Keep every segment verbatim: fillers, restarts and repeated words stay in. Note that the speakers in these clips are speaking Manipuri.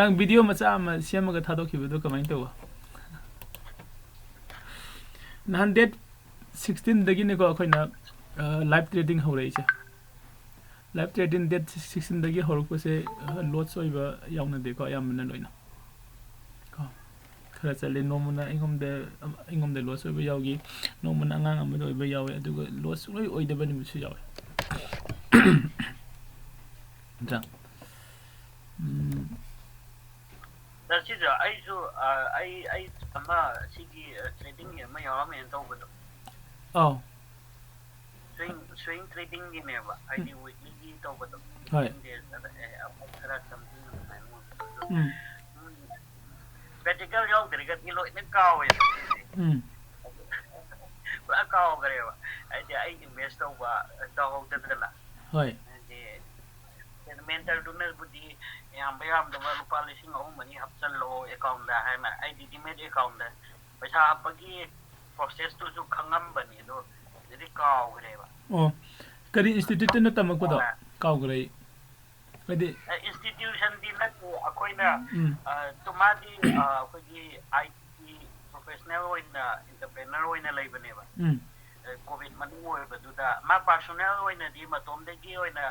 ꯅꯪ ꯚꯤꯗꯤꯑꯣ ꯃꯆꯥ ꯑꯃ ꯁꯦꯝꯃꯒ ꯊꯥꯗꯣꯛꯈꯤꯕꯗꯣ ꯀꯃꯥꯏꯅ ꯇꯧꯕ? ꯅꯍꯥꯟ ꯗꯦꯠ ꯁꯤꯛꯁꯇꯤꯟꯗꯒꯤꯅꯤꯀꯣ ꯑꯩꯈꯣꯏꯅ ꯂꯥꯏꯚ ꯇ꯭ꯔꯦꯗꯤꯡ ꯍꯧꯔꯛꯏꯁꯦ꯫ ꯂꯥꯏꯚ ꯇ꯭ꯔꯦꯗꯤꯡ ꯗꯦꯠ ꯁꯤꯛꯁꯇꯤꯟꯗꯒꯤ ꯍꯧꯔꯛꯄꯁꯦ ꯂꯣꯁ ꯑꯣꯏꯕ ꯌꯥꯎꯅꯗꯦꯀꯣ, ꯑꯌꯥꯝꯕꯅ ꯂꯣꯏꯅ ꯀꯣ꯫ ꯈꯔ ꯆꯠꯂꯦ ꯅꯣꯡꯃꯅ ꯑꯩꯉꯣꯟꯗ, ꯑꯩꯉꯣꯟꯗ ꯂꯣꯁ ꯑꯣꯏꯕ ꯌꯥꯎꯈꯤ, ꯅꯣꯡꯃꯅ ꯑꯉꯥꯡ ꯑꯃꯗ ꯑꯣꯏꯕ ꯌꯥꯎꯋꯦ, ꯑꯗꯨꯒ ꯂꯣꯁ ꯁꯨꯡꯂꯣꯏ ꯑꯣꯏꯗꯕ ꯅꯨꯃꯤꯠꯁꯨ ꯌꯥꯎꯋꯦ꯫ ꯅꯠꯇ꯭ꯔꯥ? ꯎꯝ, ꯁꯤꯁꯦ ꯑꯩꯁꯨ, ꯑ, ꯑꯩ ꯑꯩ ꯑꯃ ꯁꯤꯒꯤ ꯇ꯭ꯔꯦꯗꯤꯡꯒꯤ ꯑꯃ ꯌꯥꯎꯔꯝꯃꯦꯅ ꯇꯧꯕꯗꯣ꯫ ꯑꯧ꯫ ꯁ꯭ꯋꯤꯡ ꯁ꯭ꯋꯤꯡ ꯇ꯭ꯔꯦꯗꯤꯡꯒꯤꯅꯦꯕ, ꯍꯥꯏꯗꯤ ꯋꯤꯛꯂꯤꯒꯤ ꯇꯧꯕꯗꯣ꯫ ꯍꯣꯏ꯫ ꯐꯤꯐꯇꯤꯟ ꯗꯦꯖ ꯑꯗ, ꯑꯦ, ꯑꯃꯨꯛ ꯈꯔ ꯁꯝꯊꯤꯡ ꯑꯗꯨꯃꯥꯏꯅ ꯑꯣꯏꯕꯗꯣ꯫ ꯑꯗꯣ ꯎꯝ꯫ ꯎꯝ, ꯄ꯭ꯔꯦꯛꯇꯤꯀꯦꯜ ꯌꯥꯎꯗ꯭ꯔꯒꯗꯤ ꯂꯣꯏꯅ ꯀꯥꯎꯋꯦꯕ ꯁꯤꯁꯦ꯫ ꯎꯝ꯫ ꯄꯨꯔꯥ ꯀꯥꯎꯈ꯭ꯔꯦꯕ꯫ ꯍꯥꯏꯗꯤ ꯑꯩ ꯏꯟꯚꯦꯁ ꯇꯧꯕ ꯇꯧꯍꯧꯗꯗꯅ꯫ ꯍꯣꯏ꯫ ꯍꯥꯏꯗꯤ ꯃꯦꯟꯇꯔꯗꯨꯅꯕꯨꯗꯤ ꯌꯥꯝꯕ ꯌꯥꯝꯗꯕ ꯂꯨꯄꯥ ꯂꯤꯁꯤꯡ ꯑꯍꯨꯝ ꯑꯅꯤ ꯍꯥꯞꯆꯜꯂꯣ ꯑꯦꯀꯥꯎꯟꯗ ꯍꯥꯏꯅ, ꯑꯩꯗꯤ ꯗꯤꯃꯦꯠ ꯑꯦꯀꯥꯎꯟꯗ ꯄꯩꯁꯥ ꯍꯥꯞꯄꯒꯤ ꯄ꯭ꯔꯣꯁꯦꯁꯇꯨꯁꯨ ꯈꯪꯉꯝꯕꯅꯤ, ꯑꯗꯣ ꯍꯧꯖꯤꯛꯇꯤ ꯀꯥꯎꯈ꯭ꯔꯦꯕ꯫ ꯑꯣ, ꯀꯔꯤ ꯏꯟꯁꯇꯤꯇ꯭ꯌꯨꯠꯇꯅ ꯇꯝꯃꯛꯄꯗꯣ? ꯑꯥ꯫ ꯀꯥꯎꯈ꯭ꯔꯦ ꯑꯩ꯫ ꯍꯥꯏꯗꯤ ꯑ, ꯏꯟꯁꯇꯤꯇ꯭ꯌꯨꯁꯟꯗꯤ ꯅꯠꯇꯦ, ꯑꯩꯈꯣꯏꯅ, ꯎꯝ꯫ ꯑ, ꯇꯣ-, ꯃꯥꯗꯤ, ꯑ, ꯑꯩꯈꯣꯏꯒꯤ ꯑꯥꯏ ꯇꯤ ꯄ꯭ꯔꯣꯐꯦꯁꯅꯦꯜ ꯑꯣꯏꯅ, ꯏꯟꯇꯔꯄ꯭ꯔꯦꯅꯔ ꯑꯣꯏꯅ ꯂꯩꯕꯅꯦꯕ꯫ ꯎꯝ꯫ ꯑ, ꯀꯣꯚꯤꯗ ꯃꯅꯨꯡ ꯑꯣꯏꯕꯗꯨꯗ ꯃꯥ ꯄꯥꯔꯁꯣꯅꯦꯜ ꯑꯣꯏꯅꯗꯤ ꯃꯇꯣꯝꯗꯒꯤ ꯑꯣꯏꯅ,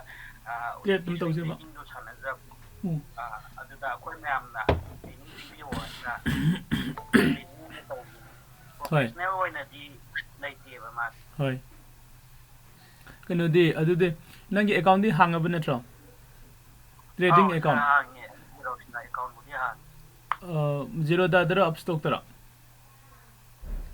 ꯑ, ꯇ꯭ꯔꯦꯠ ꯑꯗꯨꯝ ꯇꯧꯖꯕ꯫ ꯇ꯭ꯔꯦꯗꯤꯡꯗꯣ ꯁꯥꯟꯅꯖꯕ꯫ ꯎꯝ꯫ ꯑ, ꯑꯗꯨꯗ ꯑꯩꯈꯣꯏ ꯃꯌꯥꯝꯅ ꯇ꯭ꯔꯦꯅꯤꯡ ꯄꯤꯕꯤꯌꯣ ꯍꯥꯏꯅ ꯇ꯭ꯔꯦꯅꯤꯡ ꯑꯣꯏꯅ ꯇꯧꯕꯅꯦ꯫ ꯍꯣꯏ꯫ ꯄ꯭ꯔꯣꯐꯦꯁꯅꯦꯜ ꯑꯣꯏꯅꯗꯤ ꯂꯩꯇꯦꯕ ꯃꯥꯗꯤ꯫ ꯍꯣꯏ꯫ ꯀꯩꯅꯣꯗꯤ, ꯑꯗꯨꯗꯤ ꯅꯪꯒꯤ ꯑꯦꯀꯥꯎꯟꯗꯤ ꯍꯥꯡꯉꯕ ꯅꯠꯇ꯭ꯔꯣ? ꯇ꯭ꯔꯦꯗꯤꯡ ꯑꯥꯎ, ꯑꯦꯀꯥꯎꯟ? ꯍꯥꯡꯉꯦ꯫ ꯖꯤꯔꯣꯗꯥꯗ ꯑꯦꯀꯥꯎꯟꯕꯨꯗꯤ ꯍꯥꯡꯉꯦ꯫ ꯑ, ꯖꯤꯔꯣꯗꯥꯗꯔ ꯑꯞꯁ꯭ꯇꯣꯛꯇꯔꯣ?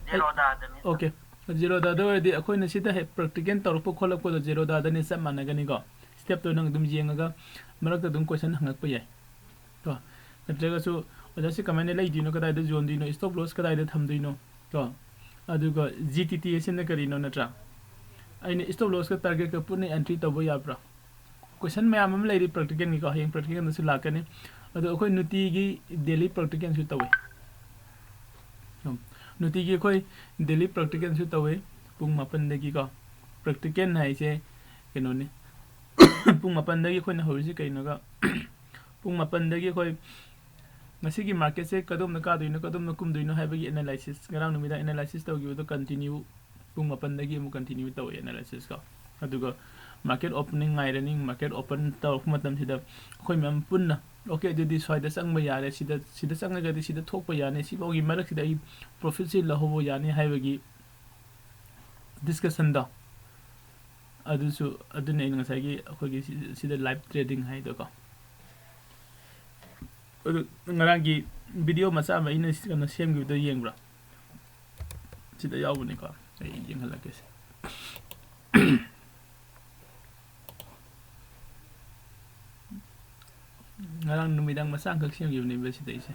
ꯖꯤꯔꯣꯗꯥꯗꯅꯤ꯫ ꯑꯣꯀꯦ꯫ ꯖꯤꯔꯣꯗꯥꯗ ꯑꯣꯏꯔꯗꯤ ꯑꯩꯈꯣꯏꯅ ꯁꯤꯗ ꯍꯦꯛ ꯄ꯭ꯔꯦꯛꯇꯤꯀꯦꯜ ꯇꯧꯔꯛꯄ ꯈꯣꯠꯂꯛꯄꯗꯣ ꯖꯤꯔꯣꯗꯥꯗꯅꯤ, ꯆꯞ ꯃꯥꯟꯅꯒꯅꯤꯀꯣ꯫ ꯁ꯭ꯇꯦꯞꯇꯣ ꯅꯪ ꯑꯗꯨꯝ ꯌꯦꯡꯉꯒ ꯃꯔꯛꯇ ꯑꯗꯨꯝ ꯀꯣꯏꯁꯟ ꯍꯪꯉꯛꯄ ꯌꯥꯏ꯫ ꯀꯣ? ꯅꯠꯇ꯭ꯔꯒꯁꯨ ꯑꯣꯖꯥꯁꯤ ꯀꯃꯥꯏꯅ ꯂꯩꯗꯣꯏꯅꯣ, ꯀꯗꯥꯏꯗ ꯌꯣꯟꯗꯣꯏꯅꯣ, ꯁ꯭ꯇꯣꯞ ꯂꯣꯁ ꯀꯗꯥꯏꯗ ꯊꯝꯗꯣꯏꯅꯣ? ꯀꯣ? ꯑꯗꯨꯒ ꯖꯤ ꯇꯤ ꯇꯤ ꯑꯁꯤꯅ ꯀꯔꯤꯅꯣ, ꯅꯠꯇ꯭ꯔꯥ? ꯑꯩꯅ ꯁ꯭ꯇꯣꯞ ꯂꯣꯁꯀ ꯇꯥꯔꯒꯦꯠꯀ ꯄꯨꯟꯅ ꯑꯦꯟꯇ꯭ꯔꯤ ꯇꯧꯕ ꯌꯥꯕ꯭ꯔꯥ? ꯀꯣꯏꯁꯟ ꯃꯌꯥꯝ ꯑꯃ ꯂꯩꯔꯤ ꯄ꯭ꯔꯦꯛꯇꯤꯀꯦꯜꯒꯤꯀꯣ, ꯍꯌꯦꯡ ꯄ꯭ꯔꯦꯛꯇꯤꯀꯦꯜꯗꯁꯨ ꯂꯥꯛꯀꯅꯤ꯫ ꯑꯗꯣ ꯑꯩꯈꯣꯏ ꯅꯨꯡꯇꯤꯒꯤ ꯗꯦꯂꯤ ꯄ꯭ꯔꯦꯛꯇꯤꯀꯦꯜꯁꯨ ꯇꯧꯋꯤ꯫ ꯎꯝ, ꯅꯨꯡꯇꯤꯒꯤ ꯑꯩꯈꯣꯏ ꯗꯦꯂꯤ ꯄ꯭ꯔꯦꯛꯇꯤꯀꯦꯜꯁꯨ ꯇꯧꯋꯤ, ꯄꯨꯡ ꯃꯥꯄꯟꯗꯒꯤꯀꯣ꯫ ꯄ꯭ꯔꯦꯛꯇꯤꯀꯦꯜ ꯍꯥꯏꯁꯦ ꯀꯩꯅꯣꯅꯤ, ꯄꯨꯡ ꯃꯥꯄꯟꯗꯒꯤ ꯑꯩꯈꯣꯏꯅ ꯍꯧꯔꯤꯁꯤ ꯀꯩꯅꯣꯒ, ꯄꯨꯡ ꯃꯥꯄꯟꯗꯒꯤ ꯑꯩꯈꯣꯏ ꯉꯁꯤꯒꯤ marketꯁꯦ ꯀꯗꯣꯝꯗ ꯀꯥꯗꯣꯏꯅꯣ, ꯀꯗꯣꯝꯗ ꯀꯨꯝꯗꯣꯏꯅꯣ ꯍꯥꯏꯕꯒꯤ analysis, ꯉꯔꯥꯡ ꯅꯨꯃꯤꯗꯥꯡ analysis ꯇꯧꯈꯤꯕꯗꯣ continue, ꯄꯨꯡ ꯃꯥꯄꯟꯗꯒꯤ ꯑꯃꯨꯛ continue ꯇꯧꯋꯦ analysisꯀꯣ꯫ ꯑꯗꯨꯒ market opening ꯉꯥꯏꯔꯅꯤ꯫ Market open ꯇꯧꯔꯛꯄ ꯃꯇꯝꯁꯤꯗ ꯑꯩꯈꯣꯏ ꯃꯌꯥꯝ ꯄꯨꯟꯅ, "Okay, ꯑꯗꯨꯗꯤ ꯁ꯭ꯋꯥꯏꯗ ꯆꯪꯕ ꯌꯥꯔꯦ, ꯁꯤꯗ, ꯁꯤꯗ ꯆꯪꯉꯒꯗꯤ ꯁꯤꯗ ꯊꯣꯛꯄ ꯌꯥꯅꯤ, ꯁꯤꯐꯥꯎꯒꯤ ꯃꯔꯛꯁꯤꯗ ꯑꯩ profitꯁꯤ ꯂꯧꯍꯧꯕ ꯌꯥꯅꯤ" ꯍꯥꯏꯕꯒꯤ discussionꯗꯣ, ꯑꯗꯨꯁꯨ, ꯑꯗꯨꯅꯦ ꯑꯩꯅ ꯉꯁꯥꯏꯒꯤ ꯑꯩꯈꯣꯏꯒꯤ ꯁꯤ-, ꯁꯤꯗ live trading ꯍꯥꯏꯗꯣꯀꯣ꯫ ꯑꯗꯨ ꯉꯔꯥꯡꯒꯤ video ꯃꯆꯥ ꯑꯃ ꯑꯩꯅ ꯀꯩꯅꯣ ꯁꯦꯝꯈꯤꯕꯗꯣ ꯌꯦꯡꯕ꯭ꯔꯥ? ꯁꯤꯗ ꯌꯥꯎꯕꯅꯤꯀꯣ, ꯑꯩ ꯌꯦꯡꯍꯜꯂꯛꯀꯦꯁꯦ꯫ ꯉꯔꯥꯡ ꯅꯨꯃꯤꯗꯥꯡ ꯃꯆꯥ ꯑꯃꯈꯛ ꯁꯦꯝꯈꯤꯕꯅꯦꯕ ꯁꯤꯗꯩꯁꯦ꯫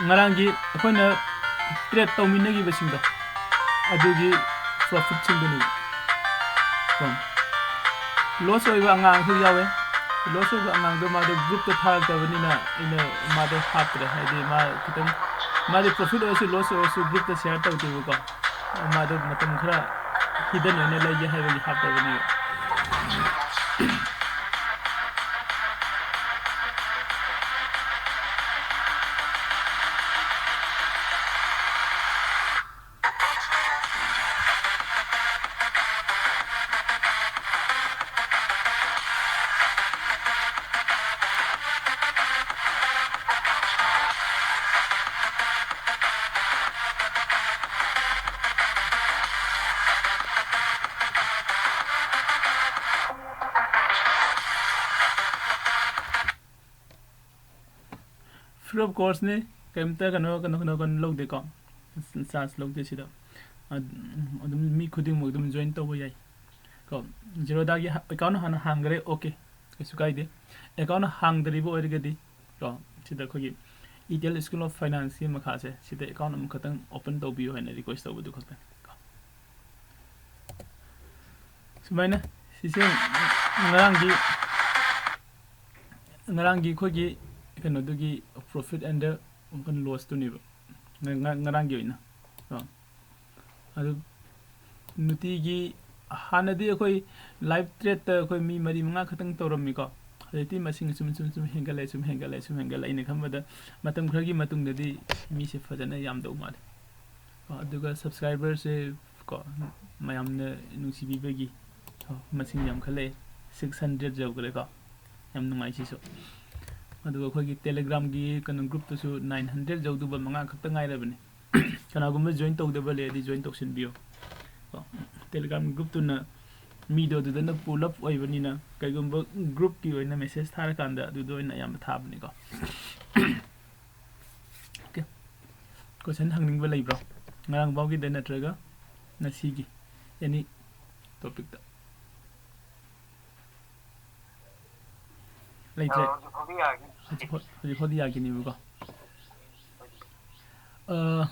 ꯉꯔꯥꯡꯒꯤ ꯑꯩꯈꯣꯏꯅ trade ꯇꯧꯃꯤꯟꯅꯈꯤꯕꯁꯤꯡꯗꯣ, ꯑꯗꯨꯒꯤ profitꯁꯤꯡꯗꯨꯅꯤ꯫ ꯀꯣ, loss ꯑꯣꯏꯕ ꯑꯉꯥꯡꯁꯨ ꯌꯥꯎꯋꯦ꯫ Loss ꯑꯣꯏꯕ ꯑꯉꯥꯡꯗꯣ ꯃꯥꯗꯣ groupꯇ ꯊꯥꯔꯛꯇꯕꯅꯤꯅ ꯑꯩꯅ ꯃꯥꯗꯣ ꯍꯥꯞꯇ꯭ꯔꯦ꯫ ꯍꯥꯏꯗꯤ ꯃꯥ ꯈꯤꯇꯪ, ꯃꯥꯗꯤ profit ꯑꯣꯏꯔꯁꯨ loss ꯑꯣꯏꯔꯁꯨ groupꯇ share ꯇꯧꯗꯦꯕꯀꯣ꯫ ꯃꯥꯗꯣ ꯃꯇꯝ ꯈꯔ hidden ꯑꯣꯏꯅ ꯂꯩꯒꯦ ꯍꯥꯏꯕꯒꯤ ꯍꯥꯞꯇꯕꯅꯦꯕ꯫ Free of cost ꯅꯤ, ꯀꯩꯝꯇ ꯀꯩꯅꯣ, ꯀꯩꯅꯣ, ꯀꯩꯅꯣ, ꯀꯩꯅꯣ ꯂꯧꯗꯦꯀꯣ, charge ꯂꯧꯗꯦ ꯁꯤꯗ꯫ ꯑꯗ-, ꯑꯗꯨꯝ ꯃꯤ ꯈꯨꯗꯤꯡꯃꯛ ꯑꯗꯨꯝ join ꯇꯧꯕ ꯌꯥꯏ ꯀꯣ꯫ Zerodhaꯒꯤ ꯍ-, account ꯍꯥꯟꯅ ꯍꯥꯡꯈ꯭ꯔꯦ, okay, ꯀꯩꯁꯨ ꯀꯥꯏꯗꯦ꯫ Account ꯍꯥꯡꯗ꯭ꯔꯤꯕ ꯑꯣꯏꯔꯒꯗꯤ ꯀꯣ, ꯁꯤꯗ ꯑꯩꯈꯣꯏꯒꯤ Etel School of Financeꯀꯤ ꯃꯈꯥꯁꯦ, ꯁꯤꯗ account ꯑꯃꯈꯛꯇꯪ open ꯇꯧꯕꯤꯌꯨ ꯍꯥꯏꯅ request ꯇꯧꯕꯗꯨ ꯈꯛꯇꯅꯤ ꯀꯣ꯫ ꯁꯨꯃꯥꯏꯅ ꯁꯤꯁꯦ ꯉꯔꯥꯡꯒꯤ, ꯉꯔꯥꯡꯒꯤ ꯑꯩꯈꯣꯏꯒꯤ ꯀꯩꯅꯣꯗꯨꯒꯤ profit and lossꯇꯨꯅꯦꯕ꯫ ꯉ- ꯉ- ꯉꯔꯥꯡꯒꯤ ꯑꯣꯏꯅ꯫ ꯀꯣ꯫ ꯑꯗꯨ ꯅꯨꯡꯇꯤꯒꯤ, ꯍꯥꯟꯅꯗꯤ ꯑꯩꯈꯣꯏ ꯂꯥꯏꯚ ꯇ꯭ꯔꯦꯠꯇ ꯑꯩꯈꯣꯏ ꯃꯤ ꯃꯔꯤ ꯃꯉꯥ ꯈꯛꯇꯪ ꯇꯧꯔꯝꯃꯤꯀꯣ꯫ ꯍꯧꯖꯤꯛꯇꯤ ꯃꯁꯤꯡ ꯁꯨꯝ ꯁꯨꯝ ꯁꯨꯝ ꯍꯦꯟꯒꯠꯂꯛꯑꯦ, ꯁꯨꯝ ꯍꯦꯟꯒꯠꯂꯛꯑꯦ, ꯁꯨꯝ ꯍꯦꯟꯒꯠꯂꯛꯑꯦ꯫ ꯑꯩꯅ ꯈꯟꯕꯗ ꯃꯇꯝ ꯈꯔꯒꯤ ꯃꯇꯨꯡꯗꯗꯤ ꯃꯤꯁꯦ ꯐꯖꯅ ꯌꯥꯝꯗꯧ ꯃꯥꯜꯂꯦ꯫ ꯀꯣ, ꯑꯗꯨꯒ ꯁꯕꯁꯀ꯭ꯔꯥꯏꯕꯔꯁꯦ, ꯀꯣ, ꯃꯌꯥꯝꯅ ꯅꯨꯡꯁꯤꯕꯤꯕꯒꯤ, ꯀꯣ, ꯃꯁꯤꯡ ꯌꯥꯝꯈꯠꯂꯛꯑꯦ, ꯁꯤꯛꯁ ꯍꯟꯗ꯭ꯔꯦꯠ ꯌꯧꯈ꯭ꯔꯦꯀꯣ꯫ ꯌꯥꯝ ꯅꯨꯡꯉꯥꯏ ꯁꯤꯁꯨ꯫ ꯑꯗꯨꯒ ꯑꯩꯈꯣꯏꯒꯤ ꯇꯦꯂꯤꯒ꯭ꯔꯥꯝꯒꯤ ꯀꯩꯅꯣ ꯒ꯭ꯔꯨꯞꯇꯁꯨ ꯅꯥꯏꯟ ꯍꯟꯗ꯭ꯔꯦꯠ ꯌꯧꯗꯨꯕ ꯃꯉꯥ ꯈꯛꯇ ꯉꯥꯏꯔꯕꯅꯤ꯫ ꯀꯅꯥꯒꯨꯝꯕ ꯖꯣꯏꯟ ꯇꯧꯗꯕ ꯂꯩꯔꯗꯤ ꯖꯣꯏꯟ ꯇꯧꯁꯤꯟꯕꯤꯌꯨ꯫ ꯀꯣ, ꯇꯦꯂꯤꯒ꯭ꯔꯥꯝ ꯒ꯭ꯔꯨꯞꯇꯨꯅ ꯃꯤꯗꯣ ꯑꯗꯨꯗꯅ ꯄꯨꯂꯞ ꯑꯣꯏꯕꯅꯤꯅ ꯀꯩꯒꯨꯝꯕ ꯒ꯭ꯔꯨꯞꯀꯤ ꯑꯣꯏꯅ ꯃꯦꯁꯦꯖ ꯊꯥꯔꯀꯥꯟꯗ ꯑꯗꯨꯗ ꯑꯣꯏꯅ ꯑꯌꯥꯝꯕ ꯊꯥꯕꯅꯤꯀꯣ꯫ ꯑꯣꯀꯦ꯫ ꯀꯣꯏꯁꯟ ꯍꯪꯅꯤꯡꯕ ꯂꯩꯕ꯭ꯔꯣ? ꯉꯔꯥꯡ ꯐꯥꯎꯒꯤꯗ ꯅꯠꯇ꯭ꯔꯒ ꯉꯁꯤꯒꯤ ꯑꯦꯅꯤ ꯇꯣꯄꯤꯛꯇ? ꯂꯩꯇ꯭ꯔꯦ? ꯑ, ꯍꯧꯖꯤꯛ ꯐꯥꯎꯗꯤ ꯌꯥꯒꯦ꯫ ꯍꯧꯖꯤꯛ ꯐꯥꯎ-, ꯍꯧꯖꯤꯛ ꯐꯥꯎꯗꯤ ꯌꯥꯈꯤꯅꯦꯕꯀꯣ꯫ ꯑ,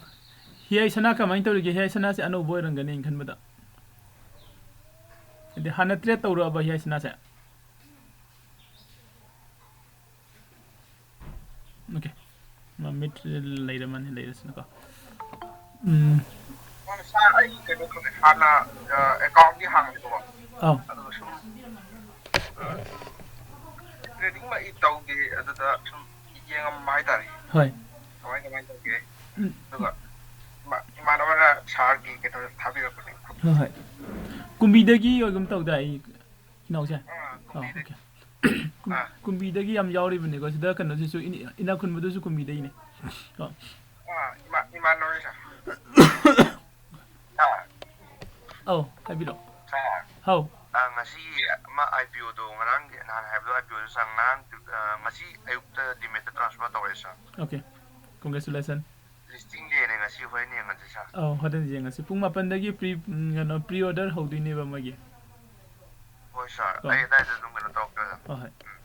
ꯍꯤꯌꯥꯏ ꯁꯅꯥ ꯀꯃꯥꯏꯅ ꯇꯧꯔꯤꯒꯦ? ꯍꯤꯌꯥꯏ ꯁꯅꯥꯁꯦ ꯑꯅꯧꯕ ꯑꯣꯏꯔꯝꯒꯅꯤ ꯑꯩꯅ ꯈꯟꯕꯗ꯫ ꯍꯥꯏꯗꯤ ꯍꯥꯟꯅ ꯇ꯭ꯔꯦꯠ ꯇꯧꯔꯛꯑꯕ ꯍꯤꯌꯥꯏ ꯁꯅꯥꯁꯦ? ꯑꯣꯀꯦ꯫ ꯃꯃꯤꯠ ꯂꯩꯔꯝꯃꯅꯤ, ꯂꯩꯔꯁꯅꯨꯀꯣ꯫ ꯎꯝ꯫ ꯁꯥꯔ, ꯑꯩ ꯀꯩꯅꯣ ꯇꯧꯗꯦ, ꯍꯥꯟꯅ, ꯑ, ꯑꯦꯀꯥꯎꯟꯗꯤ ꯍꯥꯡꯉꯦꯕꯀꯣ꯫ ꯑꯥꯎ꯫ ꯑꯗꯨꯒ ꯁꯨꯝ, ꯑ, ꯇ꯭ꯔꯦꯗꯤꯡꯃꯛ ꯑꯩ ꯇꯧꯗꯦ, ꯑꯗꯨꯗ ꯁꯨꯝ ꯌꯦꯡꯉꯝꯕ ꯍꯥꯏꯇꯥꯔꯦ꯫ ꯍꯣꯏ꯫ ꯀꯃꯥꯏ ꯀꯃꯥꯏꯅ ꯇꯧꯒꯦ? ꯎꯝ꯫ ꯑꯗꯨꯒ ꯏꯃꯥ-, ꯏꯃꯥꯟꯅꯕꯅ ꯁꯥꯔꯒꯤ ꯀꯩꯅꯣ ꯊꯥꯕꯤꯔꯛꯄꯅꯦ꯫ ꯍꯣꯏ, ꯍꯣꯏ꯫ ꯀꯨꯝꯕꯤꯗꯒꯤ ꯑꯣꯏꯒꯨꯝ ꯇꯧꯗꯥꯏ, ꯑꯩ ꯏꯅꯥꯎꯁꯦ? ꯑꯥ, ꯑꯣ, ꯀꯨꯝꯕꯤꯗꯒꯤ꯫ ꯑꯣꯀꯦ꯫ ꯀꯨꯝ-, ꯑꯥ꯫ ꯀꯨꯝꯕꯤꯗꯒꯤ ꯌꯥꯝ ꯌꯥꯎꯔꯤꯕꯅꯤꯀꯣ꯫ ꯁꯤꯗ ꯀꯩꯅꯣꯁꯤꯁꯨ ꯏꯅ-, ꯏꯅꯥꯛ ꯈꯨꯟꯕꯗꯨꯁꯨ ꯀꯨꯝꯕꯤꯗꯒꯤꯅꯦ꯫ ꯀꯣ꯫ ꯑꯥ, ꯏꯃꯥ-, ꯏꯃꯥꯟꯅꯕꯅꯤ, ꯁꯥꯔ꯫ ꯁꯥꯔ꯫ ꯑꯧ, ꯍꯥꯏꯕꯤꯔꯛꯑꯣ꯫ ꯁꯥꯔ꯫ ꯍꯥꯎ꯫ ꯑꯥ, ꯉꯁꯤ ꯑꯃ IPOꯗꯣ ꯉꯔꯥꯡꯒꯤ, ꯅꯍꯥꯟ ꯍꯥꯏꯕꯗꯣ IPOꯗꯣ, ꯁꯥꯔ, ꯉꯔꯥꯡ, ꯑꯥ, ꯉꯁꯤ ꯑꯌꯨꯛꯇ ꯗꯤꯃꯦꯠꯇ ꯇ꯭ꯔꯥꯟꯁꯐꯔ ꯇꯧꯔꯦ, ꯁꯥꯔ꯫ ꯑꯣꯀꯦ꯫ Congratulations꯫ Listing dayꯅꯦ ꯉꯁꯤ, ꯍꯣꯔꯦꯟ ꯌꯦꯡꯉꯁꯤ, ꯁꯥꯔ꯫ ꯑꯧ, ꯍꯣꯔꯦꯟ ꯌꯦꯡꯉꯁꯤ꯫ ꯄꯨꯡ ꯃꯥꯄꯟꯗꯒꯤ pre, ꯎꯝ, ꯀꯩꯅꯣ, pre order ꯍꯧꯗꯣꯏꯅꯦꯕ ꯃꯣꯏꯒꯤ꯫ ꯍꯣꯏ, ꯁꯥꯔ꯫ ꯀꯣ꯫ ꯑꯩ ꯑꯗꯥꯏꯗ ꯑꯗꯨꯝ ꯀꯩꯅꯣ ꯇꯧꯔꯛꯀꯦ, ꯁꯥꯔ꯫ ꯍꯣꯏ, ꯍꯣꯏ꯫ ꯎꯝ꯫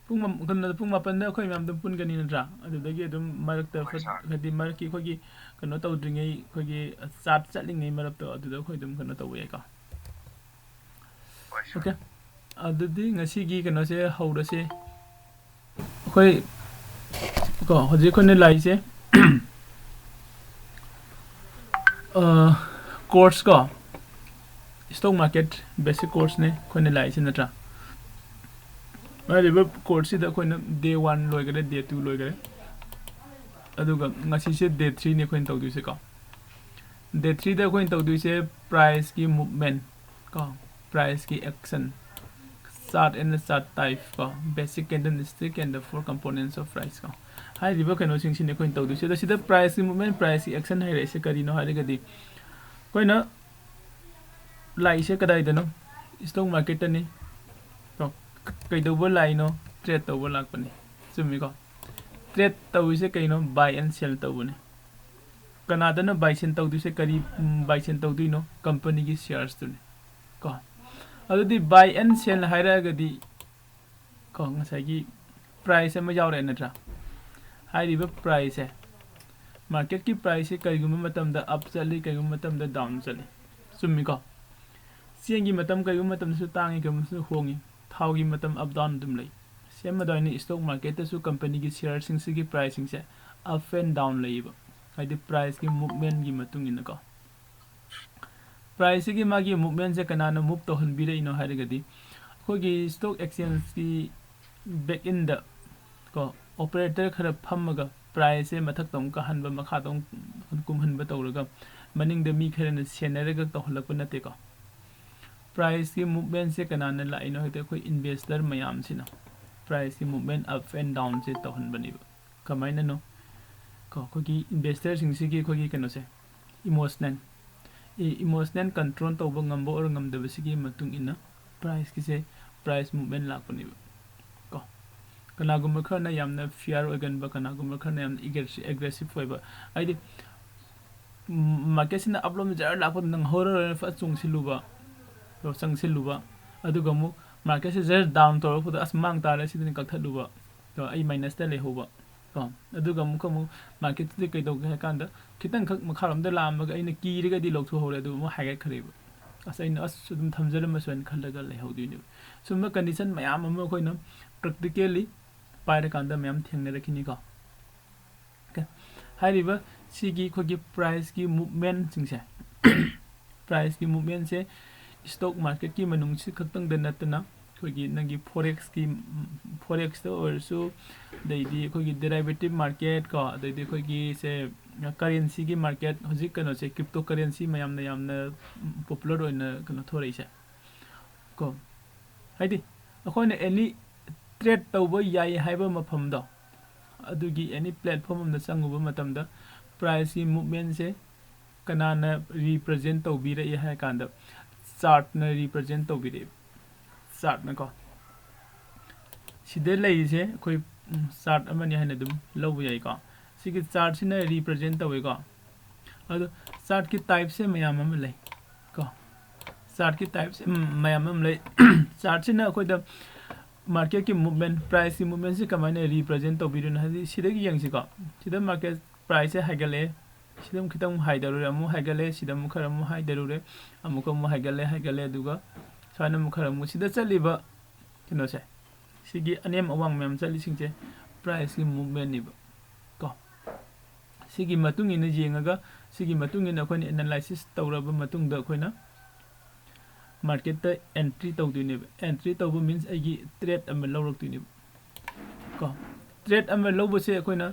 ꯄꯨꯡ ꯃꯝ-, ꯀꯩꯅꯣꯗ, ꯄꯨꯡ ꯃꯥꯄꯟꯗ ꯑꯩꯈꯣꯏ ꯃꯌꯥꯝ ꯑꯗꯨꯝ ꯄꯨꯟꯒꯅꯤ ꯅꯠꯇ꯭ꯔꯥ? ꯑꯗꯨꯗꯒꯤ ꯑꯗꯨꯝ ꯃꯔꯛꯇ ꯍꯣꯏ, ꯐꯠ-, ꯁꯥꯔ꯫ ꯍꯥꯏꯗꯤ ꯃꯔꯛꯀꯤ ꯑꯩꯈꯣꯏꯒꯤ ꯀꯩꯅꯣ ꯇꯧꯗ꯭ꯔꯤꯉꯩ, ꯑꯩꯈꯣꯏꯒꯤ ꯆꯥꯠ ꯆꯠꯂꯤꯉꯩ ꯃꯔꯛꯇꯣ ꯑꯗꯨꯗ ꯑꯩꯈꯣꯏ ꯑꯗꯨꯝ ꯀꯩꯅꯣ ꯇꯧꯕ ꯌꯥꯏꯀꯣ꯫ ꯍꯣꯏ, ꯁꯥꯔ꯫ ꯑꯣꯀꯦ꯫ ꯑꯗꯨꯗꯤ ꯉꯁꯤꯒꯤ ꯀꯩꯅꯣꯁꯦ ꯍꯧꯔꯁꯦ꯫ ꯑꯩꯈꯣꯏ ꯀꯣ, ꯍꯧꯖꯤꯛ ꯑꯩꯈꯣꯏꯅ ꯂꯥꯛꯏꯁꯦ, Course ꯀꯣ, stock market basic course ꯅꯦ ꯑꯩꯈꯣꯏꯅ ꯂꯥꯛꯏꯁꯦ ꯅꯠꯇ꯭ꯔꯥ? ꯍꯥꯏꯔꯤꯕ course ꯁꯤꯗ ꯑꯩꯈꯣꯏꯅ day one ꯂꯣꯏꯈꯔꯦ, day two ꯂꯣꯏꯈꯔꯦ꯫ ꯑꯗꯨꯒ ꯉꯁꯤꯁꯦ day three ꯅꯦ ꯑꯩꯈꯣꯏꯅ ꯇꯧꯗꯣꯏꯁꯦꯀꯣ꯫ Day three ꯗ ꯑꯩꯈꯣꯏꯅ ꯇꯧꯗꯣꯏꯁꯦ price ꯀꯤ movement ꯀꯣ, price ꯀꯤ action, chart and chart type ꯀꯣ, basic candlestick and the four components of price ꯀꯣ꯫ ꯍꯥꯏꯔꯤꯕ ꯀꯩꯅꯣꯁꯤꯡꯁꯤꯅꯤ ꯑꯩꯈꯣꯏꯅ ꯇꯧꯗꯣꯏꯁꯦ꯫ ꯑꯗꯣ ꯁꯤꯗ price ꯀꯤ movement, price ꯀꯤ action ꯍꯥꯏꯔꯛꯏꯁꯦ ꯀꯔꯤꯅꯣ ꯍꯥꯏꯔꯒꯗꯤ, ꯑꯩꯈꯣꯏꯅ ꯂꯥꯛꯏꯁꯦ ꯀꯗꯥꯏꯗꯅꯣ? Stock market ꯇꯅꯤ ꯀꯣ꯫ ꯀꯩꯗꯧꯕ ꯂꯥꯛꯏꯅꯣ? Trade ꯇꯧꯕ ꯂꯥꯛꯄꯅꯤ꯫ ꯆꯨꯝꯃꯤꯀꯣ? Trade ꯇꯧꯔꯤꯁꯦ ꯀꯩꯅꯣ? Buy and sell ꯇꯧꯕꯅꯤ꯫ ꯀꯅꯥꯗꯅ buy sell ꯇꯧꯗꯣꯏꯁꯦ? ꯀꯔꯤ, ꯎꯝ, buy sell ꯇꯧꯗꯣꯏꯅꯣ? Company ꯒꯤ shares ꯇꯨꯅꯤ ꯀꯣ꯫ ꯑꯗꯨꯗꯤ buy and sell ꯍꯥꯏꯔꯛꯑꯒꯗꯤ ꯀꯣ, ꯉꯁꯥꯏꯒꯤ price ꯑꯃ ꯌꯥꯎꯔꯛꯑꯦ ꯅꯠꯇ꯭ꯔꯥ? ꯍꯥꯏꯔꯤꯕ price ꯁꯦ, market ꯀꯤ price ꯁꯦ ꯀꯔꯤꯒꯨꯝꯕ ꯃꯇꯝꯗ up ꯆꯠꯂꯤ, ꯀꯔꯤꯒꯨꯝꯕ ꯃꯇꯝꯗ down ꯆꯠꯂꯤ꯫ ꯆꯨꯝꯃꯤꯀꯣ? ꯆꯦꯡꯒꯤ ꯃꯇꯝ ꯀꯔꯤꯒꯨꯝꯕ ꯃꯇꯝꯗꯁꯨ ꯇꯥꯡꯉꯤ, ꯀꯔꯤꯒꯨꯝꯕ ꯃꯇꯝꯗꯁꯨ ꯍꯣꯡꯉꯤ꯫ ꯊꯥꯎꯒꯤ ꯃꯇꯝ up down ꯑꯗꯨꯝ ꯂꯩ꯫ Same ꯑꯗꯨꯃꯥꯏꯅ stock market ꯇꯁꯨ company ꯒꯤ share ꯁꯤꯡꯁꯤꯒꯤ price ꯁꯤꯡꯁꯦ up and down ꯂꯩꯌꯦꯕ꯫ ꯍꯥꯏꯗꯤ price ꯀꯤ movement ꯀꯤ ꯃꯇꯨꯡ ꯏꯟꯅꯀꯣ꯫ Price ꯁꯤꯒꯤ ꯃꯥꯒꯤ movement ꯁꯦ ꯀꯅꯥꯅ move ꯇꯧꯍꯟꯕꯤꯔꯛꯏꯅꯣ ꯍꯥꯏꯔꯒꯗꯤ, ꯑꯩꯈꯣꯏꯒꯤ stock exchange ꯀꯤ back end ꯗ ꯀꯣ, operator ꯈꯔ ꯐꯝꯃꯒ price ꯁꯦ ꯃꯊꯛꯇ ꯑꯃꯨꯛ ꯀꯥꯍꯟꯕ, ꯃꯈꯥꯗ ꯑꯃꯨꯛ ꯀꯨꯝꯍꯟꯕ ꯇꯧꯔꯒ ꯃꯅꯤꯡꯗ ꯃꯤ ꯈꯔꯅ ꯁꯦꯟꯅꯔꯒ ꯇꯧꯍꯜꯂꯛꯄ ꯅꯠꯇꯦꯀꯣ꯫ Price ꯀꯤ movement ꯁꯦ ꯀꯅꯥꯅ ꯂꯥꯛꯏꯅꯣ ꯍꯥꯏꯗꯤ ꯑꯩꯈꯣꯏ investor ꯃꯌꯥꯝꯁꯤꯅ price ꯀꯤ movement up and down ꯁꯦ ꯇꯧꯍꯟꯕꯅꯦꯕ꯫ ꯀꯃꯥꯏꯅꯅꯣ? ꯀꯣ, ꯑꯩꯈꯣꯏꯒꯤ investor ꯁꯤꯡꯁꯤꯒꯤ ꯑꯩꯈꯣꯏꯒꯤ ꯀꯩꯅꯣꯁꯦ, emotional, emotional control ꯇꯧꯕ ꯉꯝꯕ or ꯉꯝꯗꯕꯁꯤꯒꯤ ꯃꯇꯨꯡ ꯏꯟꯅ price ꯀꯤꯁꯦ, price movement ꯂꯥꯛꯄꯅꯦꯕ ꯀꯣ꯫ ꯀꯅꯥꯒꯨꯝꯕ ꯈꯔꯅ ꯌꯥꯝꯅ fear ꯑꯣꯏꯒꯟꯕ, ꯀꯅꯥꯒꯨꯝꯕ ꯈꯔꯅ ꯌꯥꯝꯅ aggressive ꯑꯣꯏꯕ, ꯍꯥꯏꯗꯤ market ꯁꯤꯅ up ꯂꯣꯝꯗ ꯖꯔ ꯂꯥꯛꯄꯗ ꯅꯪ ꯍꯧꯔꯔꯣꯏꯅ ꯐꯖ ꯆꯣꯡꯁꯤꯜꯂꯨꯕ, ꯆꯪꯁꯤꯜꯂꯨꯕ, ꯑꯗꯨꯒ ꯑꯃꯨꯛ market ꯁꯦ ꯖꯔ down ꯇꯧꯔꯛꯄꯗ ꯑꯁ ꯃꯥꯡ ꯇꯥꯔꯦ ꯁꯤꯗꯅꯤ ꯀꯛꯊꯠꯂꯨꯕ, ꯑꯩ minus ꯇ ꯂꯩꯍꯧꯕ ꯀꯣ꯫ ꯑꯗꯨꯒ ꯑꯃꯨꯛꯀ ꯑꯃꯨꯛ market ꯁꯤꯗ ꯀꯩꯗꯧꯒꯦ ꯍꯥꯏ ꯀꯥꯟꯗ ꯈꯤꯇꯪꯈꯛ ꯃꯈꯥꯔꯣꯝꯗ ꯂꯥꯛꯑꯝꯃꯒ ꯑꯩꯅ ꯀꯤꯔꯒꯗꯤ ꯂꯧꯊꯣꯛꯍꯧꯔꯦ, ꯑꯗꯨ ꯑꯃꯨꯛ ꯍꯥꯏꯒꯠꯈ꯭ꯔꯦꯕ꯫ ꯑꯁ ꯑꯩꯅ ꯑꯁ ꯑꯗꯨꯝ ꯊꯝꯖꯔꯝꯃꯁꯨ ꯍꯥꯏꯅ ꯈꯜꯂꯒ ꯂꯩꯍꯧꯗꯣꯏꯅꯦꯕ꯫ ꯁꯨꯝꯕ condition ꯃꯌꯥꯝ ꯑꯃ ꯑꯩꯈꯣꯏꯅ practically ꯄꯥꯏꯔꯀꯥꯟꯗ ꯃꯌꯥꯝ ꯊꯦꯡꯅꯔꯛꯈꯤꯅꯤꯀꯣ꯫ Okay, ꯍꯥꯏꯔꯤꯕ ꯁꯤꯒꯤ ꯑꯩꯈꯣꯏꯒꯤ priceꯀꯤ movementꯁꯤꯡꯁꯦ, priceꯀꯤ movementꯁꯦ stock marketꯀꯤ ꯃꯅꯨꯡꯁꯤ ꯈꯛꯇꯪꯗ ꯅꯠꯇꯅ ꯑꯩꯈꯣꯏꯒꯤ ꯅꯪꯒꯤ forex-ꯀꯤ, forex-ꯇ ꯑꯣꯏꯔꯁꯨ, ꯑꯗꯩꯗꯤ ꯑꯩꯈꯣꯏꯒꯤ derivative market ꯀꯣ, ꯑꯗꯩꯗꯤ ꯑꯩꯈꯣꯏꯒꯤ ꯁꯦ currency-ꯒꯤ market, ꯍꯧꯖꯤꯛ ꯀꯩꯅꯣꯁꯦ cryptocurrency ꯃꯌꯥꯝꯅ ꯌꯥꯝꯅ popular ꯑꯣꯏꯅ ꯀꯩꯅꯣ ꯊꯣꯔꯛꯏꯁꯦ ꯀꯣ, ꯍꯥꯏꯗꯤ ꯑꯩꯈꯣꯏꯅ any trade ꯇꯧꯕ ꯌꯥꯏ ꯍꯥꯏꯕ ꯃꯐꯝꯗꯣ, ꯑꯗꯨꯒꯤ any platform ꯑꯃꯗ ꯆꯪꯉꯨꯕ ꯃꯇꯝꯗ priceꯀꯤ movementꯁꯦ ꯀꯅꯥꯅ represent ꯇꯧꯕꯤꯔꯛꯏ ꯍꯥꯏ ꯀꯥꯟꯗ chartꯅ represent ꯇꯧꯕꯤꯔꯛꯏ꯫ Chartꯅꯀꯣ, ꯁꯤꯗ ꯂꯩꯔꯤꯁꯦ ꯑꯩꯈꯣꯏ chart ꯑꯃꯅꯤ ꯍꯥꯏꯅ ꯑꯗꯨꯝ ꯂꯧꯕ ꯌꯥꯏꯀꯣ꯫ ꯁꯤꯒꯤ chartꯁꯤꯅ represent ꯇꯧꯋꯤꯀꯣ꯫ ꯑꯗꯣ chartꯀꯤ typeꯁꯦ ꯃꯌꯥꯝ ꯑꯃ ꯂꯩ ꯀꯣ꯫ Chartꯀꯤ typeꯁꯦ ꯃꯌꯥꯝ ꯑꯃ ꯂꯩ꯫ Chartꯁꯤꯅ ꯑꯩꯈꯣꯏꯗ marketꯀꯤ movement, priceꯀꯤ movementꯁꯤ ꯀꯃꯥꯏꯅ represent ꯇꯧꯕꯤꯔꯤꯅꯣ ꯍꯥꯏꯗꯤ ꯁꯤꯗꯒꯤ ꯌꯦꯡꯁꯤꯀꯣ꯫ ꯁꯤꯗ market priceꯁꯦ ꯍꯥꯏꯒꯠꯂꯛꯑꯦ, ꯁꯤꯗ ꯑꯃꯨꯛ ꯈꯤꯇꯪ ꯑꯃꯨꯛ ꯍꯥꯏꯊꯔꯨꯔꯦ, ꯑꯃꯨꯛ ꯍꯥꯏꯒꯠꯂꯦ, ꯁꯤꯗ ꯑꯃꯨꯛ ꯈꯔ ꯑꯃꯨꯛ ꯍꯥꯏꯊꯔꯨꯔꯦ, ꯑꯃꯨꯛꯀ ꯑꯃꯨꯛ ꯍꯥꯏꯒꯠꯂꯦ, ꯍꯥꯏꯒꯠꯂꯦ, ꯑꯗꯨꯒ ꯁꯨꯃꯥꯏꯅ ꯑꯃꯨꯛ ꯈꯔ ꯑꯃꯨꯛ ꯁꯤꯗ ꯆꯠꯂꯤꯕ ꯀꯩꯅꯣꯁꯦ, ꯁꯤꯒꯤ ꯑꯅꯦꯝ ꯑꯋꯥꯡ ꯃꯌꯥꯝ ꯆꯠꯂꯤꯁꯤꯡꯁꯦ priceꯀꯤ movementꯅꯦꯕ ꯀꯣ꯫ ꯁꯤꯒꯤ ꯃꯇꯨꯡ ꯏꯟꯅ ꯌꯦꯡꯉꯒ, ꯁꯤꯒꯤ ꯃꯇꯨꯡ ꯏꯟꯅ ꯑꯩꯈꯣꯏꯅ analysis ꯇꯧꯔꯕ ꯃꯇꯨꯡꯗ ꯑꯩꯈꯣꯏꯅ marketꯇ entry ꯇꯧꯗꯣꯏꯅꯦꯕ꯫ Entry ꯇꯧꯕ means ꯑꯩꯒꯤ trade ꯑꯃ ꯂꯧꯔꯛꯇꯣꯏꯅꯦꯕ ꯀꯣ꯫ Trade ꯑꯃ ꯂꯧꯕꯁꯦ ꯑꯩꯈꯣꯏꯅ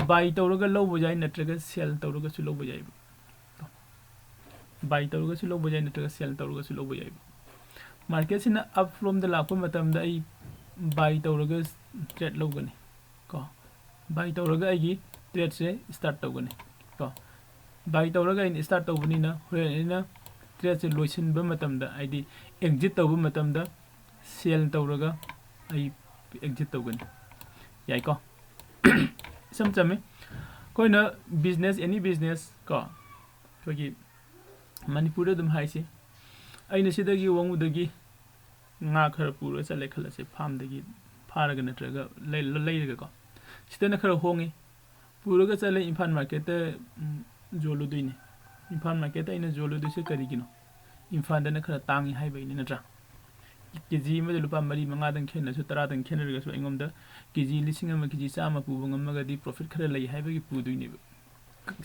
buy ꯇꯧꯔꯒ ꯂꯧꯕ ꯌꯥꯏ, ꯅꯠꯇ꯭ꯔꯒ sell ꯇꯧꯔꯒꯁꯨ ꯂꯧꯕ ꯌꯥꯏꯕ꯫ Buy ꯇꯧꯔꯒꯁꯨ ꯂꯧꯕ ꯌꯥꯏ, ꯅꯠꯇ꯭ꯔꯒ sell ꯇꯧꯔꯒꯁꯨ ꯂꯧꯕ ꯌꯥꯏꯕ꯫ Marketꯁꯤꯅ up trendꯗ ꯂꯥꯛꯄ ꯃꯇꯝꯗ ꯑꯩ buy ꯇꯧꯔꯒ trade ꯂꯧꯒꯅꯤ ꯀꯣ꯫ Buy ꯇꯧꯔꯒ ꯑꯩꯒꯤ tradeꯁꯦ start ꯇꯧꯒꯅꯤ ꯀꯣ꯫ Buy ꯇꯧꯔꯒ ꯑꯩꯅ start ꯇꯧꯕꯅꯤꯅ ꯍꯣꯔꯦꯟ ꯑꯩꯅ tradeꯁꯦ ꯂꯣꯏꯁꯤꯟꯕ ꯃꯇꯝꯗ, ꯍꯥꯏꯗꯤ exit ꯇꯧꯕ ꯃꯇꯝꯗ sell ꯇꯧꯔꯒ ꯑꯩ exit ꯇꯧꯒꯅꯤ꯫ ꯌꯥꯏꯀꯣ? ꯏꯆꯝ ꯆꯝꯃꯤ꯫ ꯑꯩꯈꯣꯏꯅ business, any business ꯀꯣ, ꯑꯩꯈꯣꯏꯒꯤ ꯃꯅꯤꯄꯨꯔꯗ ꯑꯗꯨꯝ ꯍꯥꯏꯁꯤ, ꯑꯩꯅ ꯁꯤꯗꯒꯤ ꯋꯥꯉꯨꯗꯒꯤ ꯉꯥ ꯈꯔ ꯄꯨꯔꯒ ꯆꯠꯂꯦ ꯈꯜꯂꯁꯦ, farmꯗꯒꯤ ꯐꯥꯔꯒ ꯅꯠꯇ꯭ꯔꯒ ꯂꯩ-, ꯂꯩꯔꯒꯀꯣ꯫ ꯁꯤꯗꯅ ꯈꯔ ꯍꯣꯡꯉꯤ, ꯄꯨꯔꯒ ꯆꯠꯂꯦ ꯏꯝꯐꯥꯜ marketꯇ, ꯎꯝ, ꯌꯣꯜꯂꯨꯗꯣꯏꯅꯤ꯫ ꯏꯝꯐꯥꯜ marketꯇ ꯑꯩꯅ ꯌꯣꯜꯂꯨꯗꯣꯏꯁꯦ ꯀꯔꯤꯒꯤꯅꯣ? ꯏꯝꯐꯥꯜꯗꯅ ꯈꯔ ꯇꯥꯡꯉꯤ ꯍꯥꯏꯕꯒꯤꯅꯤ, ꯅꯠꯇ꯭ꯔꯥ? KG ꯑꯃꯗ ꯂꯨꯄꯥ ꯃꯔꯤ ꯃꯉꯥꯗꯪ ꯈꯦꯠꯅꯔꯁꯨ, ꯇꯔꯥꯗꯪ ꯈꯦꯠꯅꯔꯒꯁꯨ ꯑꯩꯉꯣꯟꯗ KG ꯂꯤꯁꯤꯡ ꯑꯃ, KG ꯆꯥꯝꯃ ꯄꯨꯕ ꯉꯝꯃꯒꯗꯤ profit ꯈꯔ ꯂꯩ ꯍꯥꯏꯕꯒꯤ ꯄꯨꯗꯣꯏꯅꯦꯕ꯫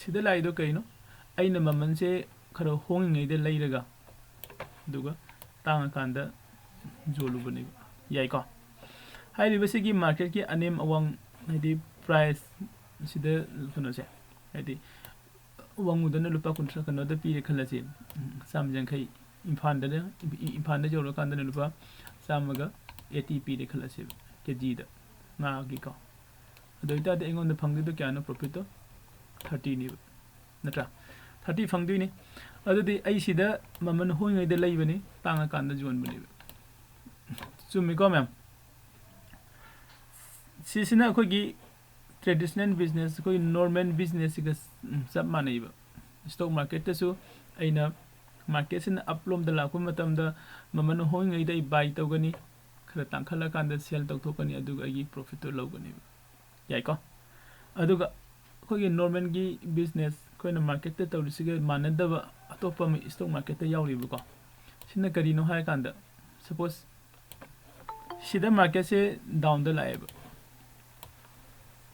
ꯁꯤꯗ ꯂꯥꯛꯏꯗꯣ ꯀꯩꯅꯣ? ꯑꯩꯅ ꯃꯃꯜꯁꯦ ꯈꯔ ꯍꯣꯡꯉꯤꯉꯩꯗ ꯂꯩꯔꯒ ꯑꯗꯨꯒ ꯇꯥꯡꯉꯀꯥꯟꯗ ꯌꯣꯜꯂꯨꯕꯅꯦꯕ꯫ ꯌꯥꯏꯀꯣ? ꯍꯥꯏꯔꯤꯕꯁꯤꯒꯤ ꯃꯥꯔꯀꯦꯠꯀꯤ ꯑꯅꯦꯝ ꯑꯋꯥꯡ, ꯍꯥꯏꯗꯤ ꯄ꯭ꯔꯥꯏꯁ ꯁꯤꯗ ꯀꯩꯅꯣꯁꯦ, ꯍꯥꯏꯗꯤ ꯋꯥꯡꯉꯨꯗꯅ ꯂꯨꯄꯥ ꯀꯨꯟꯊ꯭ꯔꯥ ꯀꯩꯅꯣꯗ ꯄꯤꯔꯦ ꯈꯜꯂꯁꯤ, ꯎꯝ, ꯆꯥꯝꯃ ꯌꯥꯡꯈꯩ꯫ ꯏꯝꯐꯥꯜꯗꯅ, ꯏꯝꯐꯥꯜꯗ ꯌꯧꯔꯀꯥꯟꯗꯅ ꯂꯨꯄꯥ ꯆꯥꯝꯃꯒ ꯑꯩꯠꯇꯤ ꯄꯤꯔꯦ ꯈꯜꯂꯁꯦꯕ, ꯀꯦꯖꯤꯗ ꯉꯥꯒꯤꯀꯣ꯫ ꯑꯗꯨ ꯑꯣꯏꯇꯥꯔꯗꯤ ꯑꯩꯉꯣꯟꯗ ꯐꯪꯗꯣꯏꯗꯣ ꯀꯌꯥꯅꯣ? ꯄ꯭ꯔꯣꯐꯤꯠꯇꯣ ꯊꯥꯔꯇꯤꯅꯦꯕ, ꯅꯠꯇ꯭ꯔꯥ? ꯊꯥꯔꯇꯤ ꯐꯪꯗꯣꯏꯅꯤ꯫ ꯑꯗꯨꯗꯤ ꯑꯩ ꯁꯤꯗ ꯃꯃꯜ ꯍꯣꯡꯉꯤꯉꯩꯗ ꯂꯩꯕꯅꯤ, ꯇꯥꯡꯉꯀꯥꯟꯗ ꯌꯣꯟꯕꯅꯦꯕ꯫ ꯆꯨꯝꯃꯤꯀꯣ, ꯃꯌꯥꯝ? ꯁꯤꯁꯤꯅ ꯑꯩꯈꯣꯏꯒꯤ traditional business, ꯑꯩꯈꯣꯏꯒꯤ normal businessꯁꯤꯒ, ꯎꯝ, ꯆꯞ ꯃꯥꯟꯅꯩꯕ꯫ ꯁ꯭ꯇꯣꯛ ꯃꯥꯔꯀꯦꯠꯇꯁꯨ ꯑꯩꯅ ꯃꯥꯔꯀꯦꯠꯁꯤꯅ ꯑꯞꯂꯣꯝꯗ ꯂꯥꯛꯄ ꯃꯇꯝꯗ ꯃꯃꯜ ꯍꯣꯡꯉꯤꯉꯩꯗ ꯑꯩ ꯕꯥꯏ ꯇꯧꯒꯅꯤ, ꯈꯔ ꯇꯥꯡꯈꯠꯂꯀꯥꯟꯗ ꯁꯦꯜ ꯇꯧꯊꯣꯛꯀꯅꯤ, ꯑꯗꯨꯒ ꯑꯩꯒꯤ ꯄ꯭ꯔꯣꯐꯤꯠꯇꯣ ꯂꯧꯒꯅꯦꯕ꯫ ꯌꯥꯏꯀꯣ? ꯑꯗꯨꯒ ꯑꯩꯈꯣꯏꯒꯤ ꯅꯣꯔꯃꯦꯜꯒꯤ ꯕꯤꯖꯤꯅꯦꯁ ꯑꯩꯈꯣꯏꯅ ꯃꯥꯔꯀꯦꯠꯇ ꯇꯧꯔꯤꯁꯤꯒ ꯃꯥꯟꯅꯗꯕ ꯑꯇꯣꯞꯄ ꯑꯃ ꯁ꯭ꯇꯣꯛ ꯃꯥꯔꯀꯦꯠꯇ ꯌꯥꯎꯔꯤꯕꯀꯣ꯫ ꯁꯤꯅ ꯀꯔꯤꯅꯣ ꯍꯥꯏꯔꯀꯥꯟꯗ, ꯁꯄꯣꯁ ꯁꯤꯗ ꯃꯥꯔꯀꯦꯠꯁꯦ ꯗꯥꯎꯟꯗ ꯂꯥꯛꯑꯦꯕ꯫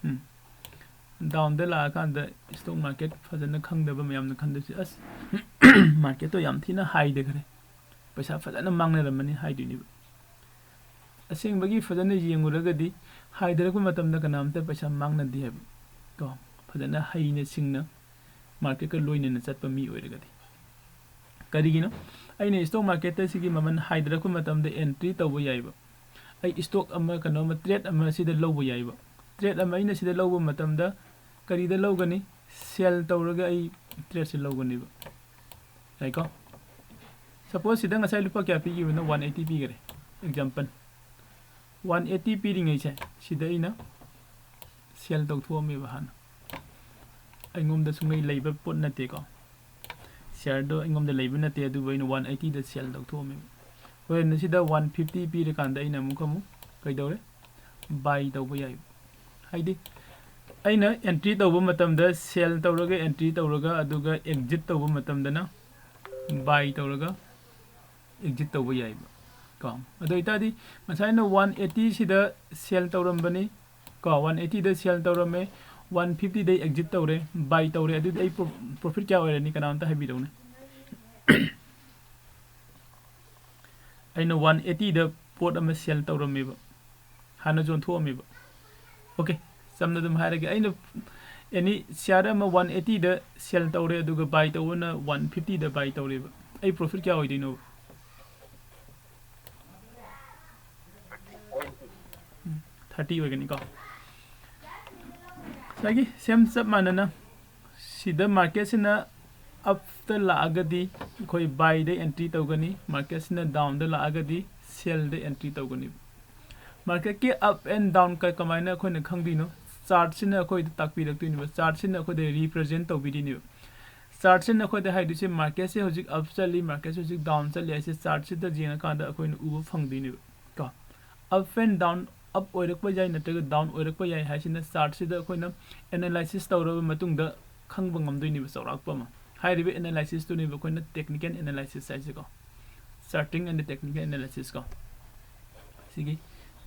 ꯎꯝ꯫ ꯗꯥꯎꯟꯗ ꯂꯥꯛꯑꯀꯥꯟꯗ ꯁ꯭ꯇꯣꯛ ꯃꯥꯔꯀꯦꯠ ꯐꯖꯅ ꯈꯪꯗꯕ ꯃꯌꯥꯝꯅ ꯈꯟꯗꯣꯏꯁꯦ, "ꯑꯁ, ꯃꯥꯔꯀꯦꯠꯇꯣ ꯌꯥꯝ ꯊꯤꯅ ꯍꯥꯏꯗ ꯈꯔꯦ, ꯄꯩꯁꯥ ꯐꯖꯅ ꯃꯥꯡꯅꯔꯝꯃꯅꯤ" ꯍꯥꯏꯗꯣꯏꯅꯦꯕ꯫ ꯑꯁꯦꯡꯕꯒꯤ ꯐꯖꯅ ꯌꯦꯡꯉꯨꯔꯒꯗꯤ ꯍꯥꯏꯗꯔꯛꯄ ꯃꯇꯝꯗ ꯀꯅꯥꯝꯇ ꯄꯩꯁꯥ ꯃꯥꯡꯅꯗꯦ ꯍꯥꯏꯕ ꯀꯣ꯫ ꯐꯖꯅ ꯍꯩꯅ ꯁꯤꯡꯅ ꯃꯥꯔꯀꯦꯠꯀ ꯂꯣꯏꯅꯅ ꯆꯠꯄ ꯃꯤ ꯑꯣꯏꯔꯒꯗꯤ꯫ ꯀꯔꯤꯒꯤꯅꯣ? ꯑꯩꯅ ꯁ꯭ꯇꯣꯛ ꯃꯥꯔꯀꯦꯠꯇ ꯁꯤꯒꯤ ꯃꯃꯜ ꯍꯥꯏꯗꯔꯛꯄ ꯃꯇꯝꯗ ꯑꯦꯟꯇ꯭ꯔꯤ ꯇꯧꯕ ꯌꯥꯏꯕ꯫ ꯑꯩ ꯁ꯭ꯇꯣꯛ ꯑꯃ, ꯀꯩꯅꯣ ꯑꯃ, ꯇ꯭ꯔꯦꯠ ꯑꯃ ꯁꯤꯗ ꯂꯧꯕ ꯌꯥꯏꯕ꯫ ꯇ꯭ꯔꯦꯠ ꯑꯃ ꯑꯩꯅ ꯁꯤꯗ ꯂꯧꯕ ꯃꯇꯝꯗ ꯀꯔꯤꯗ ꯂꯧꯒꯅꯤ? ꯁꯦꯜ ꯇꯧꯔꯒ ꯑꯩ ꯇ꯭ꯔꯦꯠꯁꯦ ꯂꯧꯒꯅꯦꯕ꯫ ꯌꯥꯏꯀꯣ? ꯁꯄꯣꯁ ꯁꯤꯗ ꯉꯁꯥꯏ ꯂꯨꯄꯥ ꯀꯌꯥ ꯄꯤꯈꯤꯕꯅꯣ? ꯋꯥꯟ ꯑꯩꯠꯇꯤ ꯄꯤꯈꯔꯦ꯫ ꯑꯦꯛꯖꯥꯝꯄꯜ, ꯋꯥꯟ ꯑꯩꯠꯇꯤ ꯄꯤꯔꯤꯉꯩꯁꯦ ꯁꯤꯗ ꯑꯩꯅ ꯁꯦꯜ ꯇꯧꯊꯣꯛꯑꯝꯃꯦꯕ ꯍꯥꯟꯅ꯫ ꯑꯩꯉꯣꯝꯗ ꯁꯨꯡꯂꯩ ꯂꯩꯕ ꯄꯣꯠ ꯅꯠꯇꯦꯀꯣ꯫ ꯁꯤꯌꯔꯗꯣ ꯑꯩꯉꯣꯝꯗ ꯂꯩꯕ ꯅꯠꯇꯦ, ꯑꯗꯨꯕꯨ ꯑꯩꯅ ꯋꯥꯟ ꯑꯩꯠꯇꯤꯗ ꯁꯦꯜ ꯇꯧꯊꯣꯛꯑꯝꯃꯦꯕ꯫ ꯍꯣꯔꯦꯟ ꯁꯤꯗ ꯋꯥꯟ ꯐꯤꯐꯇꯤ ꯄꯤꯔꯀꯥꯟꯗ ꯑꯩꯅ ꯑꯃꯨꯛ ꯑꯃꯨꯛ ꯀꯩꯗꯧꯔꯦ? ꯕꯥꯏ ꯇꯧꯕ ꯌꯥꯏꯕ꯫ ꯍꯥꯏꯗꯤ ꯑꯩꯅ ꯑꯦꯟꯇ꯭ꯔꯤ ꯇꯧꯕ ꯃꯇꯝꯗ ꯁꯦꯜ ꯇꯧꯔꯒ ꯑꯦꯟꯇ꯭ꯔꯤ ꯇꯧꯔꯒ, ꯑꯗꯨꯒ ꯑꯦꯛꯖꯤꯠ ꯇꯧꯕ ꯃꯇꯝꯗꯅ ꯕꯥꯏ ꯇꯧꯔꯒ ꯑꯦꯛꯖꯤꯠ ꯇꯧꯕ ꯌꯥꯏꯕ ꯀꯣ꯫ ꯑꯗꯨ ꯑꯣꯏꯇꯥꯔꯗꯤ ꯉꯁꯥꯏꯅ ꯋꯥꯟ ꯑꯩꯠꯇꯤꯁꯤꯗ ꯁꯦꯜ ꯇꯧꯔꯝꯕꯅꯤ ꯀꯣ, ꯋꯥꯟ ꯑꯩꯠꯇꯤꯗ ꯁꯦꯜ ꯇꯧꯔꯝꯃꯦ, ꯋꯥꯟ ꯐꯤꯐꯇꯤꯗꯩ ꯑꯦꯛꯖꯤꯠ ꯇꯧꯔꯦ, ꯕꯥꯏ ꯇꯧꯔꯦ, ꯑꯗꯨꯗꯤ ꯑꯩ ꯄ꯭ꯔꯣꯐꯤꯠ ꯀꯌꯥ ꯑꯣꯏꯔꯅꯤ? ꯀꯅꯥꯝꯇ ꯍꯥꯏꯕꯤꯔꯛꯎꯅꯦ꯫ ꯑꯩꯅ ꯋꯥꯟ ꯑꯩꯠꯇꯤꯗ ꯄꯣꯠ ꯑꯃ ꯁꯦꯜ ꯇꯧꯔꯝꯃꯦꯕ, ꯍꯥꯟꯅ ꯌꯣꯟꯊꯣꯛꯑꯝꯃꯦꯕ꯫ ꯑꯣꯀꯦ, ꯆꯝꯅ ꯑꯗꯨꯝ ꯍꯥꯏꯔꯒꯦ, ꯑꯩꯅ ꯑꯦꯅꯤ ꯁꯤꯌꯥꯔ ꯑꯃ ꯋꯥꯟ ꯑꯩꯠꯇꯤꯗ ꯁꯦꯜ ꯇꯧꯔꯦ, ꯑꯗꯨꯒ ꯕꯥꯏ ꯇꯧꯕꯅ ꯋꯥꯟ ꯐꯤꯐꯇꯤꯗ ꯕꯥꯏ ꯇꯧꯔꯦꯕ, ꯑꯩ ꯄ꯭ꯔꯣꯐꯤꯠ ꯀꯌꯥ ꯑꯣꯏꯗꯣꯏꯅꯣ? ꯊꯥꯔꯇꯤ ꯑꯣꯏꯒꯅꯤꯀꯣ꯫ ꯉꯁꯥꯏꯒꯤ ꯁꯦꯝ ꯆꯞ ꯃꯥꯟꯅꯅ ꯁꯤꯗ ꯃꯥꯔꯀꯦꯠꯁꯤꯅ ꯑꯞꯇ ꯂꯥꯛꯑꯒꯗꯤ ꯑꯩꯈꯣꯏ ꯕꯥꯏꯗ ꯑꯦꯟꯇ꯭ꯔꯤ ꯇꯧꯒꯅꯤ, ꯃꯥꯔꯀꯦꯠꯁꯤꯅ ꯗꯥꯎꯟꯗ ꯂꯥꯛꯑꯒꯗꯤ ꯁꯦꯜꯗ ꯑꯦꯟꯇ꯭ꯔꯤ ꯇꯧꯒꯅꯤ꯫ ꯃꯥꯔꯀꯦꯠꯀꯤ ꯑꯞ ꯑꯦꯟ ꯗꯥꯎꯟ ꯀꯃꯥꯏꯅ ꯑꯩꯈꯣꯏꯅ ꯈꯪꯗꯣꯏꯅꯣ? ꯆꯥꯔꯠꯁꯤꯅ ꯑꯩꯈꯣꯏꯗ ꯇꯥꯛꯄꯤꯔꯛꯇꯣꯏꯅꯦꯕ, ꯆꯥꯔꯠꯁꯤꯅ ꯑꯩꯈꯣꯏꯗ ꯔꯤꯄ꯭ꯔꯖꯦꯟ ꯇꯧꯕꯤꯗꯣꯏꯅꯦꯕ꯫ ꯆꯥꯔꯠꯁꯤꯅ ꯑꯩꯈꯣꯏꯗ ꯍꯥꯏꯗꯣꯏꯁꯦ ꯃꯥꯔꯀꯦꯠꯁꯦ ꯍꯧꯖꯤꯛ ꯑꯞ ꯆꯠꯂꯤ, ꯃꯥꯔꯀꯦꯠꯁꯦ ꯍꯧꯖꯤꯛ ꯗꯥꯎꯟ ꯆꯠꯂꯤ ꯍꯥꯏꯁꯦ ꯆꯥꯔꯠꯁꯤꯗ ꯌꯦꯡꯉꯀꯥꯟꯗ ꯑꯩꯈꯣꯏꯅ ꯎꯕ ꯐꯪꯗꯣꯏꯅꯦꯕ ꯀꯣ꯫ ꯑꯞ ꯑꯦꯟ ꯗꯥꯎꯟ, ꯑꯞ ꯑꯣꯏꯔꯛꯄ ꯌꯥꯏ ꯅꯠꯇ꯭ꯔꯒ ꯗꯥꯎꯟ ꯑꯣꯏꯔꯛꯄ ꯌꯥꯏ ꯍꯥꯏꯁꯤꯅ ꯆꯥꯔꯠꯁꯤꯗ ꯑꯩꯈꯣꯏꯅ ꯑꯦꯅꯥꯂꯥꯏꯁꯤꯁ ꯇꯧꯔꯕ ꯃꯇꯨꯡꯗ ꯈꯪꯕ ꯉꯝꯗꯣꯏꯅꯦꯕ ꯆꯥꯎꯔꯥꯛꯄ ꯑꯃ꯫ ꯍꯥꯏꯔꯤꯕ ꯑꯦꯅꯥꯂꯥꯏꯁꯤꯁꯇꯨꯅꯦꯕ ꯑꯩꯈꯣꯏꯅ ꯇꯦꯛꯅꯤꯀꯦꯜ ꯑꯦꯅꯥꯂꯥꯏꯁꯤꯁ ꯍꯥꯏꯁꯦꯀꯣ, ꯆꯥꯔꯇꯤꯡ ꯑꯦꯟ ꯇꯦꯛꯅꯤꯀꯦꯜ ꯑꯦꯅꯥꯂꯥꯏꯁꯤꯁ ꯀꯣ꯫ ꯁꯤꯒꯤ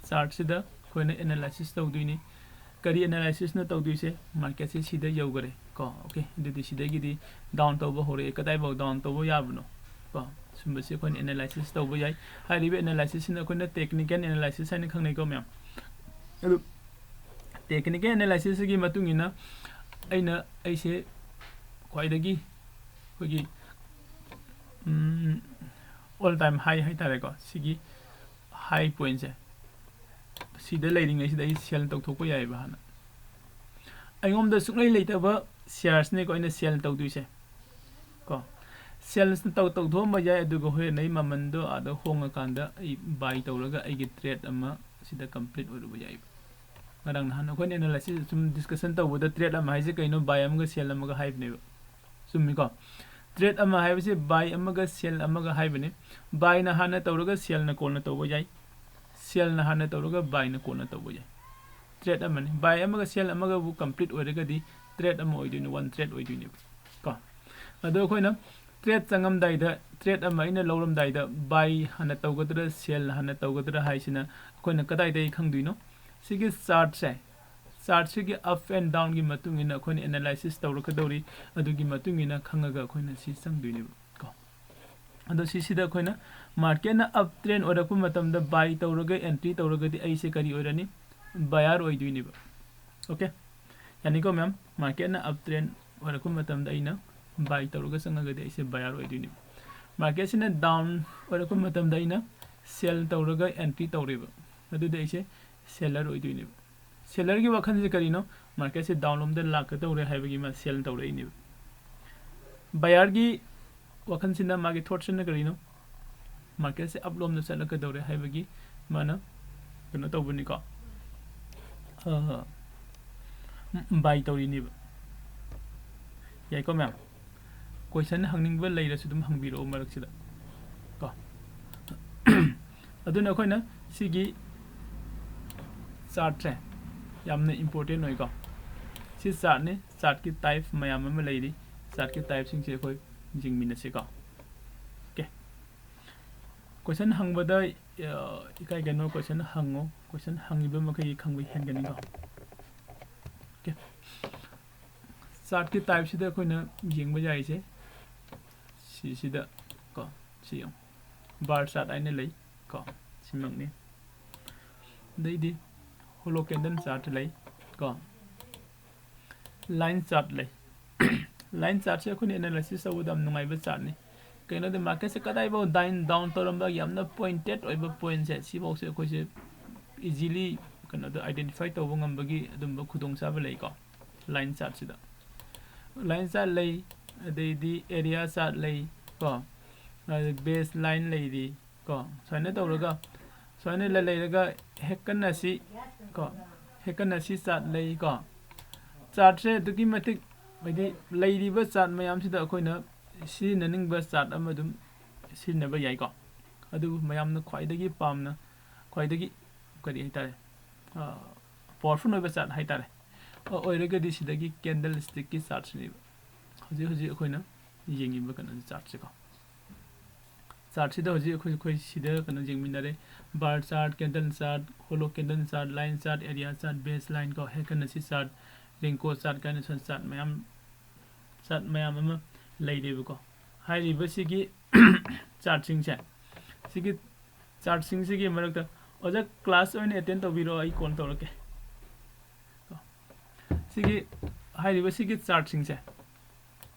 ꯆꯥꯔꯠꯁꯤꯗ ꯑꯩꯈꯣꯏꯅ ꯑꯦꯅꯥꯂꯥꯏꯁꯤꯁ ꯇꯧꯗꯣꯏꯅꯤ꯫ ꯀꯔꯤ ꯑꯦꯅꯥꯂꯥꯏꯁꯤꯁꯅ ꯇꯧꯗꯣꯏꯁꯦ? ꯃꯥꯔꯀꯦꯠꯁꯦ ꯁꯤꯗ ꯌꯧꯈꯔꯦ ꯀꯣ꯫ ꯑꯣꯀꯦ, ꯑꯗꯨꯗꯤ ꯁꯤꯗꯒꯤꯗꯤ ꯗꯥꯎꯟ ꯇꯧꯕ ꯍꯧꯔꯛꯑꯦ, ꯀꯗꯥꯏꯐꯥꯎ ꯗꯥꯎꯟ ꯇꯧꯕ ꯌꯥꯕꯅꯣ ꯀꯣ, ꯁꯨꯝꯕꯁꯤ ꯑꯩꯈꯣꯏꯅ ꯑꯦꯅꯥꯂꯥꯏꯁꯤꯁ ꯇꯧꯕ ꯌꯥꯏ꯫ ꯍꯥꯏꯔꯤꯕ ꯑꯦꯅꯥꯂꯥꯏꯁꯤꯁꯁꯤꯅ ꯑꯩꯈꯣꯏꯅ ꯇꯦꯛꯅꯤꯀꯦꯜ ꯑꯦꯅꯥꯂꯥꯏꯁꯤꯁ ꯍꯥꯏꯅ ꯈꯪꯅꯩꯀꯣ ꯃꯌꯥꯝ꯫ ꯑꯗꯨ ꯇꯦꯛꯅꯤꯀꯦꯜ ꯑꯦꯅꯥꯂꯥꯏꯁꯤꯁꯁꯤꯒꯤ ꯃꯇꯨꯡ ꯏꯟꯅ ꯑꯩꯅ, ꯑꯩꯁꯦ ꯈ꯭ꯋꯥꯏꯗꯒꯤ ꯑꯩꯈꯣꯏꯒꯤ ꯑꯣꯜ ꯇꯥꯏꯝ ꯍꯥꯏ ꯍꯥꯏꯇꯥꯔꯦꯀꯣ, ꯁꯤꯒꯤ ꯍꯥꯏ ꯄꯣꯏꯟꯁꯦ, ꯁꯤꯗ ꯂꯩꯔꯤꯉꯩꯁꯤꯗ ꯑꯩ ꯁꯦꯜ ꯇꯧꯊꯣꯛꯄ ꯌꯥꯏꯑꯕ꯫ ꯍꯥꯟꯅ ꯑꯩꯉꯣꯟꯗ ꯁꯨꯡꯂꯩ ꯂꯩꯇꯕ ꯁꯤꯌꯥꯔꯁꯤꯅꯦꯀꯣ ꯑꯩꯅ ꯁꯦꯜ ꯇꯧꯗꯣꯏꯁꯦ ꯀꯣ꯫ ꯁꯦꯜꯁ ꯇꯧ ꯇꯧꯊꯣꯛꯑꯝꯕ ꯌꯥꯏ, ꯑꯗꯨꯒ ꯍꯣꯔꯦꯟ ꯑꯩ ꯃꯃꯟꯗꯣ ꯑꯥꯗ ꯍꯣꯡꯉꯀꯥꯟꯗ ꯑꯩ ꯕꯥꯏ ꯇꯧꯔꯒ ꯑꯩꯒꯤ ꯇ꯭ꯔꯦꯠ ꯑꯃ ꯁꯤꯗ ꯀꯝꯄ꯭ꯂꯤꯠ ꯑꯣꯏꯔꯨꯕ ꯌꯥꯏꯕ꯫ ꯉꯔꯥꯡ ꯅꯍꯥꯟ ꯑꯩꯈꯣꯏꯅ ꯑꯦꯅꯥꯂꯥꯏꯁꯤꯁ ꯁꯨꯝ ꯗꯤꯁꯀꯁꯟ ꯇꯧꯕꯗ ꯇ꯭ꯔꯦꯠ ꯑꯃ ꯍꯥꯏꯁꯦ ꯀꯩꯅꯣ? ꯕꯥꯏ ꯑꯃꯒ ꯁꯦꯜ ꯑꯃꯒ ꯍꯥꯏꯕꯅꯦꯕ, ꯆꯨꯝꯃꯤꯀꯣ? ꯇ꯭ꯔꯦꯠ ꯑꯃ ꯍꯥꯏꯕꯁꯦ ꯕꯥꯏ ꯑꯃꯒ ꯁꯦꯜ ꯑꯃꯒ ꯍꯥꯏꯕꯅꯤ꯫ ꯕꯥꯏꯅ ꯍꯥꯟꯅ ꯇꯧꯔꯒ ꯁꯦꯜꯅ ꯀꯣꯟꯅ ꯇꯧꯕ ꯌꯥꯏ, ꯁꯦꯜꯅ ꯍꯥꯟꯅ ꯇꯧꯔꯒ ꯕꯥꯏꯅ ꯀꯣꯟꯅ ꯇꯧꯕ ꯌꯥꯏ꯫ ꯇ꯭ꯔꯦꯠ ꯑꯃꯅꯤ꯫ ꯕꯥꯏ ꯑꯃꯒ ꯁꯦꯜ ꯑꯃꯒꯕꯨ ꯀꯝꯄ꯭ꯂꯤꯠ ꯑꯣꯏꯔꯒꯗꯤ ꯇ꯭ꯔꯦꯠ ꯑꯃ ꯑꯣꯏꯗꯣꯏꯅꯤ, ꯋꯥꯟ ꯇ꯭ꯔꯦꯠ ꯑꯣꯏꯗꯣꯏꯅꯦꯕ ꯀꯣ꯫ ꯑꯗꯣ ꯑꯩꯈꯣꯏꯅ ꯇ꯭ꯔꯦꯠ ꯆꯪꯉꯝꯗꯥꯏꯗ, ꯇ꯭ꯔꯦꯠ ꯑꯃ ꯑꯩꯅ ꯂꯧꯔꯝꯗꯥꯏꯗ ꯕꯥꯏ ꯍꯥꯟꯅ ꯇꯧꯒꯗ꯭ꯔꯥ ꯁꯦꯜ ꯍꯥꯟꯅ ꯇꯧꯒꯗ꯭ꯔꯥ ꯍꯥꯏꯁꯤꯅ ꯑꯩꯈꯣꯏꯅ ꯀꯗꯥꯏꯗꯒꯤ ꯈꯪꯗꯣꯏꯅꯣ? ꯁꯤꯒꯤ ꯆꯥꯔꯠꯁꯦ, ꯆꯥꯔꯠꯁꯤꯒꯤ up and downꯒꯤ ꯃꯇꯨꯡ ꯏꯟꯅ ꯑꯩꯈꯣꯏꯅ analysis ꯇꯧꯔꯛꯀꯗꯧꯔꯤ꯫ ꯑꯗꯨꯒꯤ ꯃꯇꯨꯡ ꯏꯟꯅ ꯈꯪꯉꯒ ꯑꯩꯈꯣꯏꯅ ꯁꯤ ꯆꯪꯗꯣꯏꯅꯦꯕ ꯀꯣ꯫ ꯑꯗꯣ ꯁꯤꯁꯤꯗ ꯑꯩꯈꯣꯏꯅ marketꯅ up trend ꯑꯣꯏꯔꯛꯄ ꯃꯇꯝꯗ buy ꯇꯧꯔꯒ entry ꯇꯧꯔꯒꯗꯤ ꯑꯩꯁꯦ ꯀꯔꯤ ꯑꯣꯏꯔꯅꯤ? Buyer ꯑꯣꯏꯗꯣꯏꯅꯦꯕ꯫ Okay, ꯌꯥꯅꯤꯀꯣ ꯃꯌꯥꯝ? Marketꯅ up trend ꯑꯣꯏꯔꯛꯄ ꯃꯇꯝꯗ ꯑꯩꯅ buy ꯇꯧꯔꯒ ꯆꯪꯉꯒꯗꯤ ꯑꯩꯁꯦ buyer ꯑꯣꯏꯗꯣꯏꯅꯦꯕ꯫ Marketꯁꯤꯅ down ꯑꯣꯏꯔꯛꯄ ꯃꯇꯝꯗ ꯑꯩꯅ sell ꯇꯧꯔꯒ entry ꯇꯧꯔꯦꯕ, ꯑꯗꯨꯗꯤ ꯑꯩꯁꯦ seller ꯑꯣꯏꯗꯣꯏꯅꯦꯕ꯫ Sellerꯒꯤ ꯋꯥꯈꯜꯁꯦ ꯀꯔꯤꯅꯣ? Marketꯁꯦ down ꯂꯣꯝꯗ ꯂꯥꯛꯀꯗꯧꯔꯦ ꯍꯥꯏꯕꯒꯤ ꯃꯥ sell ꯇꯧꯔꯛꯏꯅꯦꯕ꯫ Buyerꯒꯤ ꯋꯥꯈꯜꯁꯤꯅ, ꯃꯥꯒꯤ thoughtꯁꯤꯅ ꯀꯔꯤꯅꯣ? Marketꯁꯦ up ꯂꯣꯝꯗ ꯆꯠꯂꯛꯀꯗꯧꯔꯦ ꯍꯥꯏꯕꯒꯤ ꯃꯥꯅ ꯀꯩꯅꯣ ꯇꯧꯕꯅꯤꯀꯣ, ꯑ, buy ꯇꯧꯔꯤꯅꯦꯕ꯫ ꯌꯥꯏꯀꯣ ꯃꯌꯥꯝ? Question ꯍꯪꯅꯤꯡꯕ ꯂꯩꯔꯁꯨ ꯑꯗꯨꯝ ꯍꯪꯕꯤꯔꯛꯑꯣ ꯃꯔꯛꯁꯤꯗ ꯀꯣ꯫ ꯑꯗꯨꯅ ꯑꯩꯈꯣꯏꯅ ꯁꯤꯒꯤ ꯆꯥꯔꯠꯁꯦ ꯌꯥꯝꯅ important ꯑꯣꯏꯀꯣ꯫ ꯁꯤ ꯆꯥꯔꯠꯅꯤ, ꯆꯥꯔꯠꯀꯤ type ꯃꯌꯥꯝ ꯑꯃ ꯂꯩꯔꯤ꯫ ꯆꯥꯔꯠꯀꯤ typeꯁꯤꯡꯁꯦ ꯑꯩꯈꯣꯏ ꯌꯦꯡꯃꯤꯟꯅꯁꯤꯀꯣ꯫ Okay, question ꯍꯪꯕꯗ, ꯑ, ꯏꯀꯥꯏꯒꯅꯨ, question ꯍꯪꯉꯣ꯫ Question ꯍꯪꯉꯤꯕ ꯃꯈꯩ ꯈꯪꯕ ꯍꯦꯟꯒꯅꯤꯀꯣ꯫ Okay, ꯆꯥꯔꯠꯀꯤ typeꯁꯤꯗ ꯑꯩꯈꯣꯏꯅ ꯌꯦꯡꯕ ꯌꯥꯔꯤꯁꯦ ꯁꯤꯁꯤꯗ ꯀꯣ, ꯁꯤ ꯌꯦꯡꯉꯣ, bar chart ꯍꯥꯏꯅ ꯂꯩ ꯀꯣ, ꯁꯤꯃꯛꯅꯤ꯫ ꯑꯗꯩꯗꯤ hollow candle chart ꯂꯩ ꯀꯣ, line chart ꯂꯩ꯫ Line chartꯁꯦ ꯑꯩꯈꯣꯏꯅ analysis ꯇꯧꯕꯗ ꯌꯥꯝ ꯅꯨꯡꯉꯥꯏꯕ chartꯅꯤ꯫ ꯀꯩꯅꯣꯗꯤ marketꯁꯦ ꯀꯗꯥꯏꯐꯥꯎ down, down ꯇꯧꯔꯝꯕ, ꯌꯥꯝꯅ pointed ꯑꯣꯏꯕ pointꯁꯦ, ꯁꯤꯐꯥꯎꯁꯦ ꯑꯩꯈꯣꯏꯁꯦ easily ꯀꯩꯅꯣꯗ identify ꯇꯧꯕ ꯉꯝꯕꯒꯤ ꯑꯗꯨꯝꯕ ꯈꯨꯗꯣꯡꯆꯥꯕ ꯂꯩꯀꯣ꯫ Line chartꯁꯤꯗ line chart ꯂꯩ, ꯑꯗꯩꯗꯤ area chart ꯂꯩ ꯀꯣ, ꯑꯗꯩ base line ꯂꯩꯔꯤ ꯀꯣ꯫ ꯁꯨꯃꯥꯏꯅ ꯇꯧꯔꯒ, ꯁꯨꯃꯥꯏꯅ ꯂꯩ-, ꯂꯩꯔꯒ ꯍꯦꯛꯀꯟꯅꯁꯤ ꯀꯣ, ꯍꯦꯛꯀꯟꯅꯁꯤ chart ꯂꯩ ꯀꯣ꯫ Chartꯁꯦ ꯑꯗꯨꯛꯀꯤ ꯃꯇꯤꯛ, ꯍꯥꯏꯗꯤ ꯂꯩꯔꯤꯕ chart ꯃꯌꯥꯝꯁꯤꯗ ꯑꯩꯈꯣꯏꯅ ꯁꯤꯖꯤꯟꯅꯅꯤꯡꯕ chart ꯑꯃ ꯑꯗꯨꯝ ꯁꯤꯖꯤꯟꯅꯕ ꯌꯥꯏꯀꯣ꯫ ꯑꯗꯨꯕꯨ ꯃꯌꯥꯝꯅ ꯈ꯭ꯋꯥꯏꯗꯒꯤ ꯄꯥꯝꯅ, ꯈ꯭ꯋꯥꯏꯗꯒꯤ ꯀꯔꯤ ꯍꯥꯏꯇꯥꯔꯦ, ꯑ, powerful ꯑꯣꯏꯕ chart ꯍꯥꯏꯇꯥꯔꯦ, ꯑ, ꯑꯣꯏꯔꯒꯗꯤ ꯁꯤꯗꯒꯤ candlestickꯀꯤ chartꯁꯤꯅꯦꯕ ꯍꯧꯖꯤꯛ ꯍꯧꯖꯤꯛ ꯑꯩꯈꯣꯏꯅ ꯌꯦꯡꯉꯤꯕ ꯀꯩꯅꯣꯁꯦ, chartꯁꯦꯀꯣ꯫ ꯆꯥꯔꯠꯁꯤꯗ ꯍꯧꯖꯤꯛ ꯑꯩꯈꯣꯏ ꯑꯩꯈꯣꯏ ꯁꯤꯗ ꯀꯩꯅꯣ ꯌꯦꯡꯃꯤꯟꯅꯔꯦ, bar chart, candle chart, hollow candle chart, line chart, area chart, base line ꯀꯣ, ꯍꯦꯛꯀꯟꯅꯁꯤ ꯆꯥꯔꯠ, ꯔꯦꯡꯀꯣ ꯆꯥꯔꯠ ꯀꯥꯏꯅ ꯁꯨꯝ ꯆꯥꯔꯠ ꯃꯌꯥꯝ ꯆꯥꯔꯠ ꯃꯌꯥꯝ ꯑꯃ ꯂꯩꯔꯦꯕꯀꯣ꯫ ꯍꯥꯏꯔꯤꯕꯁꯤꯒꯤ ꯆꯥꯔꯠꯁꯤꯡꯁꯦ, ꯁꯤꯒꯤ ꯆꯥꯔꯠꯁꯤꯡꯁꯤꯒꯤ ꯃꯔꯛꯇ ꯑꯣꯖꯥ ꯀ꯭ꯂꯥꯁ ꯑꯣꯏꯅ ꯑꯦꯇꯦꯟ ꯇꯧꯕꯤꯔꯣ, ꯑꯩ ꯀꯣꯟ ꯇꯧꯔꯛꯀꯦ꯫ ꯀꯣ꯫ ꯁꯤꯒꯤ ꯍꯥꯏꯔꯤꯕ ꯁꯤꯒꯤ ꯆꯥꯔꯠꯁꯤꯡꯁꯦ,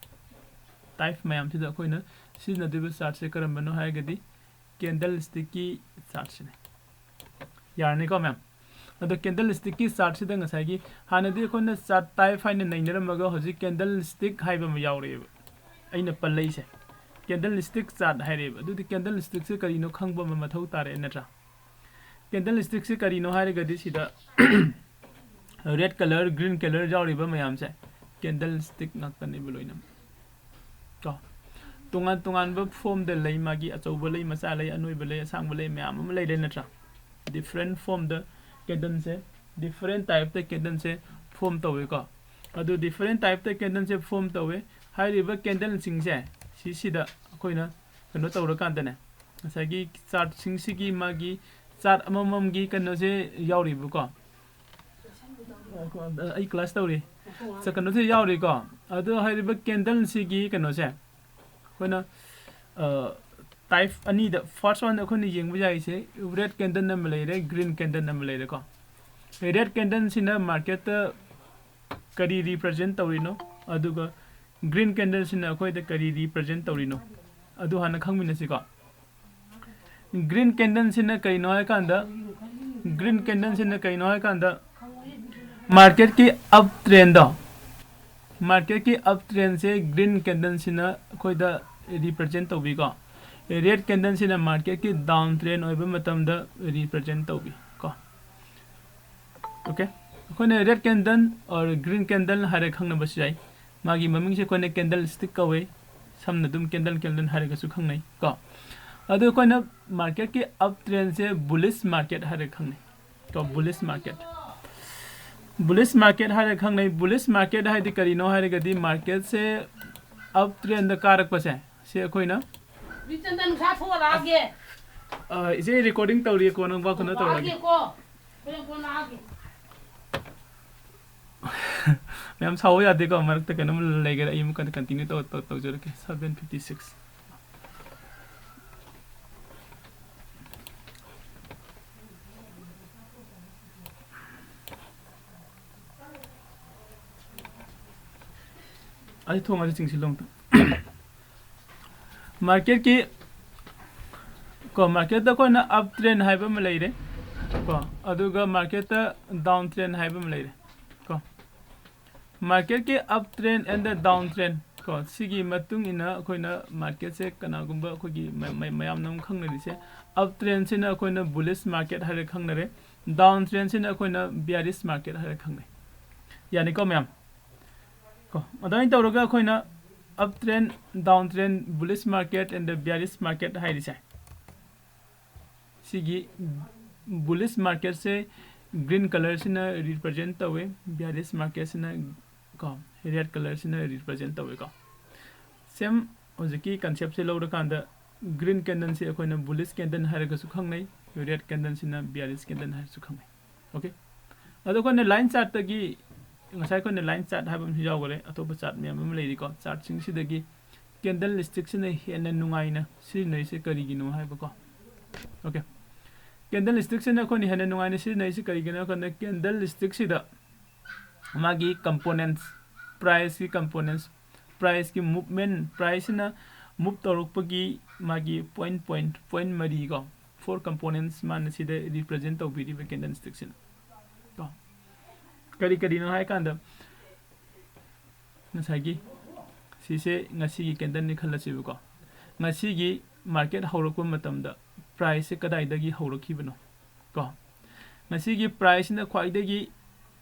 ꯇꯥꯏꯞ ꯃꯌꯥꯝꯁꯤꯗ ꯑꯩꯈꯣꯏꯅ ꯁꯤꯖꯤꯟꯅꯗꯣꯏꯕ ꯆꯥꯔꯠꯁꯦ ꯀꯔꯝꯕꯅꯣ ꯍꯥꯏꯔꯒꯗꯤ ꯀꯦꯟꯗꯜ ꯁ꯭ꯇꯤꯛꯀꯤ ꯆꯥꯔꯠꯁꯤꯅꯦ꯫ ꯌꯥꯔꯅꯤꯀꯣ ꯃꯦꯝ? ꯑꯗꯣ ꯀꯦꯟꯗꯜ ꯁ꯭ꯇꯤꯛꯀꯤ ꯆꯥꯔꯠꯁꯤꯗ ꯉꯁꯥꯏꯒꯤ ꯍꯥꯟꯅꯗꯤ ꯑꯩꯈꯣꯏꯅ ꯆꯥꯔꯠ ꯇꯥꯏꯞ ꯍꯥꯏꯅ ꯅꯩꯅꯔꯝꯃꯒ ꯍꯧꯖꯤꯛ ꯀꯦꯟꯗꯜ ꯁ꯭ꯇꯤꯛ ꯍꯥꯏꯕ ꯑꯃ ꯌꯥꯎꯔꯛꯑꯦꯕ꯫ ꯑꯩꯅ ꯄꯜꯂꯛꯏꯁꯦ ꯀꯦꯟꯗꯜ ꯁ꯭ꯇꯤꯛ ꯆꯥꯔꯠ ꯍꯥꯏꯔꯛꯑꯦꯕ꯫ ꯑꯗꯨꯗꯤ ꯀꯦꯟꯗꯜ ꯁ꯭ꯇꯤꯛꯁꯦ ꯀꯔꯤꯅꯣ ꯈꯪꯕ ꯑꯃ ꯃꯊꯧ ꯇꯥꯔꯦ ꯅꯠꯇ꯭ꯔꯥ? ꯀꯦꯟꯗꯜ ꯁ꯭ꯇꯤꯛꯁꯦ ꯀꯔꯤꯅꯣ ꯍꯥꯏꯔꯒꯗꯤ ꯁꯤꯗ ꯔꯦꯗ ꯀꯂꯔ, ꯒ꯭ꯔꯤꯟ ꯀꯂꯔ ꯌꯥꯎꯔꯤꯕ ꯃꯌꯥꯝꯁꯦ ꯀꯦꯟꯗꯜ ꯁ꯭ꯇꯤꯛ ꯉꯥꯛꯇꯅꯦꯕ ꯂꯣꯏꯅꯃꯛ꯫ ꯀꯣ, ꯇꯣꯉꯥꯟ ꯇꯣꯉꯥꯟꯕ ꯐꯣꯝꯗ ꯂꯩ, ꯃꯥꯒꯤ ꯑꯆꯧꯕ ꯂꯩ, ꯃꯆꯥ ꯂꯩ, ꯑꯅꯣꯏꯕ ꯂꯩ, ꯑꯁꯥꯡꯕ ꯂꯩ, ꯃꯌꯥꯝ ꯑꯃ ꯂꯩꯔꯦ ꯅꯠꯇ꯭ꯔꯥ? ꯗꯤꯐ꯭ꯔꯦꯟ ꯐꯣꯝꯗ ꯀꯦꯟꯗꯜꯁꯦ, ꯗꯤꯐ꯭ꯔꯦꯟ ꯇꯥꯏꯞꯇ ꯀꯦꯟꯗꯜꯁꯦ ꯐꯣꯝ ꯇꯧꯋꯦꯀꯣ꯫ ꯑꯗꯨ ꯗꯤꯐ꯭ꯔꯦꯟ ꯇꯥꯏꯞꯇ ꯀꯦꯟꯗꯜꯁꯦ ꯐꯣꯝ ꯇꯧꯋꯦ꯫ ꯍꯥꯏꯔꯤꯕ ꯀꯦꯟꯗꯜꯁꯤꯡꯁꯦ ꯁꯤꯁꯤꯗ ꯑꯩꯈꯣꯏꯅ ꯀꯩꯅꯣ ꯇꯧꯔꯀꯥꯟꯗꯅꯦ, ꯉꯁꯥꯏꯒꯤ ꯆꯥꯔꯠꯁꯤꯡꯁꯤꯒꯤ ꯃꯥꯒꯤ ꯆꯥꯔꯠ ꯑꯃꯃꯝꯒꯤ ꯀꯩꯅꯣꯁꯦ ꯌꯥꯎꯔꯤꯕꯀꯣ꯫ ꯑꯩ ꯀ꯭ꯂꯥꯁ ꯇꯧꯔꯤ꯫ ꯆ-, ꯀꯩꯅꯣꯁꯦ ꯌꯥꯎꯔꯤꯀꯣ꯫ ꯑꯗꯣ ꯍꯥꯏꯔꯤꯕ ꯀꯦꯟꯗꯜꯁꯤꯒꯤ ꯀꯩꯅꯣꯁꯦ ꯑꯩꯈꯣꯏꯅ, ꯑ, ꯇꯥꯏꯞ ꯑꯅꯤꯗ, ꯐꯥꯔꯁ ꯋꯥꯟꯗ ꯑꯩꯈꯣꯏꯅ ꯌꯦꯡꯕ ꯌꯥꯏꯁꯦ ꯔꯦꯗ ꯀꯦꯟꯗꯜ ꯑꯃ ꯂꯩꯔꯦ, ꯒ꯭ꯔꯤꯟ ꯀꯦꯟꯗꯜ ꯑꯃ ꯂꯩꯔꯦꯀꯣ꯫ ꯔꯦꯗ ꯀꯦꯟꯗꯜꯁꯤꯅ ꯃꯥꯔꯀꯦꯠꯇ ꯀꯔꯤ ꯔꯤꯄ꯭ꯔꯖꯦꯟ ꯇꯧꯔꯤꯅꯣ, ꯑꯗꯨꯒ ꯒ꯭ꯔꯤꯟ ꯀꯦꯟꯗꯜꯁꯤꯅ ꯑꯩꯈꯣꯏꯗ ꯀꯔꯤ ꯔꯤꯄ꯭ꯔꯖꯦꯟ ꯇꯧꯔꯤꯅꯣ, ꯑꯗꯨ ꯍꯥꯟꯅ ꯈꯪꯃꯤꯟꯅꯁꯤꯀꯣ꯫ ꯒ꯭ꯔꯤꯟ ꯀꯦꯟꯗꯜꯁꯤꯅ ꯀꯩꯅꯣ ꯍꯥꯏꯀꯥꯟꯗ, ꯒ꯭ꯔꯤꯟ ꯀꯦꯟꯗꯜꯁꯤꯅ ꯀꯩꯅꯣ ꯍꯥꯏꯀꯥꯟꯗ ꯃꯥꯔꯀꯦꯠꯀꯤ ꯑꯞ ꯇ꯭ꯔꯦꯟꯗꯣ, ꯃꯥꯔꯀꯦꯠꯀꯤ ꯑꯞ ꯇ꯭ꯔꯦꯟꯁꯦ ꯒ꯭ꯔꯤꯟ ꯀꯦꯟꯗꯜꯁꯤꯅ ꯑꯩꯈꯣꯏꯗ ꯔꯤꯄ꯭ꯔꯖꯦꯟ ꯇꯧꯕꯤꯀꯣ꯫ ꯔꯦꯗ ꯀꯦꯟꯗꯜꯁꯤꯅ ꯃꯥꯔꯀꯦꯠꯀꯤ ꯗꯥꯎꯟ ꯇ꯭ꯔꯦꯟ ꯑꯣꯏꯕ ꯃꯇꯝꯗ ꯔꯤꯄ꯭ꯔꯖꯦꯟ ꯇꯧꯕꯤ ꯀꯣ꯫ ꯑꯣꯀꯦ, ꯑꯩꯈꯣꯏꯅ red candle or green candle ꯍꯥꯏꯔ ꯈꯪꯅꯕꯁꯨ ꯌꯥꯏ꯫ ꯃꯥꯒꯤ ꯃꯃꯤꯡꯁꯦ ꯑꯩꯈꯣꯏꯅ ꯀꯦꯟꯗꯜ ꯁ꯭ꯇꯤꯛ ꯀꯧꯋꯦ, ꯁꯝꯅ ꯑꯗꯨꯝ ꯀꯦꯟꯗꯜ ꯀꯦꯟꯗꯜ ꯍꯥꯏꯔꯒꯁꯨ ꯈꯪꯅꯩ ꯀꯣ꯫ ꯑꯗꯣ ꯑꯩꯈꯣꯏꯅ ꯃꯥꯔꯀꯦꯠꯀꯤ ꯑꯞ ꯇ꯭ꯔꯦꯟꯁꯦ ꯕꯨꯂꯤꯁ ꯃꯥꯔꯀꯦꯠ ꯍꯥꯏꯔꯒ ꯈꯪꯅꯩ ꯀꯣ, ꯕꯨꯂꯤꯁ ꯃꯥꯔꯀꯦꯠ꯫ ꯕꯨꯂꯤꯁ ꯃꯥꯔꯀꯦꯠ ꯍꯥꯏꯔꯒ ꯈꯪꯅꯩ꯫ ꯕꯨꯂꯤꯁ ꯃꯥꯔꯀꯦꯠ ꯍꯥꯏꯗꯤ ꯀꯔꯤꯅꯣ ꯍꯥꯏꯔꯒꯗꯤ ꯃꯥꯔꯀꯦꯠꯁꯦ ꯑꯞ ꯇ꯭ꯔꯦꯟꯗ ꯀꯥꯔꯛꯄꯁꯦ ꯁꯤ ꯑꯩꯈꯣꯏꯅ ꯆꯟꯗꯟ ꯈꯔ ꯊꯣꯛꯂꯛꯑꯒꯦ꯫ ꯑ, ꯏꯆꯦ, recording ꯇꯧꯔꯤꯌꯦꯀꯣ, ꯅꯪ ꯋꯥ ꯀꯩꯅꯣ ꯇꯧꯔꯒꯦ꯫ ꯂꯥꯛꯑꯒꯦꯀꯣ꯫ ꯍꯣꯔꯦꯟ ꯀꯣꯟꯅ ꯂꯥꯛꯑꯒꯦ꯫ ꯃꯌꯥꯝ ꯁꯥꯎꯕ ꯌꯥꯗꯦꯀꯣ, ꯃꯔꯛꯇ ꯀꯩꯅꯣꯝ ꯂꯩꯒꯦꯔꯥ, ꯑꯩ ꯑꯃꯨꯛꯀ continue ꯇꯧ-, ꯇꯧ-, ꯇꯧꯖꯔꯛꯀꯦ꯫ Seven fifty six꯫ ꯑꯩ ꯊꯣꯡ ꯑꯁꯤ ꯆꯤꯡꯁꯤꯜꯂꯣ ꯑꯝꯇ꯫ Marketꯀꯤ, ꯀꯣ, marketꯇ ꯑꯩꯈꯣꯏꯅ up trend ꯍꯥꯏꯕ ꯑꯃ ꯂꯩꯔꯦ, ꯀꯣ, ꯑꯗꯨꯒ marketꯇ down trend ꯍꯥꯏꯕ ꯑꯃ ꯂꯩꯔꯦ, ꯀꯣ꯫ Marketꯀꯤ up trend and the down trend, ꯀꯣ, ꯁꯤꯒꯤ ꯃꯇꯨꯡ ꯏꯟꯅ ꯑꯩꯈꯣꯏꯅ marketꯁꯦ ꯀꯅꯥꯒꯨꯝꯕ ꯑꯩꯈꯣꯏꯒꯤ ꯃ-, ꯃ-, ꯃꯌꯥꯝꯅ ꯑꯃꯨꯛ ꯈꯪꯅꯔꯤꯁꯦ, up trendꯁꯤꯅ ꯑꯩꯈꯣꯏꯅ bullish market ꯍꯥꯏꯔ ꯈꯪꯅꯔꯦ, down trendꯁꯤꯅ ꯑꯩꯈꯣꯏꯅ bearish market ꯍꯥꯏꯔ ꯈꯪꯅꯩ꯫ ꯌꯥꯅꯤꯀꯣ ꯃꯌꯥꯝ? ꯀꯣ, ꯑꯗꯨꯃꯥꯏꯅ ꯇꯧꯔꯒ ꯑꯩꯈꯣꯏꯅ up trend, down trend, bullish market and the bearish market ꯍꯥꯏꯔꯤꯁꯦ, ꯁꯤꯒꯤ bullish marketꯁꯦ green colourꯁꯤꯅ represent ꯇꯧꯋꯦ, bearish marketꯁꯤꯅ, ꯀꯣ, red colourꯁꯤꯅ represent ꯇꯧꯋꯦꯀꯣ꯫ Same ꯍꯧꯖꯤꯛꯀꯤ conceptꯁꯦ ꯂꯧꯔꯀꯥꯟꯗ green candleꯁꯦ ꯑꯩꯈꯣꯏꯅ bullish candle ꯍꯥꯏꯔꯒꯁꯨ ꯈꯪꯅꯩ, red candleꯁꯤꯅ bearish candle ꯍꯥꯏꯔꯁꯨ ꯈꯪꯅꯩ꯫ Okay? ꯑꯗꯣ ꯑꯩꯈꯣꯏꯅ line chartꯇꯒꯤ, ꯉꯁꯥꯏ ꯑꯩꯈꯣꯏꯅ line chart ꯍꯥꯏꯕ ꯑꯃꯁꯨ ꯌꯥꯎꯈꯔꯦ, ꯑꯇꯣꯞꯄ chart ꯃꯌꯥꯝ ꯑꯃ ꯂꯩꯔꯤꯀꯣ꯫ Chartꯁꯤꯡꯁꯤꯗꯒꯤ candlestickꯁꯤꯅ ꯍꯦꯟꯅ ꯅꯨꯡꯉꯥꯏꯅ ꯁꯤꯖꯤꯟꯅꯔꯤꯁꯦ ꯀꯔꯤꯒꯤꯅꯣ ꯍꯥꯏꯕꯀꯣ꯫ Okay. Candlestickꯁꯤꯅ ꯑꯩꯈꯣꯏꯅ ꯍꯦꯟꯅ ꯅꯨꯡꯉꯥꯏꯅ ꯁꯤꯖꯤꯟꯅꯔꯤꯁꯦ ꯀꯔꯤꯒꯤꯅꯣ ꯍꯥꯏ ꯀꯥꯟꯗ, candlestickꯁꯤꯗ ꯃꯥꯒꯤ components, priceꯀꯤ components, priceꯀꯤ movement, priceꯁꯤꯅ move ꯇꯧꯔꯛꯄꯒꯤ ꯃꯥꯒꯤ point, point, point ꯃꯔꯤ ꯀꯣ, four components ꯃꯥꯅ ꯁꯤꯗ represent ꯇꯧꯕꯤꯔꯤꯕ candlestickꯁꯤꯅ ꯀꯣ꯫ ꯀꯔꯤ ꯀꯔꯤꯅꯣ ꯍꯥꯏ ꯀꯥꯟꯗ, ꯉꯁꯥꯏꯒꯤ ꯁꯤꯁꯦ ꯉꯁꯤꯒꯤ candleꯅꯤ ꯈꯜꯂꯁꯦꯕꯀꯣ꯫ ꯉꯁꯤꯒꯤ market ꯍꯧꯔꯛꯄ ꯃꯇꯝꯗ priceꯁꯦ ꯀꯗꯥꯏꯗꯒꯤ ꯍꯧꯔꯛꯈꯤꯕꯅꯣ ꯀꯣ? ꯉꯁꯤꯒꯤ priceꯁꯤꯅ ꯈ꯭ꯋꯥꯏꯗꯒꯤ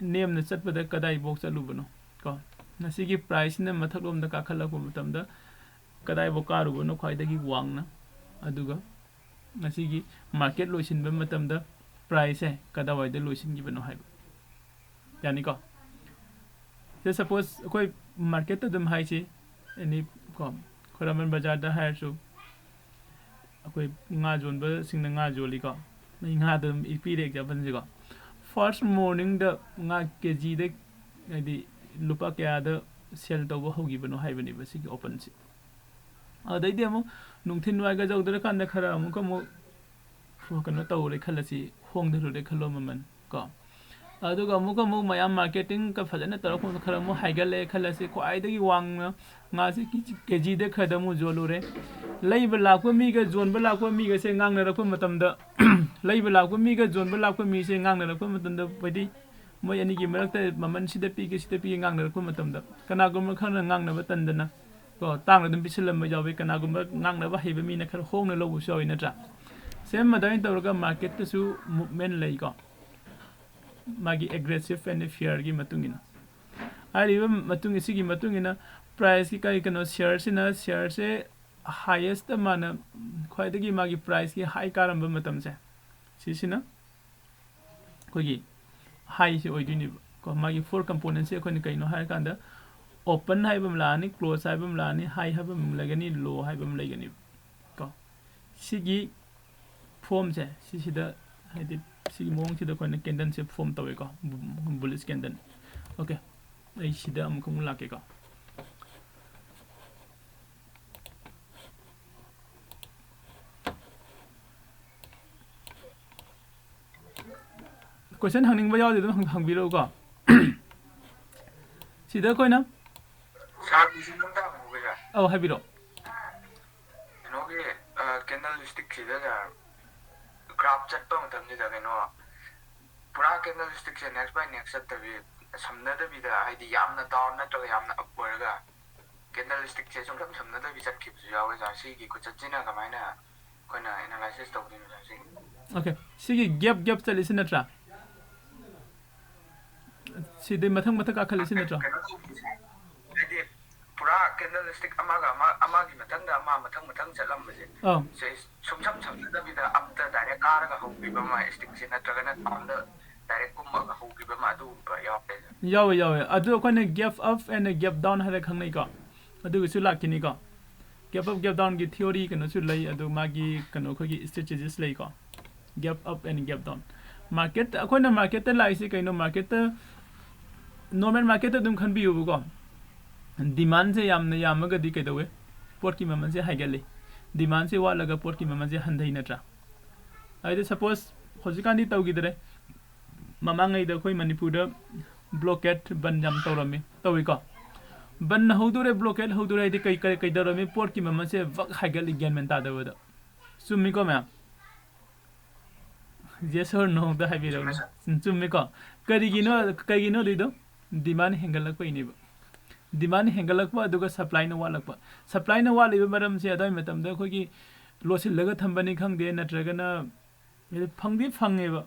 ꯅꯦꯝꯅ ꯆꯠꯄꯗ ꯀꯗꯥꯏꯐꯥꯎ ꯆꯠꯂꯨꯕꯅꯣ ꯀꯣ? ꯉꯁꯤꯒꯤ priceꯁꯤꯅ ꯃꯊꯛꯂꯣꯝꯗ ꯀꯥꯈꯠꯂꯛꯄ ꯃꯇꯝꯗ ꯀꯗꯥꯏꯐꯥꯎ ꯀꯥꯔꯨꯕꯅꯣ ꯈ꯭ꯋꯥꯏꯗꯒꯤ ꯋꯥꯡꯅ? ꯑꯗꯨꯒ ꯉꯁꯤꯒꯤ market ꯂꯣꯏꯁꯤꯟꯕ ꯃꯇꯝꯗ priceꯁꯦ ꯀꯗꯥꯏꯋꯥꯏꯗ ꯂꯣꯏꯁꯤꯟꯈꯤꯕꯅꯣ ꯍꯥꯏꯕ꯫ ꯌꯥꯅꯤꯀꯣ? ꯁꯦ, suppose ꯑꯩꯈꯣꯏ marketꯇ ꯑꯗꯨꯝ ꯍꯥꯏꯁꯤ, any ꯀꯣ, ꯈꯨꯔꯥꯝꯕꯟ ꯕꯖꯥꯔꯗ ꯍꯥꯏꯔꯁꯨ, ꯑꯩꯈꯣꯏ ꯉꯥ ꯌꯣꯟꯕꯁꯤꯡꯅ ꯉꯥ ꯌꯣꯜꯂꯤꯀꯣ, ꯑꯩ ꯉꯥꯗ ꯑꯗꯨꯝ ꯄꯤꯔꯦ ꯑꯦꯛꯖꯥꯝꯄꯜꯁꯤꯀꯣ꯫ ꯐꯥꯔꯁ ꯃꯣꯔꯅꯤꯡꯗ ꯉꯥ ꯀꯦ ꯖꯤꯗ ꯍꯥꯏꯗꯤ ꯂꯨꯄꯥ ꯀꯌꯥꯗ ꯁꯦꯜ ꯇꯧꯕ ꯍꯧꯈꯤꯕꯅꯣ ꯍꯥꯏꯕꯅꯦꯕ ꯁꯤꯒꯤ ꯑꯣꯄꯟꯁꯦ꯫ ꯑꯗꯩꯗꯤ ꯑꯃꯨꯛ ꯅꯨꯡꯊꯤꯜ ꯋꯥꯏꯒ ꯌꯧꯗ꯭ꯔꯀꯥꯟꯗ ꯈꯔ ꯑꯃꯨꯛꯀ ꯑꯃꯨꯛ ꯀꯩꯅꯣ ꯇꯧꯔꯦ ꯈꯜꯂꯁꯤ, ꯍꯣꯡꯊꯔꯨꯔꯦ ꯈꯜꯂꯣ ꯃꯃꯜ ꯀꯣ꯫ ꯑꯗꯨꯒ ꯑꯃꯨꯛꯀ ꯑꯃꯨꯛ ꯃꯌꯥꯝ ꯃꯥꯔꯀꯦꯇꯤꯡꯒ ꯐꯖꯅ ꯇꯧꯔꯛꯄ ꯈꯔ ꯑꯃꯨꯛ ꯍꯥꯏꯒꯠꯂꯛꯑꯦ ꯈꯜꯂꯁꯤ, ꯈ꯭ꯋꯥꯏꯗꯒꯤ ꯋꯥꯡꯅ ꯉꯥꯁꯤ ꯀꯦ ꯖꯤꯗ ꯈꯔꯗ ꯑꯃꯨꯛ ꯌꯣꯜꯂꯨꯔꯦ꯫ ꯂꯩꯕ ꯂꯥꯛꯄ ꯃꯤꯒ ꯌꯣꯟꯕ ꯂꯥꯛꯄ ꯃꯤꯒꯁꯦ ꯉꯥꯡꯅꯔꯛꯄ ꯃꯇꯝꯗ ꯂꯩꯕ ꯂꯥꯛꯄ ꯃꯤꯒ ꯌꯣꯟꯕ ꯂꯥꯛꯄ ꯃꯤꯁꯦ ꯉꯥꯡꯅꯔꯛꯄ ꯃꯇꯝꯗ ꯍꯥꯏꯗꯤ ꯃꯣꯏ ꯑꯅꯤꯒꯤ ꯃꯔꯛꯇ ꯃꯃꯜ ꯁꯤꯗ ꯄꯤꯒꯦ ꯁꯤꯗ ꯄꯤꯒꯦ ꯉꯥꯡꯅꯔꯛꯄ ꯃꯇꯝꯗ ꯀꯅꯥꯒꯨꯝꯕ ꯈꯔꯅ ꯉꯥꯡꯅꯕ ꯇꯟꯗꯅ ꯀꯣ ꯇꯥꯡꯅ ꯑꯗꯨꯝ ꯄꯤꯁꯤꯜꯂꯝꯕ ꯌꯥꯎꯋꯤ, ꯀꯅꯥꯒꯨꯝꯕ ꯉꯥꯡꯅꯕ ꯍꯩꯕ ꯃꯤꯅ ꯈꯔ ꯍꯣꯡꯅ ꯂꯧꯕꯁꯨ ꯌꯥꯎꯋꯤ ꯅꯠꯇ꯭ꯔꯥ? ꯁꯦꯝ ꯑꯗꯨꯃꯥꯏꯅ ꯇꯧꯔꯒ ꯃꯥꯔꯀꯦꯠꯇꯁꯨ ꯃꯨꯞꯃꯦꯟ ꯂꯩꯀꯣ, ꯃꯥꯒꯤ ꯑꯦꯒ꯭ꯔꯦꯁꯤꯞ ꯑꯦꯟ ꯐꯤꯌꯔꯒꯤ ꯃꯇꯨꯡ ꯏꯟꯅ꯫ ꯍꯥꯏꯔꯤꯕ ꯃꯇꯨꯡ ꯁꯤꯒꯤ ꯃꯇꯨꯡ ꯏꯟꯅ ꯄ꯭ꯔꯥꯏꯁꯀꯤ ꯀꯔꯤ ꯀꯩꯅꯣ ꯁꯤꯌꯔꯁꯤꯅ ꯁꯤꯌꯔꯁꯦ ꯍꯥꯏꯌꯦꯁꯇ ꯃꯥꯅ ꯈ꯭ꯋꯥꯏꯗꯒꯤ ꯃꯥꯒꯤ ꯄ꯭ꯔꯥꯏꯁꯀꯤ ꯍꯥꯏ ꯀꯥꯔꯝꯕ ꯃꯇꯝꯁꯦ ꯁꯤꯁꯤꯅ ꯑꯩꯈꯣꯏꯒꯤ ꯍꯥꯏꯁꯦ ꯑꯣꯏꯗꯣꯏꯅꯦꯕ ꯀꯣ꯫ ꯃꯥꯒꯤ ꯐꯣꯔ ꯀꯝꯄꯣꯅꯦꯟꯁꯦ ꯑꯩꯈꯣꯏꯅ ꯀꯩꯅꯣ ꯍꯥꯏꯔꯀꯥꯟꯗ ꯑꯣꯄꯟ ꯍꯥꯏꯕ ꯑꯃ ꯂꯥꯛꯑꯅꯤ, ꯀ꯭ꯂꯣꯖ ꯍꯥꯏꯕ ꯑꯃ ꯂꯥꯛꯑꯅꯤ, ꯍꯥꯏ ꯍꯥꯏꯕ ꯑꯃ ꯂꯩꯒꯅꯤ, ꯂꯣ ꯍꯥꯏꯕ ꯑꯃ ꯂꯩꯒꯅꯤ ꯀꯣ꯫ ꯁꯤꯒꯤ ꯐꯣꯝꯁꯦ ꯁꯤꯁꯤꯗ ꯍꯥꯏꯗꯤ ꯁꯤꯒꯤ ꯃꯑꯣꯡꯁꯤꯗ ꯑꯩꯈꯣꯏꯅ ꯀꯦꯟꯗꯜꯁꯦ ꯐꯣꯝ ꯇꯧꯋꯦꯀꯣ, ꯕꯨꯂꯤꯁ ꯀꯦꯟꯗꯜ꯫ ꯑꯣꯀꯦ, ꯑꯩ ꯁꯤꯗ ꯑꯃꯨꯛ ꯑꯃꯨꯛ ꯂꯥꯛꯀꯦꯀꯣ꯫ ꯀꯣꯏꯁꯟ ꯍꯪꯅꯤꯡꯕ ꯌꯥꯎꯔꯗꯤ ꯑꯗꯨꯝ ꯍꯪ- ꯍꯪꯕꯤꯔꯛꯎꯀꯣ꯫ ꯁꯤꯗ ꯑꯩꯈꯣꯏꯅ ꯁꯥꯔ, ꯀꯣꯏꯁꯟ ꯑꯝꯇ ꯍꯪꯍꯧꯒꯦ ꯁꯥꯔ꯫ ꯑꯧ, ꯍꯥꯏꯕꯤꯔꯛꯑꯣ꯫ ꯀꯩꯅꯣꯒꯤ ꯀꯦꯟꯗꯜ ꯁ꯭ꯇꯤꯛꯁꯤꯗ ꯁꯥꯔ, ꯒ꯭ꯔꯥꯐ ꯆꯠꯄ ꯃꯇꯝꯁꯤꯗ ꯀꯩꯅꯣ ꯄꯨꯔꯥ ꯀꯦꯟꯗꯜ ꯁ꯭ꯇꯤꯛꯁꯦ ꯅꯦꯛꯁ ꯕꯥꯏ ꯅꯦꯛꯁ ꯆꯠꯇꯕꯤ, ꯁꯝꯅꯗꯕꯤꯗ ꯍꯥꯏꯗꯤ ꯌꯥꯝꯅ ꯗꯥꯎꯟ ꯅꯠꯇ꯭ꯔꯒ ꯌꯥꯝꯅ ꯑꯞ ꯑꯣꯏꯔꯒ ꯀꯦꯟꯗꯜ ꯁ꯭ꯇꯤꯛꯁꯦ ꯁꯨꯡꯁꯝ ꯁꯝꯅꯗꯕꯤ ꯆꯠꯈꯤꯕꯁꯨ ꯌꯥꯎꯋꯦ ꯁꯥꯔ꯫ ꯁꯤꯒꯤ ꯈꯨꯆꯠꯁꯤꯅ ꯀꯃꯥꯏꯅ ꯑꯩꯈꯣꯏꯅ ꯑꯦꯅꯥꯂꯥꯏꯁꯤꯁ ꯇꯧꯗꯣꯏꯅꯣ ꯁꯥꯔ? ꯁꯤꯒꯤ ꯑꯣꯀꯦ, ꯁꯤꯒꯤ ꯒꯦꯞ ꯒꯦꯞ ꯆꯠꯂꯤꯁꯤ ꯅꯠꯇ꯭ꯔꯥ? ꯁꯤꯗꯩ ꯃꯊꯪ ꯃꯊꯪ ꯀꯥꯈꯠꯂꯤꯁꯤ ꯅꯠꯇ꯭ꯔꯣ? ꯀꯩꯅꯣ ꯇꯧꯕꯁꯦ, ꯍꯥꯏꯗꯤ ꯄꯨꯔꯥ ꯀꯦꯟꯗꯜ ꯁ꯭ꯇꯤꯛ ꯑꯃꯒ ꯑꯃ, ꯑꯃꯒꯤ ꯃꯊꯪꯗ ꯑꯃ, ꯃꯊꯪ ꯃꯊꯪ ꯆꯠꯂꯝꯕꯁꯦ, ꯑꯧ꯫ ꯁꯤ ꯁꯨꯡꯁꯝ ꯁꯝꯅꯗꯕꯤꯗ ꯑꯞꯇ ꯗꯥꯏꯔꯦꯛ ꯀꯥꯔꯒ ꯍꯧꯈꯤꯕ ꯑꯃ ꯁ꯭ꯇꯤꯛꯁꯦ ꯅꯠꯇ꯭ꯔꯒꯅ ꯗꯥꯎꯟꯗ ꯗꯥꯏꯔꯦꯛ ꯀꯨꯝꯃꯒ ꯍꯧꯈꯤꯕ ꯑꯃ, ꯑꯗꯨꯒꯨꯝꯕ ꯌꯥꯎꯔꯦ꯫ ꯌꯥꯎꯋꯦ, ꯌꯥꯎꯋꯦ꯫ ꯑꯗꯨ ꯑꯩꯈꯣꯏꯅ gap up and gap down ꯍꯥꯏꯅ ꯈꯪꯅꯩꯀꯣ, ꯑꯗꯨꯒꯤꯁꯨ ꯂꯥꯛꯈꯤꯅꯤꯀꯣ꯫ Gap up, gap downꯒꯤ theory ꯀꯩꯅꯣꯁꯨ ꯂꯩ, ꯑꯗꯨ ꯃꯥꯒꯤ ꯀꯩꯅꯣ ꯑꯩꯈꯣꯏꯒꯤ strategies ꯂꯩꯀꯣ, gap up and gap down꯫ Market, ꯑꯩꯈꯣꯏꯅ marketꯇ ꯂꯥꯛꯏꯁꯦ ꯀꯩꯅꯣ? Marketꯇ normal marketꯇ ꯑꯗꯨꯝ ꯈꯟꯕꯤꯌꯨꯕꯀꯣ, demandꯁꯦ ꯌꯥꯝꯅ ꯌꯥꯝꯃꯒꯗꯤ ꯀꯩꯗꯧꯋꯦ? ꯄꯣꯠꯀꯤ ꯃꯃꯜꯁꯦ ꯍꯥꯏꯒꯠꯂꯤ꯫ Demandꯁꯦ ꯋꯥꯠꯂꯒ ꯄꯣꯠꯀꯤ ꯃꯃꯜꯁꯦ ꯍꯟꯊꯩ ꯅꯠꯇ꯭ꯔꯥ? ꯍꯥꯏꯗꯤ suppose ꯍꯧꯖꯤꯛꯀꯥꯟꯗꯤ ꯇꯧꯈꯤꯗ꯭ꯔꯦ, ꯃꯃꯥꯡꯉꯩꯗ ꯑꯩꯈꯣꯏ ꯃꯅꯤꯄꯨꯔꯗ blockade ꯕꯟ ꯌꯥꯝ ꯇꯧꯔꯝꯃꯤ, ꯇꯧꯏꯀꯣ? ꯕꯟ ꯍꯧꯗꯣꯔꯦ, blockade ꯍꯧꯗꯣꯔꯦ ꯍꯥꯏꯗꯤ ꯀꯩ ꯀꯩ ꯀꯩꯗꯧꯔꯝꯃꯤ? ꯄꯣꯠꯀꯤ ꯃꯃꯜꯁꯦ ꯚꯛ ꯍꯥꯏꯒꯠꯂꯤ, ꯒ꯭ꯌꯥꯟ ꯃꯦꯟ ꯇꯥꯗꯕꯗ꯫ ꯆꯨꯝꯃꯤꯀꯣ ꯃꯌꯥꯝ? Yes or noꯗ ꯍꯥꯏꯕꯤꯔꯛꯎꯅꯦ꯫ ꯆꯨꯝꯃꯦ, ꯁꯔ꯫ ꯎꯝ, ꯆꯨꯝꯃꯤꯀꯣ? ꯀꯔꯤꯒꯤꯅꯣ, ꯀꯩꯒꯤꯅꯣ ꯑꯗꯨꯏꯗꯣ? Demand ꯍꯦꯟꯒꯠꯂꯛꯄꯩꯅꯦꯕ꯫ Demand ꯍꯦꯟꯒꯠꯂꯛꯄ ꯑꯗꯨꯒ supplyꯅ ꯋꯥꯠꯂꯛꯄ꯫ Supplyꯅ ꯋꯥꯠꯂꯤꯕ ꯃꯔꯝꯁꯦ ꯑꯗꯨꯋꯥꯏ ꯃꯇꯝꯗ ꯑꯩꯈꯣꯏꯒꯤ ꯂꯣꯠꯁꯤꯜꯂꯒ ꯊꯝꯕꯅꯤ ꯈꯪꯗꯦ, ꯅꯠꯇ꯭ꯔꯒꯅ ꯐꯪꯗꯤ ꯐꯪꯉꯦꯕ,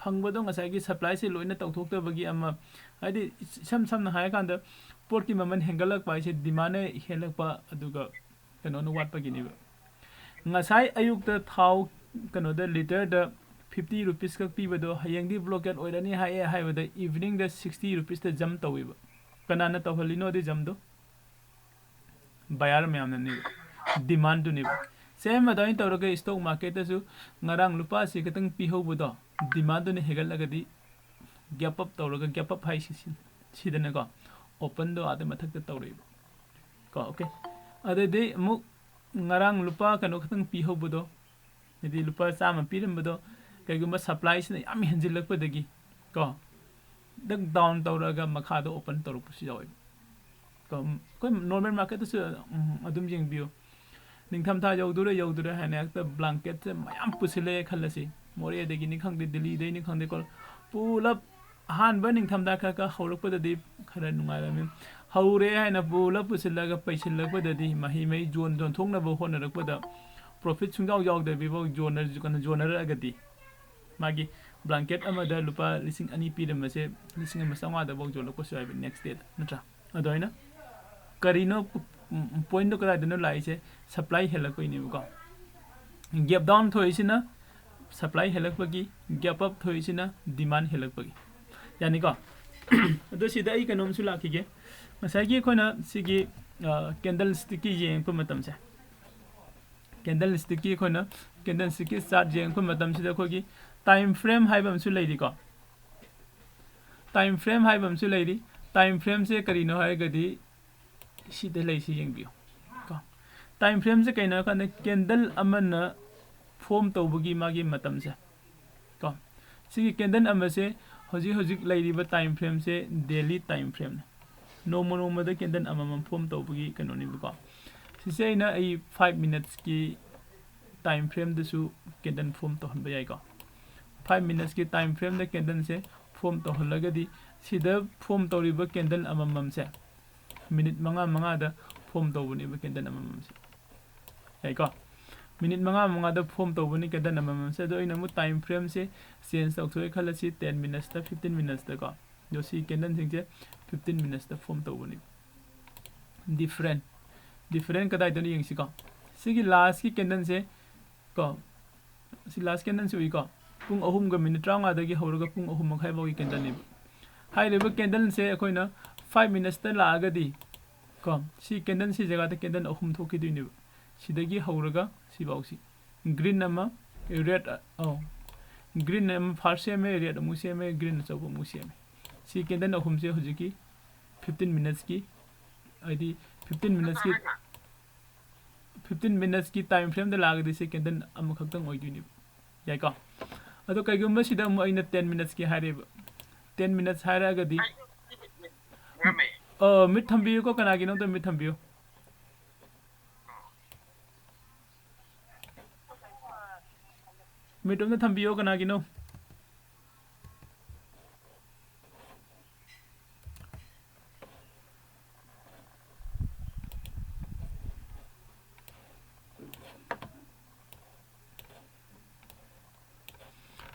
ꯐꯪꯕꯗꯣ ꯉꯁꯥꯏꯒꯤ supplyꯁꯦ ꯂꯣꯏꯅ ꯇꯧꯊꯣꯛꯇꯕꯒꯤ ꯑꯃ, ꯍꯥꯏꯗꯤ ꯏꯁꯝ ꯁꯝꯅ ꯍꯥꯏꯔꯀꯥꯟꯗ ꯄꯣꯠꯀꯤ ꯃꯃꯜ ꯍꯦꯟꯒꯠꯂꯛꯄ ꯍꯥꯏꯁꯦ demandꯅ ꯍꯦꯜꯂꯛꯄ ꯑꯗꯨꯒ ꯀꯩꯅꯣꯅ ꯋꯥꯠꯄꯒꯤꯅꯦꯕ꯫ ꯉꯁꯥꯏ ꯑꯌꯨꯛꯇ ꯊꯥꯎ ꯀꯩꯅꯣꯗ ꯂꯤꯇꯔꯗ fifty rupees ꯈꯛ ꯄꯤꯕꯗꯣ ꯍꯌꯦꯡꯗꯤ blockade ꯑꯣꯏꯔꯅꯤ ꯍꯥꯏꯌꯦ ꯍꯥꯏꯕꯗ eveningꯗ sixty rupeesꯇ jump ꯇꯧꯋꯦꯕ꯫ ꯀꯅꯥꯅ ꯇꯧꯍꯜꯂꯤꯅꯣ ꯑꯗꯨ jumpꯗꯣ? Buyer ꯃꯌꯥꯝꯅꯅꯦꯕ, demandꯗꯨꯅꯦꯕ꯫ Same ꯑꯗꯨꯃꯥꯏꯅ ꯇꯧꯔꯒ stock marketꯇꯁꯨ ꯉꯔꯥꯡ ꯂꯨꯄꯥ ꯑꯁꯤ ꯈꯛꯇꯪ ꯄꯤꯍꯧꯕꯗꯣ demandꯗꯨꯅ ꯍꯦꯟꯒꯠꯂꯒꯗꯤ gap up ꯇꯧꯔꯒ, gap up ꯍꯥꯏꯁꯤ ꯁꯤ-, ꯁꯤꯗꯅꯀꯣ, openꯗꯣ ꯑꯥꯗ ꯃꯊꯛꯇ ꯇꯧꯔꯛꯏꯕ ꯀꯣ꯫ Okay, ꯑꯗꯨꯗꯤ ꯑꯃꯨꯛ ꯉꯔꯥꯡ ꯂꯨꯄꯥ ꯀꯩꯅꯣ ꯈꯛꯇꯪ ꯄꯤꯍꯧꯕꯗꯣ, ꯍꯥꯏꯗꯤ ꯂꯨꯄꯥ ꯆꯥꯝꯃ ꯄꯤꯔꯝꯕꯗꯣ ꯀꯩꯒꯨꯝꯕ supplyꯁꯤꯅ ꯌꯥꯝ ꯍꯦꯟꯖꯤꯜꯂꯛꯄꯗꯒꯤ ꯀꯣ, ꯗꯛ down ꯇꯧꯔꯒ ꯃꯈꯥꯗ open ꯇꯧꯔꯛꯄꯁꯨ ꯌꯥꯎꯋꯦꯕ꯫ ꯀꯣ, ꯑꯩꯈꯣꯏ normal marketꯇꯁꯨ, ꯎꯝ, ꯑꯗꯨꯝ ꯌꯦꯡꯕꯤꯌꯨ꯫ ꯅꯤꯡꯊꯝꯊꯥ ꯌꯧꯗꯣꯔꯦ, ꯌꯧꯗꯣꯔꯦ ꯍꯥꯏꯅ ꯍꯦꯛꯇ blanketꯁꯦ ꯃꯌꯥꯝ ꯄꯨꯁꯤꯜꯂꯛꯑꯦ ꯈꯜꯂꯁꯤ, ꯃꯣꯔꯦꯗꯒꯤꯅꯤ ꯈꯪꯗꯦ, ꯗꯤꯜꯂꯤꯗꯩꯅꯤ ꯈꯪꯗꯦ, ꯀꯣ, ꯄꯨꯂꯞ ꯑꯍꯥꯟꯕ ꯅꯤꯡꯊꯝꯊꯥ ꯈꯔ ꯈꯔ ꯍꯧꯔꯛꯄꯗꯗꯤ ꯈꯔ ꯅꯨꯡꯉꯥꯏꯔꯝꯃꯤ꯫ ꯍꯧꯔꯦ ꯍꯥꯏꯅ ꯄꯨꯂꯞ ꯄꯨꯁꯤꯜꯂꯒ ꯄꯩꯁꯤꯜꯂꯛꯄꯗꯗꯤ ꯃꯍꯩ ꯃꯍꯩ ꯌꯣꯟ-, ꯌꯣꯟꯊꯣꯛꯅꯕ ꯍꯣꯠꯅꯔꯛꯄꯗ profit ꯁꯨꯡꯌꯥꯎ ꯌꯥꯎꯗꯕꯤꯐꯥꯎ ꯌꯣꯟꯅꯔ-, ꯀꯩꯅꯣ, ꯌꯣꯟꯅꯔꯛꯑꯒꯗꯤ ꯃꯥꯒꯤ blanket ꯑꯃꯗ ꯂꯨꯄꯥ ꯂꯤꯁꯤꯡ ꯑꯅꯤ ꯄꯤꯔꯝꯕꯁꯦ ꯂꯤꯁꯤꯡ ꯑꯃ ꯆꯥꯝꯃꯉꯥꯗꯐꯥꯎ ꯌꯣꯜꯂꯛꯄꯁꯨ ꯌꯥꯎꯋꯦꯕ next dayꯗ, ꯅꯠꯇ꯭ꯔꯥ? ꯑꯗꯨꯃꯥꯏꯅ ꯀꯔꯤꯅꯣ, ꯎꯝ, pointꯗꯣ ꯀꯗꯥꯏꯗꯅꯣ ꯂꯥꯛꯏꯁꯦ? Supply ꯍꯦꯜꯂꯛꯄꯩꯅꯦꯕꯀꯣ꯫ Gap down ꯊꯣꯛꯏꯁꯤꯅ supply ꯍꯦꯜꯂꯛꯄꯒꯤ, gap up ꯊꯣꯛꯏꯁꯤꯅ demand ꯍꯦꯜꯂꯛꯄꯒꯤ꯫ ꯌꯥꯅꯤꯀꯣ? ꯑꯗꯣ ꯁꯤꯗ ꯑꯩ ꯀꯩꯅꯣꯝꯁꯨ ꯂꯥꯛꯈꯤꯒꯦ꯫ ꯉꯁꯥꯏꯒꯤ ꯑꯩꯈꯣꯏꯅ ꯁꯤꯒꯤ ꯀꯦꯟꯗꯜ ꯁ꯭ꯇꯤꯛꯀꯤ ꯌꯦꯡꯉꯛꯄ ꯃꯇꯝꯁꯦ, ꯀꯦꯟꯗꯜ ꯁ꯭ꯇꯤꯛꯀꯤ ꯑꯩꯈꯣꯏꯅ ꯀꯦꯟꯗꯜ ꯁ꯭ꯇꯤꯛꯀꯤ ꯆꯥꯔꯠ ꯌꯦꯡꯉꯛꯄ ꯃꯇꯝꯁꯤꯗ ꯑꯩꯈꯣꯏꯒꯤ ꯇꯥꯏꯝ ꯐ꯭ꯔꯦꯝ ꯍꯥꯏꯕ ꯑꯃꯁꯨ ꯂꯩꯔꯤꯀꯣ꯫ ꯇꯥꯏꯝ ꯐ꯭ꯔꯦꯝ ꯍꯥꯏꯕ ꯑꯃꯁꯨ ꯂꯩꯔꯤ꯫ ꯇꯥꯏꯝ ꯐ꯭ꯔꯦꯝꯁꯦ ꯀꯔꯤꯅꯣ ꯍꯥꯏꯔꯒꯗꯤ ꯁꯤꯗ ꯂꯩꯁꯤ ꯌꯦꯡꯕꯤꯌꯨ ꯀꯣ꯫ ꯇꯥꯏꯝ ꯐ꯭ꯔꯦꯝꯁꯦ ꯀꯩꯅꯣ ꯍꯥꯏꯔꯀꯥꯟꯗ ꯀꯦꯟꯗꯜ ꯑꯃꯅ ꯐꯣꯝ ꯇꯧꯕꯒꯤ ꯃꯥꯒꯤ ꯃꯇꯝꯁꯦ ꯀꯣ꯫ ꯁꯤꯒꯤ ꯀꯦꯟꯗꯜ ꯑꯃꯁꯦ ꯍꯧꯖꯤꯛ ꯍꯧꯖꯤꯛ ꯂꯩꯔꯤꯕ ꯇꯥꯏꯝ ꯐ꯭ꯔꯦꯝꯁꯦ ꯗꯦꯂꯤ ꯇꯥꯏꯝ ꯐ꯭ꯔꯦꯝꯅꯤ꯫ ꯅꯣꯡꯃ ꯅꯣꯡꯃꯗ ꯀꯦꯟꯗꯜ ꯑꯃꯃꯝ ꯐꯣꯝ ꯇꯧꯕꯒꯤ ꯀꯩꯅꯣꯅꯦꯕꯀꯣ꯫ ꯁꯤꯁꯦ ꯑꯩꯅ ꯑꯩ ꯐꯥꯏꯚ ꯃꯤꯅꯠꯁꯀꯤ ꯇꯥꯏꯝ ꯐ꯭ꯔꯦꯝꯗꯁꯨ ꯀꯦꯟꯗꯜ ꯐꯣꯝ ꯇꯧꯍꯟꯕ ꯌꯥꯏꯀꯣ꯫ ꯐꯥꯏꯚ ꯃꯤꯅꯠꯁꯀꯤ ꯇꯥꯏꯝ ꯐ꯭ꯔꯦꯝꯗ ꯀꯦꯟꯗꯜꯁꯦ ꯐꯣꯝ ꯇꯧꯍꯜꯂꯒꯗꯤ ꯁꯤꯗ ꯐꯣꯝ ꯇꯧꯔꯤꯕ ꯀꯦꯟꯗꯜ ꯑꯃꯃꯝꯁꯦ ꯃꯤꯅꯤꯠ ꯃꯉꯥ ꯃꯉꯥꯗ ꯐꯣꯝ ꯇꯧꯕꯅꯦꯕ ꯀꯦꯟꯗꯜ ꯑꯃꯃꯝꯁꯦ꯫ ꯌꯥꯏꯀꯣ? ꯃꯤꯅꯤꯠ ꯃꯉꯥ ꯃꯉꯥꯗ ꯐꯣꯝ ꯇꯧꯕꯅꯤ ꯀꯦꯟꯗꯜ ꯑꯃꯃꯝꯁꯦ꯫ ꯑꯗꯣ ꯑꯩꯅ ꯑꯃꯨꯛ ꯇꯥꯏꯝ ꯐ꯭ꯔꯦꯝꯁꯦ ꯆꯦꯟꯖ ꯇꯧꯊꯣꯛꯑꯦ ꯈꯜꯂꯁꯤ, ꯇꯦꯟ ꯃꯤꯅꯠꯁꯇ, ꯐꯤꯐꯇꯤꯟ ꯃꯤꯅꯠꯁꯇꯀꯣ꯫ ꯑꯗꯣ ꯁꯤ ꯀꯦꯟꯗꯜꯁꯤꯡꯁꯦ ꯐꯤꯐꯇꯤꯟ ꯃꯤꯅꯠꯁꯇ ꯐꯣꯝ ꯇꯧꯕꯅꯤ꯫ ꯗꯤꯐ꯭ꯔꯦꯟ, ꯗꯤꯐ꯭ꯔꯦꯟ ꯀꯗꯥꯏꯗꯅꯣ ꯌꯦꯡꯁꯤꯀꯣ꯫ ꯁꯤꯒꯤ ꯂꯥꯁꯀꯤ ꯀꯦꯟꯗꯜꯁꯦ ꯀꯣ, ꯁꯤ ꯂꯥꯁ ꯀꯦꯟꯗꯜꯁꯤ ꯎꯏꯀꯣ, ꯄꯨꯡ ꯑꯍꯨꯝꯒ ꯃꯤꯅꯤꯠ ꯇꯔꯥꯃꯉꯥꯗꯒꯤ ꯍꯧꯔꯒ ꯄꯨꯡ ꯑꯍꯨꯝ ꯃꯈꯥꯏ ꯐꯥꯎꯒꯤ ꯀꯦꯟꯗꯜꯅꯦꯕ꯫ ꯍꯥꯏꯔꯤꯕ ꯀꯦꯟꯗꯜꯁꯦ ꯑꯩꯈꯣꯏꯅ ꯐꯥꯏꯚ ꯃꯤꯅꯠꯁꯇ ꯂꯥꯛꯑꯒꯗꯤ ꯀꯣ, ꯁꯤ ꯀꯦꯟꯗꯜꯁꯤ ꯖꯒꯥꯗ ꯀꯦꯟꯗꯜ ꯑꯍꯨꯝ ꯊꯣꯛꯈꯤꯗꯣꯏꯅꯦꯕ꯫ ꯁꯤꯗꯒꯤ ꯍꯧꯔꯒ ꯁꯤꯐꯥꯎꯁꯤ, ꯒ꯭ꯔꯤꯟ ꯑꯃ, ꯔꯦꯗ, ꯑꯧ, ꯒ꯭ꯔꯤꯟ ꯑꯃ ꯐꯥꯔꯁ ꯁꯦꯝꯃꯦ, ꯔꯦꯗ ꯑꯃꯨꯛ ꯁꯦꯝꯃꯦ, ꯒ꯭ꯔꯤꯟ ꯑꯆꯧꯕ ꯑꯃꯨꯛ ꯁꯦꯝꯃꯦ꯫ ꯁꯤ ꯀꯦꯟꯗꯜ ꯑꯍꯨꯝꯁꯦ ꯍꯧꯖꯤꯛꯀꯤ ꯐꯤꯐꯇꯤꯟ ꯃꯤꯅꯠꯁꯀꯤ, ꯍꯥꯏꯗꯤ ꯐꯤꯐꯇꯤꯟ ꯃꯤꯅꯠꯁꯀꯤ, ꯐꯤꯐꯇꯤꯟ ꯃꯤꯅꯠꯁꯀꯤ ꯇꯥꯏꯝ ꯐ꯭ꯔꯦꯝꯗ ꯂꯥꯛꯑꯒꯗꯤ ꯁꯤ ꯀꯦꯟꯗꯜ ꯑꯃꯈꯛꯇꯪ ꯑꯣꯏꯗꯣꯏꯅꯦꯕ꯫ ꯌꯥꯏꯀꯣ? ꯑꯗꯣ ꯀꯩꯒꯨꯝꯕ ꯁꯤꯗ ꯑꯃꯨꯛ ꯑꯩꯅ ꯇꯦꯟ ꯃꯤꯅꯠꯁꯀꯤ ꯍꯥꯏꯔꯦꯕ, ꯇꯦꯟ ꯃꯤꯅꯠꯁ ꯍꯥꯏꯔꯛꯑꯒꯗꯤ, ꯑ, ꯃꯤꯠ ꯊꯝꯕꯤꯌꯨꯀꯣ, ꯀꯅꯥꯒꯤꯅꯣ ꯑꯝꯇ ꯃꯤꯠ ꯊꯝꯕꯤꯌꯨ꯫ ꯃꯤꯠ ꯑꯝꯇ ꯊꯝꯕꯤꯌꯣ, ꯀꯅꯥꯒꯤꯅꯣ?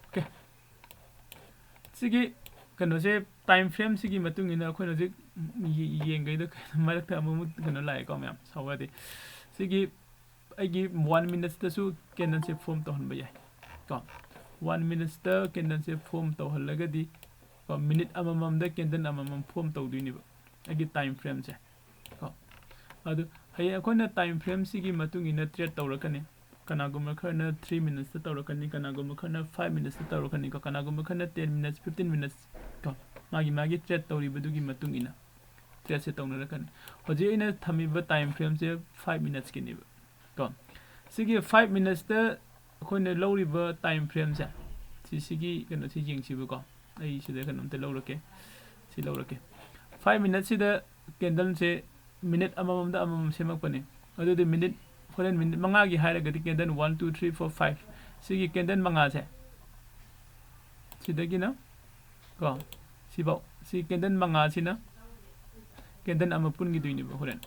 ꯑꯣꯀꯦ꯫ ꯁꯤꯒꯤ ꯀꯩꯅꯣꯁꯦ, ꯇꯥꯏꯝ ꯐ꯭ꯔꯦꯝꯁꯤꯒꯤ ꯃꯇꯨꯡ ꯏꯟꯅ ꯑꯩꯈꯣꯏꯅ ꯍꯧꯖꯤꯛ ꯌꯦ-, ꯌꯦꯡꯈꯩꯗ ꯃꯔꯛꯇ ꯑꯃꯨꯛ ꯀꯩꯅꯣ ꯂꯥꯛꯑꯦꯀꯣ ꯃꯌꯥꯝ, ꯁꯥꯎꯕ ꯌꯥꯗꯦ꯫ ꯁꯤꯒꯤ ꯑꯩꯒꯤ ꯋꯥꯟ ꯃꯤꯅꯠꯁꯇꯁꯨ ꯀꯦꯟꯗꯜꯁꯦ ꯐꯣꯝ ꯇꯧꯍꯟꯕ ꯌꯥꯏ ꯀꯣ꯫ ꯋꯥꯟ ꯃꯤꯅꯠꯁꯇ ꯀꯦꯟꯗꯜꯁꯦ ꯐꯣꯝ ꯇꯧꯍꯜꯂꯒꯗꯤ ꯀꯣ, ꯃꯤꯅꯤꯠ ꯑꯃꯃꯝꯗ ꯀꯦꯟꯗꯜ ꯑꯃꯃꯝ ꯐꯣꯝ ꯇꯧꯗꯣꯏꯅꯦꯕ ꯑꯩꯒꯤ ꯇꯥꯏꯝ ꯐ꯭ꯔꯦꯝꯁꯦ ꯀꯣ꯫ ꯑꯗꯨ ꯍꯌꯦꯡ ꯑꯩꯈꯣꯏꯅ ꯇꯥꯏꯝ ꯐ꯭ꯔꯦꯝꯁꯤꯒꯤ ꯃꯇꯨꯡ ꯏꯟꯅ ꯇ꯭ꯔꯦꯠ ꯇꯧꯔꯛꯀꯅꯤ꯫ ꯀꯅꯥꯒꯨꯝꯕ ꯈꯔꯅ ꯊ꯭ꯔꯤ ꯃꯤꯅꯠꯁꯇ ꯇꯧꯔꯛꯀꯅꯤ, ꯀꯅꯥꯒꯨꯝꯕ ꯈꯔꯅ ꯐꯥꯏꯚ ꯃꯤꯅꯠꯁꯇ ꯇꯧꯔꯛꯀꯅꯤꯀꯣ, ꯀꯅꯥꯒꯨꯝꯕ ꯈꯔꯅ ꯇꯦꯟ ꯃꯤꯅꯠꯁ, ꯐꯤꯐꯇꯤꯟ ꯃꯤꯅꯠꯁ ꯀꯣ, ꯃꯥꯒꯤ ꯃꯥꯒꯤ ꯇ꯭ꯔꯦꯠ ꯇꯧꯔꯤꯕꯗꯨꯒꯤ ꯃꯇꯨꯡ ꯏꯟꯅ ꯇ꯭ꯔꯦꯠꯁꯦ ꯇꯧꯅꯔꯛꯀꯅꯤ꯫ ꯍꯧꯖꯤꯛ ꯑꯩꯅ ꯊꯝꯃꯤꯕ ꯇꯥꯏꯝ ꯐ꯭ꯔꯦꯝꯁꯦ ꯐꯥꯏꯚ ꯃꯤꯅꯠꯁꯀꯤꯅꯦꯕ ꯀꯣ꯫ ꯁꯤꯒꯤ ꯐꯥꯏꯚ ꯃꯤꯅꯠꯁꯇ ꯑꯩꯈꯣꯏꯅ ꯂꯧꯔꯤꯕ ꯇꯥꯏꯝ ꯐ꯭ꯔꯦꯝꯁꯦ, ꯁꯤꯁꯤꯒꯤ ꯀꯩꯅꯣꯁꯤ ꯌꯦꯡꯁꯤꯕꯀꯣ꯫ ꯑꯩ ꯁꯤꯗ ꯀꯩꯅꯣꯝꯇ ꯂꯧꯔꯛꯀꯦ, ꯁꯤ ꯂꯧꯔꯛꯀꯦ꯫ ꯐꯥꯏꯚ ꯃꯤꯅꯠꯁꯤꯗ ꯀꯦꯟꯗꯜꯁꯦ ꯃꯤꯅꯤꯠ ꯑꯃꯃꯝꯗ ꯑꯃꯃꯝ ꯁꯦꯝꯃꯛꯄꯅꯦ꯫ ꯑꯗꯨꯗꯤ ꯃꯤꯅꯤꯠ, ꯍꯣꯔꯦꯟ ꯃꯤꯅꯤꯠ ꯃꯉꯥꯒꯤ ꯍꯥꯏꯔꯒꯗꯤ candle one, two, three, four, five, ꯁꯤꯒꯤ ꯀꯦꯟꯗꯜ ꯃꯉꯥꯁꯦ, ꯁꯤꯗꯒꯤꯅ ꯀꯣ, ꯁꯤꯐꯧ, ꯁꯤ ꯀꯦꯟꯗꯜ ꯃꯉꯥꯁꯤꯅ ꯀꯦꯟꯗꯜ ꯑꯃ ꯄꯨꯟꯈꯤꯗꯣꯏꯅꯦꯕ ꯍꯣꯔꯦꯟ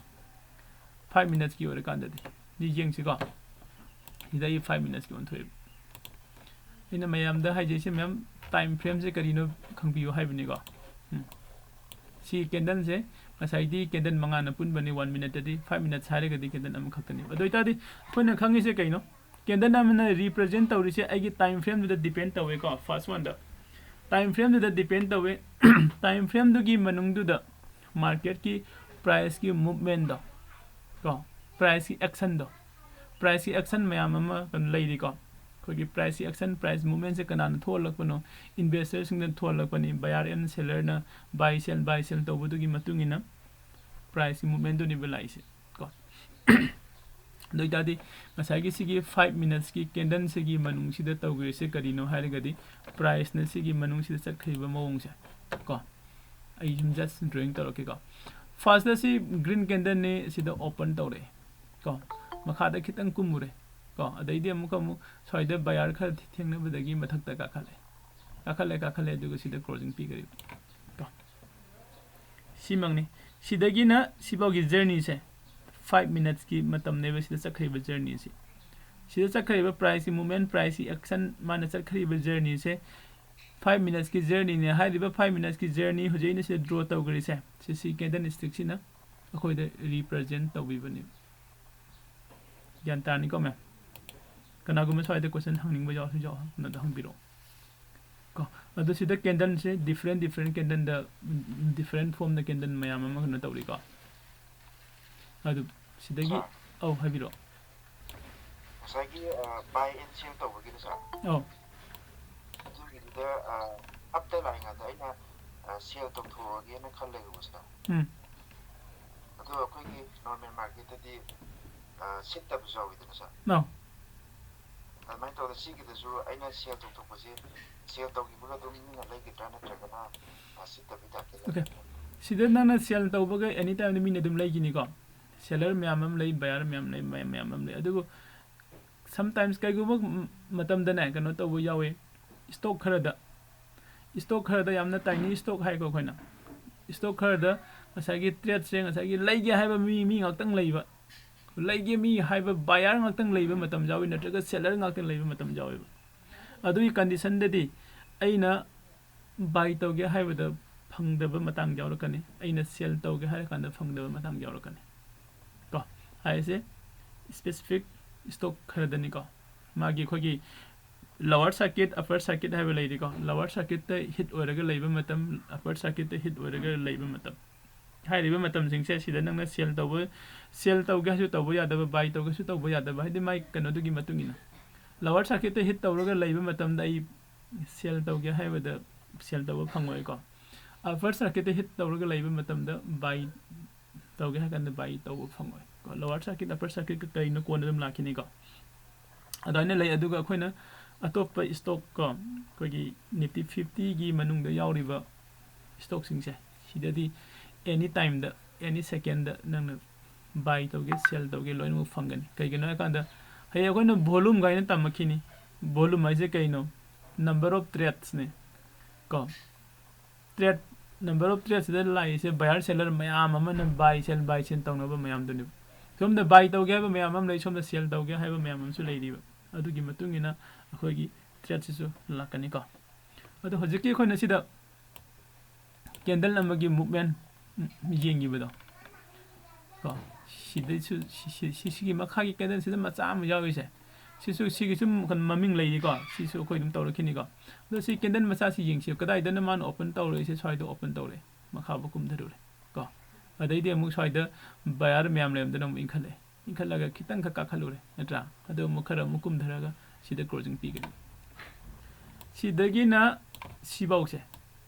ꯐꯥꯏꯚ ꯃꯤꯅꯠꯁꯀꯤ ꯑꯣꯏꯔꯀꯥꯟꯗꯗꯤ꯫ ꯁꯤ ꯌꯦꯡꯁꯤꯀꯣ, ꯁꯤꯗ ꯑꯩ ꯐꯥꯏꯚ ꯃꯤꯅꯠꯁꯀꯤ ꯑꯣꯟꯊꯣꯛꯑꯦꯕ꯫ ꯑꯩꯅ ꯃꯌꯥꯝꯗ ꯍꯥꯏꯖꯩꯁꯦ, ꯃꯌꯥꯝ ꯇꯥꯏꯝ ꯐ꯭ꯔꯦꯝꯁꯦ ꯀꯔꯤꯅꯣ ꯈꯪꯕꯤꯌꯨ ꯍꯥꯏꯕꯅꯤꯀꯣ꯫ ꯎꯝ꯫ ꯁꯤ ꯀꯦꯟꯗꯜꯁꯦ ꯉꯁꯥꯏꯗꯤ ꯀꯦꯟꯗꯜ ꯃꯉꯥꯅ ꯄꯨꯟꯕꯅꯤ ꯋꯥꯟ ꯃꯤꯅꯠꯇꯗꯤ, ꯐꯥꯏꯚ ꯃꯤꯅꯠꯁ ꯍꯥꯏꯔꯒꯗꯤ ꯀꯦꯟꯗꯜ ꯑꯃꯈꯛꯇꯅꯦꯕ꯫ ꯑꯗꯨ ꯑꯣꯏꯇꯥꯔꯗꯤ ꯑꯩꯈꯣꯏꯅ ꯈꯪꯉꯤꯁꯦ ꯀꯩꯅꯣ? ꯀꯦꯟꯗꯜ ꯑꯃꯅ ꯔꯤꯄ꯭ꯔꯖꯦꯟ ꯇꯧꯔꯤꯁꯦ ꯑꯩꯒꯤ ꯇꯥꯏꯝ ꯐ꯭ꯔꯦꯝꯗꯨꯗ ꯗꯤꯄꯦꯟ ꯇꯧꯋꯦꯀꯣ꯫ ꯐꯥꯔꯁ ꯋꯥꯟꯗ ꯇꯥꯏꯝ ꯐ꯭ꯔꯦꯝꯗꯨꯗ ꯗꯤꯄꯦꯟ ꯇꯧꯋꯦ꯫ ꯇꯥꯏꯝ ꯐ꯭ꯔꯦꯝꯗꯨꯒꯤ ꯃꯅꯨꯡꯗꯨꯗ ꯃꯥꯔꯀꯦꯠꯀꯤ ꯄ꯭ꯔꯥꯏꯁꯀꯤ ꯃꯨꯞꯃꯦꯟꯗꯣ ꯀꯣ, ꯄ꯭ꯔꯥꯏꯁꯀꯤ ꯑꯦꯛꯁꯟꯗꯣ, ꯄ꯭ꯔꯥꯏꯁꯀꯤ ꯑꯦꯛꯁꯟ ꯃꯌꯥꯝ ꯑꯃ ꯀꯩꯅꯣ ꯂꯩꯔꯤꯀꯣ꯫ ꯑꯩꯈꯣꯏꯒꯤ ꯄ꯭ꯔꯥꯏꯁꯀꯤ ꯑꯦꯛꯁꯟ, ꯄ꯭ꯔꯥꯏꯁ ꯃꯨꯞꯃꯦꯟꯁꯦ ꯀꯅꯥꯅ ꯊꯣꯛꯍꯜꯂꯛꯄꯅꯣ? ꯏꯟꯚꯦꯁꯇꯔꯁꯤꯡꯅ ꯊꯣꯛꯍꯜꯂꯛꯄꯅꯤ꯫ ꯕꯥꯌꯔ ꯑꯦꯟ ꯁꯦꯂꯔꯅ ꯕꯥꯏ ꯁꯦꯜ, ꯕꯥꯏ ꯁꯦꯜ ꯇꯧꯕꯗꯨꯒꯤ ꯃꯇꯨꯡ ꯏꯟꯅ ꯄ꯭ꯔꯥꯏꯁꯀꯤ ꯃꯨꯞꯃꯦꯟꯗꯨꯅꯦꯕ ꯂꯥꯛꯏꯁꯦ ꯀꯣ꯫ ꯑꯗꯨ ꯑꯣꯏꯇꯥꯔꯗꯤ ꯉꯁꯥꯏꯒꯤ ꯁꯤꯒꯤ ꯐꯥꯏꯚ ꯃꯤꯅꯠꯁꯀꯤ ꯀꯦꯟꯗꯜꯁꯤꯒꯤ ꯃꯅꯨꯡꯁꯤꯗ ꯇꯧꯈ꯭ꯔꯤꯁꯦ ꯀꯔꯤꯅꯣ ꯍꯥꯏꯔꯒꯗꯤ, ꯄ꯭ꯔꯥꯏꯁꯅ ꯁꯤꯒꯤ ꯃꯅꯨꯡꯁꯤꯗ ꯆꯠꯈ꯭ꯔꯤꯕ ꯃꯑꯣꯡꯁꯦ ꯀꯣ꯫ ꯑꯩ ꯁꯨꯝ ꯖꯁ ꯗ꯭ꯔꯣꯌꯤꯡ ꯇꯧꯔꯛꯀꯦꯀꯣ꯫ ꯐꯥꯔꯁꯇ ꯁꯤ ꯒ꯭ꯔꯤꯟ ꯀꯦꯟꯗꯜꯅꯤ, ꯁꯤꯗ ꯑꯣꯄꯟ ꯇꯧꯔꯛꯑꯦ ꯀꯣ꯫ ꯃꯈꯥꯗ ꯈꯤꯇꯪ ꯀꯨꯝꯃꯨꯔꯦ ꯀꯣ꯫ ꯑꯗꯩꯗꯤ ꯑꯃꯨꯛꯀ ꯑꯃꯨꯛ ꯁ꯭ꯋꯥꯏꯗ ꯕꯥꯌꯔ ꯈꯔ ꯊꯦꯡꯅꯕꯗꯒꯤ ꯃꯊꯛꯇ ꯀꯥꯈꯠꯂꯦ, ꯀꯥꯈꯠꯂꯦ, ꯀꯥꯈꯠꯂꯦ, ꯑꯗꯨꯒ ꯁꯤꯗ ꯀ꯭ꯂꯣꯖꯤꯡ ꯄꯤꯈ꯭ꯔꯦꯕ ꯀꯣ꯫ ꯁꯤꯃꯛꯅꯤ꯫ ꯁꯤꯗꯒꯤꯅ ꯁꯤꯐꯥꯎꯒꯤ ꯖꯔꯅꯤꯁꯦ ꯐꯥꯏꯚ ꯃꯤꯅꯠꯁꯀꯤ ꯃꯇꯝꯅꯦꯕ ꯁꯤꯗ ꯆꯠꯈ꯭ꯔꯤꯕ ꯖꯔꯅꯤꯁꯤ꯫ ꯁꯤꯗ ꯆꯠꯈ꯭ꯔꯤꯕ ꯄ꯭ꯔꯥꯏꯁꯀꯤ ꯃꯨꯞꯃꯦꯟ, ꯄ꯭ꯔꯥꯏꯁꯀꯤ ꯑꯦꯛꯁꯟ, ꯃꯥꯅ ꯆꯠꯈ꯭ꯔꯤꯕ ꯖꯔꯅꯤꯁꯦ ꯐꯥꯏꯚ ꯃꯤꯅꯠꯁꯀꯤ ꯖꯔꯅꯤꯅꯦ꯫ ꯍꯥꯏꯔꯤꯕ ꯐꯥꯏꯚ ꯃꯤꯅꯠꯁꯀꯤ ꯖꯔꯅꯤ ꯍꯧꯖꯤꯛ ꯑꯩꯅ ꯁꯤꯗ ꯗ꯭ꯔꯣ ꯇꯧꯈ꯭ꯔꯤꯁꯦ, ꯁꯤ, ꯁꯤ ꯀꯦꯟꯗꯜ ꯁ꯭ꯇꯤꯛꯁꯤꯅ ꯑꯩꯈꯣꯏꯗ ꯔꯤꯄ꯭ꯔꯖꯦꯟ ꯇꯧꯕꯤꯕꯅꯦꯕ꯫ ꯒ꯭ꯌꯥꯟ ꯇꯥꯔꯅꯤꯀꯣ ꯃꯌꯥꯝ? ꯀꯅꯥꯒꯨꯝꯕ ꯁ꯭ꯋꯥꯏꯗ ꯀꯣꯏꯁꯟ ꯍꯪꯅꯤꯡꯕ ꯌꯥꯎꯔꯁꯨ ꯌꯥꯎ-, ꯀꯩꯅꯣꯗ ꯍꯪꯕꯤꯔꯛꯑꯣ ꯀꯣ꯫ ꯑꯗꯣ ꯁꯤꯗ ꯀꯦꯟꯗꯜꯁꯦ ꯗꯤꯐ꯭ꯔꯦꯟ ꯗꯤꯐ꯭ꯔꯦꯟ ꯀꯦꯟꯗꯜꯗ, ꯗꯤꯐ꯭ꯔꯦꯟ ꯐꯣꯝꯗ ꯀꯦꯟꯗꯜ ꯃꯌꯥꯝ ꯑꯃ ꯀꯩꯅꯣ ꯇꯧꯔꯤꯀꯣ꯫ ꯑꯗꯨ ꯁꯤꯗꯒꯤ Sir. ꯑꯧ, ꯍꯥꯏꯕꯤꯔꯛꯑꯣ꯫ ꯉꯁꯥꯏꯒꯤ buy and sell ꯇꯧꯕꯒꯤꯗꯣ, sir, ꯑꯧ꯫ ꯑꯗꯨꯒꯤꯗꯨꯗ ꯑꯞꯇ ꯂꯥꯛꯏꯉꯩꯗ ꯑꯩꯅ ꯁꯦꯜ ꯇꯧꯊꯣꯛꯑꯒꯦꯅ ꯈꯜꯂꯦꯕꯀꯣ, sir꯫ ꯎꯝ꯫ ꯑꯗꯣ ꯑꯩꯈꯣꯏꯒꯤ normal marketꯇꯗꯤ ꯁꯤꯠꯇꯕꯁꯨ ꯌꯥꯎꯋꯤꯗꯅ, sir꯫ ꯑꯧ꯫ ꯑꯗꯨꯃꯥꯏꯅ ꯇꯧꯗꯅ ꯁꯤꯒꯤꯗꯁꯨ ꯑꯩꯅ ꯁꯦꯜ ꯇꯧꯊꯣꯛꯄꯁꯦ, ꯁꯦꯜ ꯇꯧꯈꯤꯕꯒ ꯑꯗꯨꯝ ꯃꯤꯅ ꯂꯩꯒꯗ꯭ꯔꯥ, ꯅꯠꯇ꯭ꯔꯒꯅ ꯁꯤꯠꯇꯕꯩ typeꯇ Okay. ꯂꯩꯒꯗ꯭ꯔꯥ? ꯁꯤꯗ ꯅꯪꯅ ꯁꯦꯜ ꯇꯧꯕꯒ any timeꯗ ꯃꯤꯅ ꯑꯗꯨꯝ ꯂꯩꯈꯤꯅꯤꯀꯣ꯫ Seller ꯃꯌꯥꯝ ꯑꯃ ꯂꯩ, buyer ꯃꯌꯥꯝ ꯂꯩ, ꯃꯌꯥꯝ ꯃꯌꯥꯝ ꯑꯃ ꯂꯩ꯫ ꯑꯗꯨꯕꯨ sometimes ꯀꯩꯒꯨꯝꯕ ꯃꯇꯝꯗꯅꯦ, ꯀꯩꯅꯣ ꯇꯧꯕ ꯌꯥꯎꯋꯤ, stock ꯈꯔꯗ, stock ꯈꯔꯗ ꯌꯥꯝꯅ tiny stock ꯍꯥꯏꯀꯣ ꯑꯩꯈꯣꯏꯅ, stock ꯈꯔꯗ ꯉꯁꯥꯏꯒꯤ tradeꯁꯦ, ꯉꯁꯥꯏꯒꯤ ꯂꯩꯒꯦ ꯍꯥꯏꯕ ꯃꯤ, ꯃꯤ ꯉꯥꯛꯇꯪ ꯂꯩꯕ, ꯂꯩꯒꯦ ꯃꯤ ꯍꯥꯏꯕ buyer ꯉꯥꯛꯇꯪ ꯂꯩꯕ ꯃꯇꯝ ꯌꯥꯎꯏ, ꯅꯠꯇ꯭ꯔꯒ seller ꯉꯥꯛꯇꯪ ꯂꯩꯕ ꯃꯇꯝ ꯌꯥꯎꯋꯦꯕ꯫ ꯑꯗꯨꯒꯤ conditionꯗꯗꯤ ꯑꯩꯅ buy ꯇꯧꯒꯦ ꯍꯥꯏꯕꯗ ꯐꯪꯗꯕ ꯃꯇꯥꯡ ꯌꯥꯎꯔꯛꯀꯅꯤ, ꯑꯩꯅ sell ꯇꯧꯒꯦ ꯍꯥꯏꯔ ꯀꯥꯟꯗ ꯐꯪꯗꯕ ꯃꯇꯥꯡ ꯌꯥꯎꯔꯛꯀꯅꯤ ꯀꯣ꯫ ꯍꯥꯏꯔꯤꯁꯦ specific stock ꯈꯔꯗꯅꯤꯀꯣ꯫ ꯃꯥꯒꯤ ꯑꯩꯈꯣꯏꯒꯤ lower circuit, upper circuit ꯍꯥꯏꯕ ꯂꯩꯔꯤꯀꯣ꯫ Lower circuitꯇ hit ꯑꯣꯏꯔꯒ ꯂꯩꯕ ꯃꯇꯝ, upper circuitꯇ hit ꯑꯣꯏꯔꯒ ꯂꯩꯕ ꯃꯇꯝ꯫ ꯍꯥꯏꯔꯤꯕ ꯃꯇꯝꯁꯤꯡꯁꯦ ꯁꯤꯗ ꯅꯪꯅ sell ꯇꯧꯕ, sell ꯇꯧꯒꯦ ꯍꯥꯏꯁꯨ ꯇꯧꯕ ꯌꯥꯗꯕ, buy ꯇꯧꯒꯦꯁꯨ ꯇꯧꯕ ꯌꯥꯗꯕ, ꯍꯥꯏꯗꯤ ꯃꯥꯏ ꯀꯩꯅꯣꯗꯨꯒꯤ ꯃꯇꯨꯡ ꯏꯟꯅ꯫ Lower circuitꯇ hit ꯇꯧꯔꯒ ꯂꯩꯕ ꯃꯇꯝꯗ ꯑꯩ sell ꯇꯧꯒꯦ ꯍꯥꯏꯕꯗ sell ꯇꯧꯕ ꯐꯪꯉꯣꯏꯀꯣ꯫ Upper circuitꯇ hit ꯇꯧꯔꯒ ꯂꯩꯕ ꯃꯇꯝꯗ buy ꯇꯧꯒꯦ ꯍꯥꯏ ꯀꯥꯟꯗ buy ꯇꯧꯕ ꯐꯪꯉꯣꯏ ꯀꯣ꯫ Lower circuit, upper circuitꯀ ꯀꯩꯅꯣ ꯀꯣꯟꯅ ꯑꯗꯨꯝ ꯂꯥꯛꯈꯤꯅꯤꯀꯣ꯫ ꯑꯗꯨꯃꯥꯏꯅ ꯂꯩ꯫ ꯑꯗꯨꯒ ꯑꯩꯈꯣꯏꯅ ꯑꯇꯣꯞꯄ stock ꯀꯣ, ꯑꯩꯈꯣꯏꯒꯤ Nifty fiftyꯒꯤ ꯃꯅꯨꯡꯗ ꯌꯥꯎꯔꯤꯕ stockꯁꯤꯡꯁꯦ, ꯁꯤꯗꯗꯤ any timeꯗ, any secondꯗ ꯅꯪꯅ buy ꯇꯧꯒꯦ, sell ꯇꯧꯒꯦ, ꯂꯣꯏꯅꯃꯛ ꯐꯪꯒꯅꯤ꯫ ꯀꯩꯒꯤꯅꯣ ꯍꯥꯏ ꯀꯥꯟꯗ ꯍꯌꯦꯡ ꯑꯩꯈꯣꯏꯅ volume ꯀꯥꯏꯅ ꯇꯝꯃꯛꯈꯤꯅꯤ꯫ Volume ꯍꯥꯏꯁꯦ ꯀꯩꯅꯣ? Number of tradesꯅꯦ ꯀꯣ꯫ Trade, number of tradeꯁꯤꯗ ꯂꯥꯛꯏꯁꯦ buyer seller ꯃꯌꯥꯝ ꯑꯃꯅ buy sell, buy sell ꯇꯧꯅꯕ ꯃꯌꯥꯝꯗꯨꯅꯦꯕ꯫ ꯁꯣꯝꯗ buy ꯇꯧꯒꯦ ꯍꯥꯏꯕ ꯃꯌꯥꯝ ꯑꯃ ꯂꯩ, ꯁꯣꯝꯗ sell ꯇꯧꯒꯦ ꯍꯥꯏꯕ ꯃꯌꯥꯝ ꯑꯃꯁꯨ ꯂꯩꯔꯤꯕ꯫ ꯑꯗꯨꯒꯤ ꯃꯇꯨꯡ ꯏꯟꯅ ꯑꯩꯈꯣꯏꯒꯤ tradeꯁꯤꯁꯨ ꯂꯥꯛꯀꯅꯤꯀꯣ꯫ ꯑꯗꯣ ꯍꯧꯖꯤꯛꯀꯤ ꯑꯩꯈꯣꯏꯅ ꯁꯤꯗ candle ꯑꯃꯒꯤ movement ꯌꯦꯡꯈꯤꯕꯗꯣ ꯀꯣ, ꯁꯤꯗꯩꯁꯨ ꯁꯤ-, ꯁꯤ-, ꯁꯤ-, ꯁꯤꯒꯤ ꯃꯈꯥꯒꯤ candleꯁꯤꯗ ꯃꯆꯥ ꯑꯃ ꯌꯥꯎꯔꯤꯁꯦ, ꯁꯤꯁꯨ, ꯁꯤꯒꯤꯁꯨ ꯃꯃꯤꯡ ꯂꯩꯔꯤꯀꯣ, ꯁꯤꯁꯨ ꯑꯩꯈꯣꯏ ꯑꯗꯨꯝ ꯇꯧꯔꯛꯈꯤꯅꯤꯀꯣ꯫ ꯑꯗꯣ ꯁꯤ candle ꯃꯆꯥꯁꯤ ꯌꯦꯡꯁꯤ, ꯀꯗꯥꯏꯗꯅ ꯃꯥꯅ open ꯇꯧꯔꯛꯏꯁꯦ? ꯁ꯭ꯋꯥꯏꯗ open ꯇꯧꯔꯛꯑꯦ, ꯃꯈꯥꯕꯨ ꯀꯨꯝꯊꯔꯨꯔꯦ ꯀꯣ꯫ ꯑꯗꯩꯗꯤ ꯑꯃꯨꯛ ꯁ꯭ꯋꯥꯏꯗ buyer ꯃꯌꯥꯝ ꯂꯩꯔꯝꯗꯅ ꯑꯃꯨꯛ ꯏꯟꯈꯠꯂꯛꯑꯦ, ꯏꯟꯈꯠꯂꯒ ꯈꯤꯇꯪꯈꯛ ꯀꯥꯈꯠꯂꯨꯔꯦ, ꯅꯠꯇ꯭ꯔꯥ? ꯑꯗꯨ ꯑꯃꯨꯛ ꯈꯔ ꯑꯃꯨꯛ ꯀꯨꯝꯊꯔꯒ ꯁꯤꯗ closing ꯄꯤꯒꯅꯤ꯫ ꯁꯤꯗꯒꯤꯅ ꯁꯤꯐꯧꯁꯦ,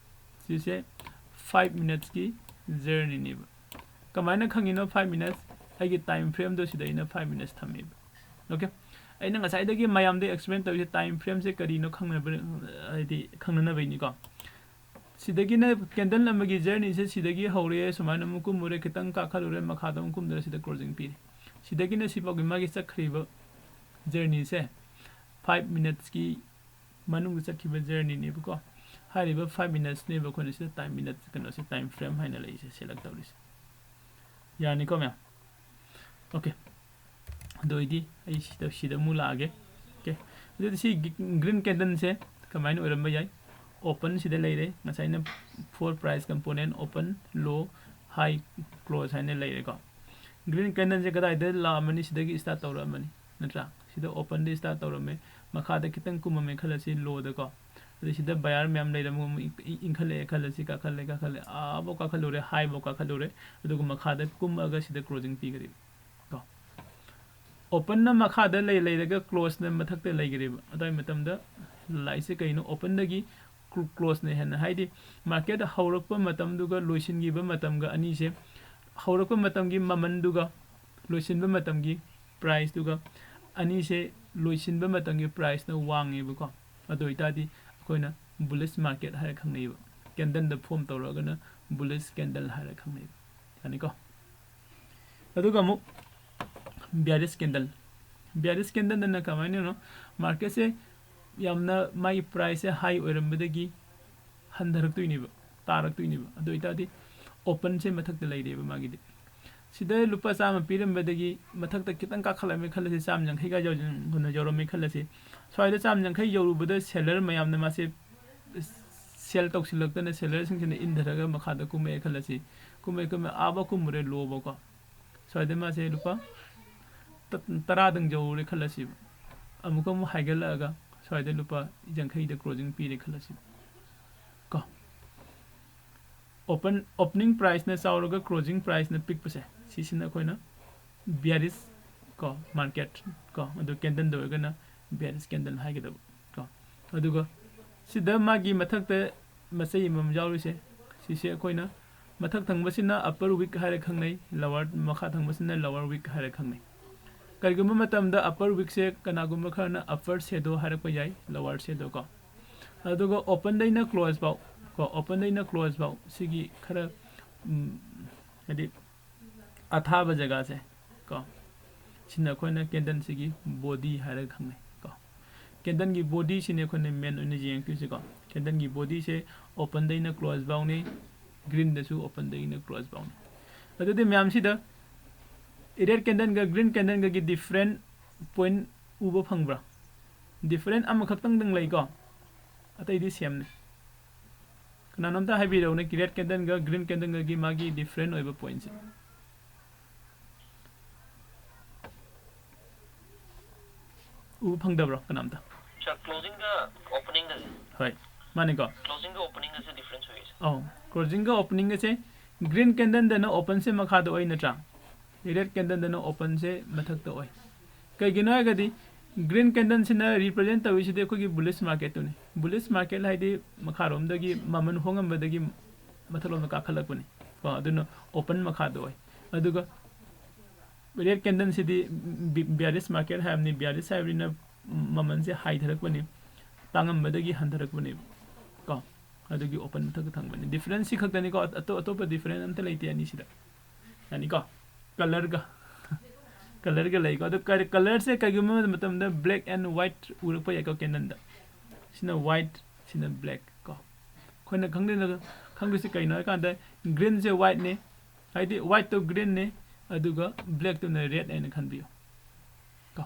ꯁꯤꯁꯦ five minutesꯀꯤ journeyꯅꯦꯕ꯫ ꯀꯃꯥꯏꯅ ꯈꯪꯉꯤꯅꯣ five minutes? ꯑꯩꯒꯤ time frameꯗꯣ ꯁꯤꯗ ꯑꯩꯅ five minutes ꯊꯝꯃꯦꯕ꯫ Okay, ꯑꯩꯅ ꯉꯁꯥꯏꯗꯒꯤ ꯃꯌꯥꯝꯗ explain ꯇꯧꯔꯤꯁꯦ time frameꯁꯦ ꯀꯔꯤꯅꯣ ꯈꯪꯅꯕ, ꯍꯥꯏꯗꯤ ꯈꯪꯅꯅꯕꯩꯅꯤꯀꯣ꯫ ꯁꯤꯗꯒꯤꯅ candle ꯑꯃꯒꯤ journeyꯁꯦ ꯁꯤꯗꯒꯤ ꯍꯧꯔꯦ, ꯁꯨꯃꯥꯏꯅ ꯑꯃꯨꯛ ꯀꯨꯝꯃꯨꯔꯦ, ꯈꯤꯇꯪ ꯀꯥꯈꯠꯂꯨꯔꯦ, ꯃꯈꯥꯗ ꯑꯃꯨꯛ ꯀꯨꯝꯗꯔꯦ, ꯁꯤꯗ closing ꯄꯤꯔꯦ꯫ ꯁꯤꯗꯒꯤꯅ ꯁꯤꯐꯥꯎꯒꯤ ꯃꯥꯒꯤ ꯆꯠꯈ꯭ꯔꯤꯕ journeyꯁꯦ five minutesꯀꯤ ꯃꯅꯨꯡꯗ ꯆꯠꯈꯤꯕ journeyꯅꯦꯕꯀꯣ꯫ ꯍꯥꯏꯔꯤꯕ five minutesꯅꯦꯕ ꯑꯩꯈꯣꯏꯅ ꯁꯤꯗ time minute ꯀꯩꯅꯣꯁꯦ, time frame ꯍꯥꯏꯅ ꯂꯩꯔꯤꯁꯦ, select ꯇꯧꯔꯤꯁꯦ꯫ ꯌꯥꯔꯅꯤꯀꯣ ꯃꯌꯥꯝ? Okay, ꯑꯗꯨ ꯑꯣꯏꯗꯤ ꯑꯩ ꯁꯤꯗ, ꯁꯤꯗ ꯑꯃꯨꯛ ꯂꯥꯛꯑꯒꯦ꯫ Okay, ꯑꯗꯨꯗꯤ ꯁꯤ green candleꯁꯦ ꯀꯃꯥꯏꯅ ꯑꯣꯏꯔꯝꯕ ꯌꯥꯏ? Open ꯁꯤꯗ ꯂꯩꯔꯦ, ꯉꯁꯥꯏꯅ four price component, open, low, high, close ꯍꯥꯏꯅ ꯂꯩꯔꯦꯀꯣ꯫ Green candleꯁꯦ ꯀꯗꯥꯏꯗ ꯂꯥꯛꯑꯝꯃꯅꯤ? ꯁꯤꯗꯒꯤ start ꯇꯧꯔꯛꯑꯝꯃꯅꯤ, ꯅꯠꯇ꯭ꯔꯥ? ꯁꯤꯗ openꯗ start ꯇꯧꯔꯝꯃꯦ, ꯃꯈꯥꯗ ꯈꯤꯇꯪ ꯀꯨꯝꯃꯝꯃꯦ ꯈꯜꯂꯁꯤ, lowꯗꯀꯣ꯫ ꯑꯗꯩ ꯁꯤꯗ buyer ꯃꯌꯥꯝ ꯂꯩꯔꯝꯃꯒ ꯑꯃꯨꯛ ꯏꯟ-, ꯏꯟꯈꯠꯂꯛꯑꯦ ꯈꯜꯂꯁꯤ, ꯀꯥꯈꯠꯂꯦ, ꯀꯥꯈꯠꯂꯦ, ꯑꯥꯐꯥꯎ ꯀꯥꯈꯠꯂꯨꯔꯦ, highꯐꯥꯎ ꯀꯥꯈꯠꯂꯨꯔꯦ, ꯑꯗꯨꯒ ꯃꯈꯥꯗ ꯀꯨꯝꯃꯒ ꯁꯤꯗ closing ꯄꯤꯈ꯭ꯔꯦꯕ ꯀꯣ꯫ Openꯅ ꯃꯈꯥꯗ ꯂꯩ, ꯂꯩꯔꯒ closeꯅ ꯃꯊꯛꯇ ꯂꯩꯈ꯭ꯔꯦꯕ꯫ ꯑꯗꯨꯋꯥꯏ ꯃꯇꯝꯗ ꯂꯥꯏꯁꯦ ꯀꯩꯅꯣ? Openꯗꯒꯤ cl-, closeꯅ ꯍꯦꯟꯅ, ꯍꯥꯏꯗꯤ market ꯍꯧꯔꯛꯄ ꯃꯇꯝꯗꯨꯒ ꯂꯣꯏꯁꯤꯟꯈꯤꯕ ꯃꯇꯝꯒ ꯑꯅꯤꯁꯦ, ꯍꯧꯔꯛꯄ ꯃꯇꯝꯒꯤ ꯃꯃꯜꯗꯨꯒ ꯂꯣꯏꯁꯤꯟꯕ ꯃꯇꯝꯒꯤ priceꯇꯨꯒ, ꯑꯅꯤꯁꯦ ꯂꯣꯏꯁꯤꯟꯕ ꯃꯇꯝꯒꯤ priceꯅ ꯋꯥꯡꯉꯦꯕꯀꯣ꯫ ꯑꯗꯨ ꯑꯣꯏꯇꯥꯔꯗꯤ ꯑꯩꯈꯣꯏꯅ bullish market ꯍꯥꯏꯔ ꯈꯪꯅꯩꯕ꯫ Candleꯗ form ꯇꯧꯔꯒꯅ bullish candle ꯍꯥꯏꯔ ꯈꯪꯅꯩꯕ꯫ ꯌꯥꯅꯤꯀꯣ? ꯑꯗꯨꯒ ꯑꯃꯨꯛ bearish candle꯫ Bearish candleꯗꯅ ꯀꯃꯥꯏꯅꯅꯣ? Marketꯁꯦ ꯌꯥꯝꯅ ꯃꯥꯒꯤ priceꯁꯦ high ꯑꯣꯏꯔꯝꯕꯗꯒꯤ ꯍꯟꯊꯔꯛꯇꯣꯏꯅꯦꯕ, ꯇꯥꯔꯛꯇꯣꯏꯅꯦꯕ꯫ ꯑꯗꯨ ꯑꯣꯏꯇꯥꯔꯗꯤ openꯁꯦ ꯃꯊꯛꯇ ꯂꯩꯔꯦꯕ ꯃꯥꯒꯤꯗꯤ꯫ ꯁꯤꯗ ꯂꯨꯄꯥ ꯆꯥꯝꯃ ꯄꯤꯔꯝꯕꯗꯒꯤ ꯃꯊꯛꯇ ꯈꯤꯇꯪ ꯀꯥꯈꯠꯂꯝꯃꯦ ꯈꯜꯂꯁꯤ, ꯆꯥꯝꯃ ꯌꯥꯡꯈꯩꯒ ꯌꯧ-, ꯌꯧꯔꯝꯃꯦ ꯈꯜꯂꯁꯤ꯫ ꯁ꯭ꯋꯥꯏꯗ ꯆꯥꯝꯃ ꯌꯥꯡꯈꯩ ꯌꯧꯔꯨꯕꯗ seller ꯃꯌꯥꯝꯅ ꯃꯥꯁꯦ sell ꯇꯧꯁꯤꯜꯂꯛꯇꯅ sellerꯁꯤꯡꯁꯤꯅ ꯏꯟꯊꯔꯒ ꯃꯈꯥꯗ ꯀꯨꯝꯃꯛꯑꯦ ꯈꯜꯂꯁꯤ꯫ ꯀꯨꯝꯃꯛꯑꯦ, ꯀꯨꯝꯃꯛꯑꯦ, ꯑꯥꯐꯥꯎ ꯀꯨꯝꯃꯨꯔꯦ, lowꯐꯥꯎꯀꯣ꯫ ꯁ꯭ꯋꯥꯏꯗ ꯃꯥꯁꯦ ꯂꯨꯄꯥ ꯇ-, ꯇꯔꯥꯗꯪ ꯌꯧꯔꯦ ꯈꯜꯂꯁꯤꯕ꯫ ꯑꯃꯨꯛꯀ ꯑꯃꯨꯛ ꯍꯥꯏꯒꯠꯂꯛꯑꯒ ꯁ꯭ꯋꯥꯏꯗ ꯂꯨꯄꯥ ꯌꯥꯡꯈꯩꯗ closing ꯄꯤꯔꯦ ꯈꯜꯂꯁꯤꯕ ꯀꯣ꯫ open opening priceꯅ ꯆꯥꯎꯔꯒ closing priceꯅ ꯄꯤꯛꯄꯁꯦ, ꯁꯤꯁꯤꯅ ꯑꯩꯈꯣꯏꯅ bearish ꯀꯣ, market ꯀꯣ, ꯑꯗꯨ candleꯗ ꯑꯣꯏꯔꯒꯅ bearish candle ꯍꯥꯏꯒꯗꯕ ꯀꯣ꯫ ꯑꯗꯨꯒ ꯁꯤꯗ ꯃꯥꯒꯤ ꯃꯊꯛꯇ ꯃꯆꯩ ꯑꯃꯃꯝ ꯌꯥꯎꯔꯤꯁꯦ, ꯁꯤꯁꯦ ꯑꯩꯈꯣꯏꯅ ꯃꯊꯛ ꯊꯪꯕꯁꯤꯅ upper wick ꯍꯥꯏꯔ ꯈꯪꯅꯩ, lower, ꯃꯈꯥ ꯊꯪꯕꯁꯤꯅ lower wick ꯍꯥꯏꯔ ꯈꯪꯅꯩ꯫ ꯀꯔꯤꯒꯨꯝꯕ ꯃꯇꯝꯗ upper wickꯁꯦ ꯀꯅꯥꯒꯨꯝꯕ ꯈꯔꯅ upper shadow ꯍꯥꯏꯔꯛꯄ ꯌꯥꯏ, lower shadow ꯀꯣ꯫ ꯑꯗꯨꯒ openꯗꯩꯅ close ꯐꯥꯎ ꯀꯣ, openꯗꯩꯅ close ꯐꯥꯎ ꯁꯤꯒꯤ ꯈꯔ, ꯎꯝ, ꯍꯥꯏꯗꯤ ꯑꯊꯥꯕ ꯖꯒꯥꯁꯦ ꯀꯣ, ꯁꯤꯅ ꯑꯩꯈꯣꯏꯅ candleꯁꯤꯒꯤ body ꯍꯥꯏꯔꯒ ꯈꯪꯅꯩ ꯀꯣ꯫ Candleꯒꯤ bodyꯁꯤꯅꯦ ꯑꯩꯈꯣꯏꯅ main ꯑꯣꯏꯅ ꯌꯦꯡꯉꯛꯇꯣꯏꯁꯦꯀꯣ꯫ Candleꯒꯤ bodyꯁꯦ openꯗꯩꯅ close ꯐꯥꯎꯅꯤ, greenꯗꯁꯨ openꯗꯩꯅ close ꯐꯥꯎꯅꯤ꯫ ꯑꯗꯨꯗꯤ ꯃꯌꯥꯝꯁꯤꯗ red candleꯒ green candleꯒꯒꯤ different point ꯎꯕ ꯐꯪꯕ꯭ꯔꯥ? Different ꯑꯃꯈꯛꯇꯪꯗꯪ ꯂꯩꯀꯣ, ꯑꯇꯩꯗꯤ sameꯅꯤ꯫ ꯀꯅꯥꯅꯣꯝꯇ ꯍꯥꯏꯕꯤꯔꯛꯎꯅꯦ, red candleꯒ green candleꯒꯒꯤ ꯃꯥꯒꯤ different ꯑꯣꯏꯕ pointꯁꯦ ꯎꯕ ꯐꯪꯗꯕ꯭ꯔꯣ ꯀꯅꯥꯝꯇ? Sir, closingꯒ openingꯒꯁꯦ, ꯍꯣꯏ, ꯃꯥꯅꯤꯀꯣ꯫ closingꯒ openingꯒꯁꯦ difference ꯑꯣꯏꯌꯦ, sir. ꯑꯧ, closingꯒ openingꯒꯁꯦ, green candleꯗꯅ openꯁꯦ ꯃꯈꯥꯗ ꯑꯣꯏ ꯅꯠꯇ꯭ꯔꯥ? Red candleꯗꯅ openꯁꯦ ꯃꯊꯛꯇ ꯑꯣꯏ꯫ ꯀꯩꯒꯤꯅꯣ ꯍꯥꯏꯔꯒꯗꯤ green candleꯁꯤꯅ represent ꯇꯧꯔꯤꯁꯤꯗꯤ ꯑꯩꯈꯣꯏꯒꯤ bullish marketꯇꯨꯅꯤ꯫ Bullish market ꯍꯥꯏꯗꯤ ꯃꯈꯥꯔꯣꯝꯗꯒꯤ ꯃꯃꯜ ꯍꯣꯡꯉꯝꯕꯗꯒꯤ ꯃꯊꯛꯂꯣꯝꯗ ꯀꯥꯈꯠꯂꯛꯄꯅꯤ ꯀꯣ, ꯑꯗꯨꯅ open ꯃꯈꯥꯗ ꯑꯣꯏ꯫ ꯑꯗꯨꯒ red candleꯁꯤꯗꯤ bearish market ꯍꯥꯏꯕꯅꯤ, bearish ꯍꯥꯏꯕꯅꯤꯅ ꯃꯃꯜꯁꯦ ꯍꯥꯏꯊꯔꯛꯄꯅꯤ, ꯇꯥꯡꯉꯝꯕꯗꯒꯤ ꯍꯟꯊꯔꯛꯄꯅꯦꯕ ꯀꯣ, ꯑꯗꯨꯒꯤ open ꯃꯊꯛꯇ ꯊꯝꯕꯅꯤ꯫ Difference ꯁꯤ ꯈꯛꯇꯅꯤꯀꯣ, ꯑꯇꯣꯞ ꯑꯇꯣꯞꯄ difference ꯑꯝꯇ ꯂꯩꯇꯦ ꯑꯅꯤꯁꯤꯗ꯫ ꯌꯥꯅꯤꯀꯣ? Colourꯒ colourꯒ ꯂꯩꯀꯣ꯫ ꯑꯗꯣ colourꯁꯦ ꯀꯩꯒꯨꯝꯕ ꯃꯇꯝꯗ black and white ꯎꯔꯛꯄ ꯌꯥꯏꯀꯣ candleꯗ꯫ ꯁꯤꯅ white, ꯁꯤꯅ black ꯀꯣ꯫ ꯑꯩꯈꯣꯏꯅ ꯈꯪꯗꯣꯏꯅ ꯈꯪꯗꯣꯏꯁꯦ ꯀꯩꯅꯣ ꯍꯥꯏꯀꯥꯟꯗ greenꯁꯦ whiteꯅꯦ, ꯍꯥꯏꯗꯤ whiteꯇꯣ greenꯅꯦ, ꯑꯗꯨꯒ blackꯇꯨꯅ red ꯍꯥꯏꯅ ꯈꯟꯕꯤꯌꯨ ꯀꯣ꯫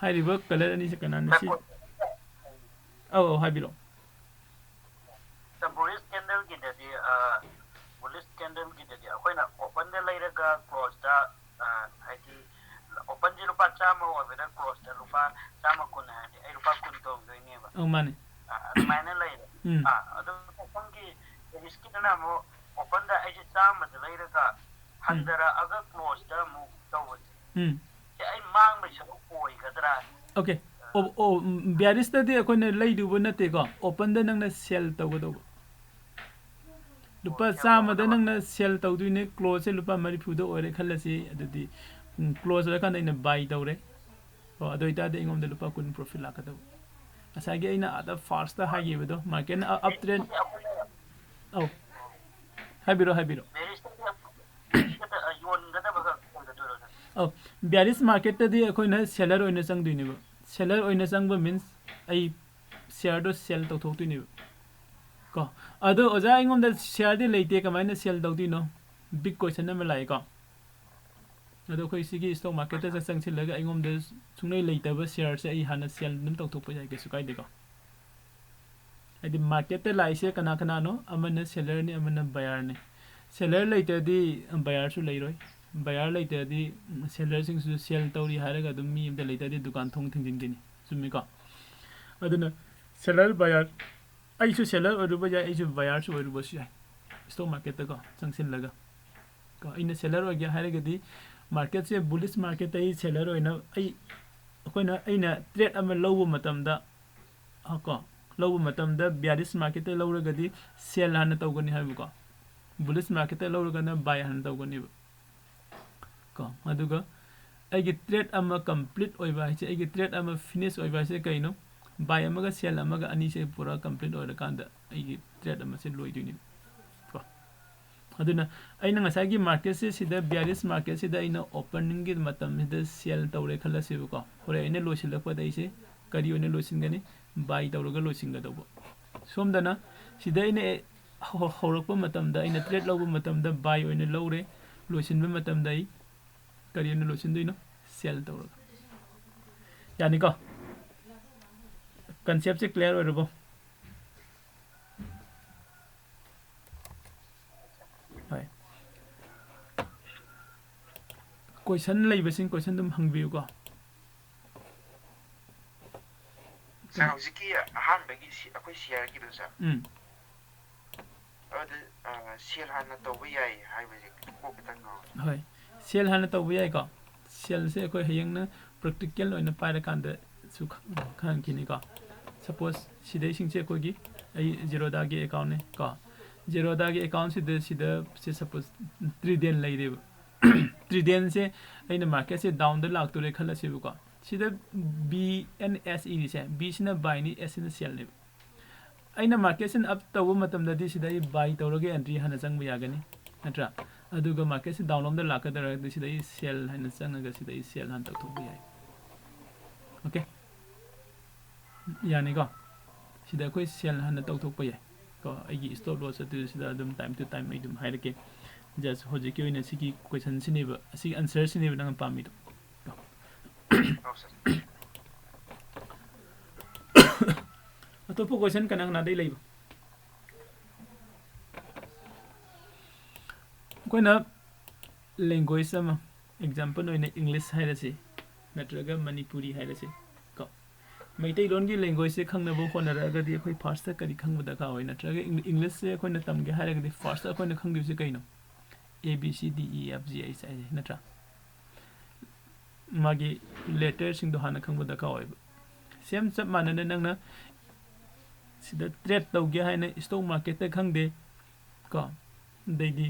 ꯍꯥꯏꯔꯤꯕ colour ꯑꯅꯤꯁꯦ ꯀꯅꯥꯅ ꯁꯤ? ꯑꯧ, ꯑꯧ, ꯍꯥꯏꯕꯤꯔꯛꯑꯣ꯫ Bullish candleꯒꯤꯗꯗꯤ bullish candleꯒꯤꯗꯗꯤ ꯑꯩꯈꯣꯏꯅ openꯗ ꯂꯩꯔꯒ closeꯗ ꯍꯥꯏꯗꯤ openꯁꯤ ꯂꯨꯄꯥ ꯆꯥꯝꯃ ꯑꯣꯏꯕꯗ closeꯗ ꯂꯨꯄꯥ ꯆꯥꯝꯃ ꯀꯨꯟ ꯍꯥꯏꯔꯗꯤ ꯑꯩ ꯂꯨꯄꯥ ꯀꯨꯟ ꯇꯣꯡꯗꯣꯏꯅꯦꯕ꯫ ꯑꯧ, ꯃꯥꯅꯦ꯫ ꯑꯗꯨꯃꯥꯏꯅ ꯂꯩꯔꯦ꯫ ꯎꯝ꯫ ꯑꯗꯨ openꯒꯤ ꯕꯦꯔꯤꯁꯀꯤꯗꯅ ꯑꯃꯨꯛ ꯑꯣꯄꯟꯗ ꯑꯩꯁꯦ ꯆꯥꯝꯃꯗ ꯂꯩꯔꯒ ꯍꯟꯊꯔꯛꯑꯒ ꯀ꯭ꯂꯣꯁꯇ ꯑꯃꯨꯛ ꯇꯧꯕꯁꯦ, ꯎꯝ, ꯁꯤ ꯑꯩ ꯃꯥꯡꯕꯩ ꯁꯔꯨꯛ ꯑꯣꯏꯒꯗ꯭ꯔꯥ? ꯑꯣꯀꯦ꯫ ꯑꯣ, ꯑꯣ, ꯎꯝ, ꯕꯤꯌꯥꯔꯤꯁꯇꯗꯤ ꯑꯩꯈꯣꯏꯅ ꯂꯩꯗꯧꯕ ꯅꯠꯇꯦꯀꯣ, ꯑꯣꯄꯟꯗ ꯅꯪꯅ ꯁꯦꯜ ꯇꯧꯒꯗꯧꯕ꯫ ꯂꯨꯄꯥ ꯆꯥꯝꯃꯗ ꯅꯪꯅ ꯁꯦꯜ ꯇꯧꯗꯣꯏꯅꯦ, ꯀ꯭ꯂꯣꯁꯁꯦ ꯂꯨꯄꯥ ꯃꯔꯤꯐꯨꯗ ꯑꯣꯏꯔꯦ ꯈꯜꯂꯁꯤ, ꯑꯗꯨꯗꯤ, ꯎꯝ, ꯀ꯭ꯂꯣꯁ ꯑꯣꯏꯔꯀꯥꯟꯗ ꯑꯩꯅ ꯕꯥꯏ ꯇꯧꯔꯦ꯫ ꯑꯣ, ꯑꯗꯨ ꯑꯣꯏꯇꯥꯔꯗꯤ ꯑꯩꯉꯣꯟꯗ ꯂꯨꯄꯥ ꯀꯨꯟ ꯄ꯭ꯔꯣꯐꯤꯠ ꯂꯥꯛꯀꯗꯧꯕ꯫ ꯉꯁꯥꯏꯒꯤ ꯑꯩꯅ ꯑꯥꯗ ꯐꯥꯔꯁꯇ ꯍꯥꯏꯈꯤꯕꯗꯣ, ꯃꯥꯔꯀꯦꯠꯅ ꯑꯞ ꯇ꯭ꯔꯦꯟ, ꯑꯧ, ꯍꯥꯏꯕꯤꯔꯣ, ꯍꯥꯏꯕꯤꯔꯣ꯫ ꯕꯦꯔꯤꯁꯇꯗꯤ ꯌꯣꯟꯒꯗꯕꯒ ꯑꯣꯏꯒꯗꯣꯏꯔꯣ, ꯁꯥꯔ? ꯑꯧ, ꯕꯤꯌꯥꯔꯤꯁ ꯃꯥꯔꯀꯦꯠꯇꯗꯤ ꯑꯩꯈꯣꯏꯅ ꯁꯦꯂꯔ ꯑꯣꯏꯅ ꯆꯪꯗꯣꯏꯅꯦꯕ꯫ ꯁꯦꯂꯔ ꯑꯣꯏꯅ ꯆꯪꯕ ꯃꯤꯟꯁ ꯑꯩ ꯁꯤꯌꯔꯗꯣ ꯁꯦꯜ ꯇꯧꯊꯣꯛꯇꯣꯏꯅꯦꯕ꯫ ꯀꯣ, ꯑꯗꯣ ꯑꯣꯖꯥ, ꯑꯩꯉꯣꯟꯗ ꯁꯤꯌꯔꯗꯤ ꯂꯩꯇꯦ, ꯀꯃꯥꯏꯅ ꯁꯦꯜ ꯇꯧꯗꯣꯏꯅꯣ? ꯕꯤꯛ ꯀꯣꯏꯁꯟ ꯑꯃ ꯂꯥꯛꯑꯦꯀꯣ꯫ ꯑꯗꯣ ꯑꯩꯈꯣꯏ ꯁꯤꯒꯤ ꯏꯁꯇꯣꯛ ꯃꯥꯔꯀꯦꯠꯇ ꯆꯪꯁꯤꯜꯂꯒ ꯑꯩꯉꯣꯟꯗ ꯁꯨꯡꯂꯩ ꯂꯩꯇꯕ ꯁꯤꯌꯔꯁꯦ ꯑꯩ ꯍꯥꯟꯅ ꯁꯦꯜ ꯑꯗꯨꯝ ꯇꯧꯊꯣꯛꯄ ꯌꯥꯏ, ꯀꯩꯁꯨ ꯀꯥꯏꯗꯦꯀꯣ꯫ ꯍꯥꯏꯗꯤ ꯃꯥꯔꯀꯦꯠꯇ ꯂꯥꯛꯏꯁꯦ ꯀꯅꯥ ꯀꯅꯥꯅꯣ? ꯑꯃꯅ ꯁꯦꯂꯔꯅꯤ, ꯑꯃꯅ ꯕꯌꯥꯔꯅꯤ꯫ ꯁꯦꯂꯔ ꯂꯩꯇ꯭ꯔꯗꯤ ꯕꯌꯥꯔꯁꯨ ꯂꯩꯔꯣꯏ, ꯕꯌꯥꯔ ꯂꯩꯇ꯭ꯔꯗꯤ ꯁꯦꯂꯔꯁꯤꯡꯁꯨ ꯁꯦꯜ ꯇꯧꯔꯤ ꯍꯥꯏꯔꯒ ꯑꯗꯨꯝ ꯃꯤ ꯑꯝꯇ ꯂꯩꯇ꯭ꯔꯗꯤ ꯗꯨꯀꯥꯟ ꯊꯣꯡ ꯊꯤꯡꯖꯤꯟꯒꯅꯤ, ꯆꯨꯝꯃꯤꯀꯣ? ꯑꯗꯨꯅ ꯁꯦꯂꯔ, ꯕꯌꯥꯔ, ꯑꯩꯁꯨ ꯁꯦꯂꯔ ꯑꯣꯏꯔꯨꯕ ꯌꯥꯏ, ꯑꯩꯁꯨ ꯕꯌꯥꯔꯁꯨ ꯑꯣꯏꯔꯨꯕꯁꯨ ꯌꯥꯏ ꯏꯁꯇꯣꯛ ꯃꯥꯔꯀꯦꯠꯇꯀꯣ ꯆꯪꯁꯤꯜꯂꯒ꯫ ꯀꯣ, ꯑꯩꯅ ꯁꯦꯂꯔ ꯑꯣꯏꯒꯦ ꯍꯥꯏꯔꯒꯗꯤ ꯃꯥꯔꯀꯦꯠꯁꯦ, ꯕꯨꯂꯤꯁ ꯃꯥꯔꯀꯦꯠꯇ ꯑꯩ ꯁꯦꯂꯔ ꯑꯣꯏꯅ, ꯑꯩ, ꯑꯩꯈꯣꯏꯅ, ꯑꯩꯅ ꯇ꯭ꯔꯦꯠ ꯑꯃ ꯂꯧꯕ ꯃꯇꯝꯗ, ꯑ, ꯀꯣ, ꯂꯧꯕ ꯃꯇꯝꯗ ꯕꯤꯌꯥꯔꯤꯁ ꯃꯥꯔꯀꯦꯠꯇ ꯂꯧꯔꯒꯗꯤ ꯁꯦꯜ ꯍꯥꯟꯅ ꯇꯧꯒꯅꯤ ꯍꯥꯏꯕꯀꯣ, ꯕꯨꯂꯤꯁ ꯃꯥꯔꯀꯦꯠꯇ ꯂꯧꯔꯒꯅ ꯕꯥꯏ ꯍꯥꯟꯅ ꯇꯧꯒꯅꯦꯕ꯫ ꯀꯣ, ꯑꯗꯨꯒ ꯑꯩꯒꯤ ꯇ꯭ꯔꯦꯠ ꯑꯃ ꯀꯝꯄ꯭ꯂꯤꯠ ꯑꯣꯏꯕ ꯍꯥꯏꯁꯦ, ꯑꯩꯒꯤ ꯇ꯭ꯔꯦꯠ ꯑꯃ ꯐꯤꯅꯤꯁ ꯑꯣꯏꯕ ꯍꯥꯏꯁꯦ ꯀꯩꯅꯣ? ꯕꯥꯏ ꯑꯃꯒ ꯁꯦꯜ ꯑꯃꯒ ꯑꯅꯤꯁꯦ ꯄꯨꯔꯥ ꯀꯝꯄ꯭ꯂꯤꯠ ꯑꯣꯏꯔꯀꯥꯟꯗ ꯑꯩꯒꯤ ꯇ꯭ꯔꯦꯠ ꯑꯃꯁꯦ ꯂꯣꯏꯗꯣꯏꯅꯦꯕ꯫ ꯀꯣ, ꯑꯗꯨꯅ ꯑꯩꯅ ꯉꯁꯥꯏꯒꯤ ꯃꯥꯔꯀꯦꯠꯁꯦ, ꯁꯤꯗ ꯕꯤꯌꯥꯔꯤꯁ ꯃꯥꯔꯀꯦꯠꯁꯤꯗ ꯑꯩꯅ ꯑꯣꯄꯅꯤꯡꯒꯤ ꯃꯇꯝꯁꯤꯗ ꯁꯦꯜ ꯇꯧꯔꯦ ꯈꯜꯂꯁꯦꯕꯀꯣ꯫ ꯍꯣꯔꯦꯟ ꯑꯩꯅ ꯂꯣꯏꯁꯤꯜꯂꯛꯄꯗ ꯑꯩꯁꯦ ꯀꯔꯤ ꯑꯣꯏꯅ ꯂꯣꯏꯁꯤꯟꯒꯅꯤ? ꯕꯥꯏ ꯇꯧꯔꯒ ꯂꯣꯏꯁꯤꯟꯒꯗꯧꯕ꯫ ꯁꯣꯝꯗꯅ ꯁꯤꯗ ꯑꯩꯅ ꯑꯦ-, ꯍꯧ-, ꯍꯧꯔꯛꯄ ꯃꯇꯝꯗ, ꯑꯩꯅ ꯇ꯭ꯔꯦꯠ ꯂꯧꯕ ꯃꯇꯝꯗ ꯕꯥꯏ ꯑꯣꯏꯅ ꯂꯧꯔꯦ, ꯂꯣꯏꯁꯤꯟꯕ ꯃꯇꯝꯗ ꯑꯩ ꯀꯔꯤ ꯑꯣꯏꯅ ꯂꯣꯏꯁꯤꯟꯗꯣꯏꯅꯣ? ꯁꯦꯜ ꯇꯧꯔꯒ꯫ ꯌꯥꯅꯤꯀꯣ? ꯀꯟꯁꯦꯞꯁꯦ ꯀ꯭ꯂꯤꯌꯥꯔ ꯑꯣꯏꯔꯕꯣ? ꯍꯣꯏ꯫ ꯀꯣꯏꯁꯟ ꯂꯩꯕꯁꯤꯡ ꯀꯣꯏꯁꯟ ꯑꯗꯨꯝ ꯍꯪꯕꯤꯌꯨꯀꯣ꯫ ꯁꯥꯔ, ꯍꯧꯖꯤꯛꯀꯤ ꯑꯍꯥꯟꯕꯒꯤ ꯁꯤ-, ꯑꯩꯈꯣꯏ ꯁꯤꯌꯔꯒꯤꯗꯣ, ꯁꯥꯔ꯫ ꯎꯝ꯫ ꯑꯗꯣ ꯁꯦꯜ ꯍꯥꯟꯅ ꯇꯧꯕ ꯌꯥꯏ ꯍꯥꯏꯕꯁꯦ ꯀꯣꯛ ꯈꯤꯇꯪ ꯉꯥꯎ꯫ ꯍꯣꯏ, ꯁꯦꯜ ꯍꯥꯟꯅ ꯇꯧꯕ ꯌꯥꯏꯀꯣ꯫ ꯁꯦꯜꯁꯦ ꯑꯩꯈꯣꯏ ꯍꯌꯦꯡꯅ ꯄ꯭ꯔꯦꯛꯇꯤꯀꯦꯜ ꯑꯣꯏꯅ ꯄꯥꯏꯔꯀꯥꯟꯗꯁꯨ ꯈꯪ- ꯈꯪꯍꯟꯈꯤꯅꯤꯀꯣ꯫ ꯁꯄꯣꯁ ꯁꯤꯗꯩꯁꯤꯡꯁꯦ ꯑꯩꯈꯣꯏꯒꯤ, ꯑꯩ ꯖꯤꯔꯣꯗꯥꯒꯤ ꯑꯦꯀꯥꯎꯟꯅꯦ ꯀꯣ꯫ ꯖꯤꯔꯣꯗꯥꯒꯤ ꯑꯦꯀꯥꯎꯟꯁꯤꯗ ꯁꯤꯗ ꯁꯦ ꯁꯄꯣꯁ ꯇ꯭ꯔꯤꯗꯦꯟ ꯂꯩꯔꯦꯕ꯫ ꯇ꯭ꯔꯤꯗꯦꯟꯁꯦ ꯑꯩꯅ ꯃꯥꯔꯀꯦꯠꯁꯦ ꯗꯥꯎꯟꯗ ꯂꯥꯛꯇꯣꯔꯦ ꯈꯜꯂꯁꯦꯕꯀꯣ꯫ ꯁꯤꯗ ꯕꯤ ꯑꯦꯟ ꯑꯦꯁ ꯏꯔꯤꯁꯦ, ꯕꯤꯁꯤꯅ ꯕꯥꯏꯅꯤ, ꯑꯦꯁꯁꯤꯅ ꯁꯦꯜꯅꯦꯕ꯫ ꯑꯩꯅ ꯃꯥꯔꯀꯦꯠꯁꯤꯅ ꯑꯞ ꯇꯧꯕ ꯃꯇꯝꯗꯗꯤ ꯁꯤꯗ ꯑꯩ ꯕꯥꯏ ꯇꯧꯔꯒ ꯑꯦꯟꯇ꯭ꯔꯤ ꯍꯥꯟꯅ ꯆꯪꯕ ꯌꯥꯒꯅꯤ, ꯅꯠꯇ꯭ꯔꯥ? ꯑꯗꯨꯒ ꯃꯥꯔꯀꯦꯠꯁꯤ ꯗꯥꯎꯟ ꯂꯣꯝꯗ ꯂꯥꯛꯀꯗꯧꯔꯒꯗꯤ ꯁꯤꯗ ꯑꯩ ꯁꯦꯜ ꯍꯥꯏꯅ ꯆꯪꯉꯒ ꯁꯤꯗ ꯑꯩ ꯁꯦꯜ ꯍꯥꯟꯅ ꯇꯧꯊꯣꯛꯄ ꯌꯥꯏ꯫ ꯑꯣꯀꯦ, ꯌꯥꯅꯤꯀꯣ? ꯁꯤꯗ ꯑꯩꯈꯣꯏ ꯁꯦꯜ ꯍꯥꯟꯅ ꯇꯧꯊꯣꯛꯄ ꯌꯥꯏ ꯀꯣ꯫ ꯑꯩꯒꯤ ꯁ꯭ꯇꯣꯞ ꯂꯣꯁ ꯑꯗꯨ ꯁꯤꯗ ꯑꯗꯨꯝ ꯇꯥꯏꯝ ꯇꯨ ꯇꯥꯏꯝ ꯑꯩ ꯑꯗꯨꯝ ꯍꯥꯏꯔꯛꯀꯦ꯫ ꯖꯁ ꯍꯧꯖꯤꯛꯀꯤ ꯑꯣꯏꯅ ꯁꯤꯒꯤ ꯀꯣꯏꯁꯟꯁꯤꯅꯦꯕ, ꯑꯁꯤꯒꯤ ꯑꯟꯁꯔꯁꯤꯅꯦꯕ ꯅꯪꯅ ꯄꯥꯝꯃꯤꯗꯣ꯫ ꯑꯧ ꯁꯥꯔ꯫ ꯑꯇꯣꯞꯄ ꯀꯣꯏꯁꯟ ꯀꯅꯥ ꯀꯅꯥꯗꯩ ꯂꯩꯕ? ꯑꯩꯈꯣꯏꯅ ꯂꯦꯡꯒ꯭ꯋꯦꯖ ꯑꯃ, ꯑꯦꯛꯖꯥꯝꯄꯜ ꯑꯣꯏꯅ ꯏꯪꯂꯤꯁ ꯍꯥꯏꯔꯁꯤ, ꯅꯠꯇ꯭ꯔꯒ ꯃꯅꯤꯄꯨꯔꯤ ꯍꯥꯏꯔꯁꯤ ꯀꯣ꯫ ꯃꯩꯇꯩꯂꯣꯟꯒꯤ ꯂꯦꯡꯒ꯭ꯋꯦꯖꯁꯦ ꯈꯪꯅꯕ ꯍꯣꯠꯅꯔꯛꯑꯒꯗꯤ ꯑꯩꯈꯣꯏ ꯐꯥꯔꯁꯇ ꯀꯔꯤ ꯈꯪꯕ ꯗꯔꯀꯥꯔ ꯑꯣꯏ? ꯅꯠꯇ꯭ꯔꯒ ꯏꯪ- ꯏꯪꯂꯤꯁꯁꯦ ꯑꯩꯈꯣꯏꯅ ꯇꯝꯒꯦ ꯍꯥꯏꯔꯒꯗꯤ ꯐꯥꯔꯁꯇ ꯑꯩꯈꯣꯏꯅ ꯈꯪꯗꯣꯏꯁꯦ ꯀꯩꯅꯣ? A B C D E F G H I J, ꯅꯠꯇ꯭ꯔꯥ? ꯃꯥꯒꯤ ꯂꯦꯇꯔꯁꯤꯡꯗꯣ ꯍꯥꯟꯅ ꯈꯪꯕ ꯗꯔꯀꯥꯔ ꯑꯣꯏꯕ꯫ ꯁꯦꯝ ꯆꯞ ꯃꯥꯟꯅꯅ ꯅꯪꯅ ꯁꯤꯗ ꯇ꯭ꯔꯦꯠ ꯇꯧꯒꯦ ꯍꯥꯏꯅ ꯁ꯭ꯇꯣꯛ ꯃꯥꯔꯀꯦꯠꯇ ꯈꯪꯗꯦ ꯀꯣ, ꯑꯗꯩꯗꯤ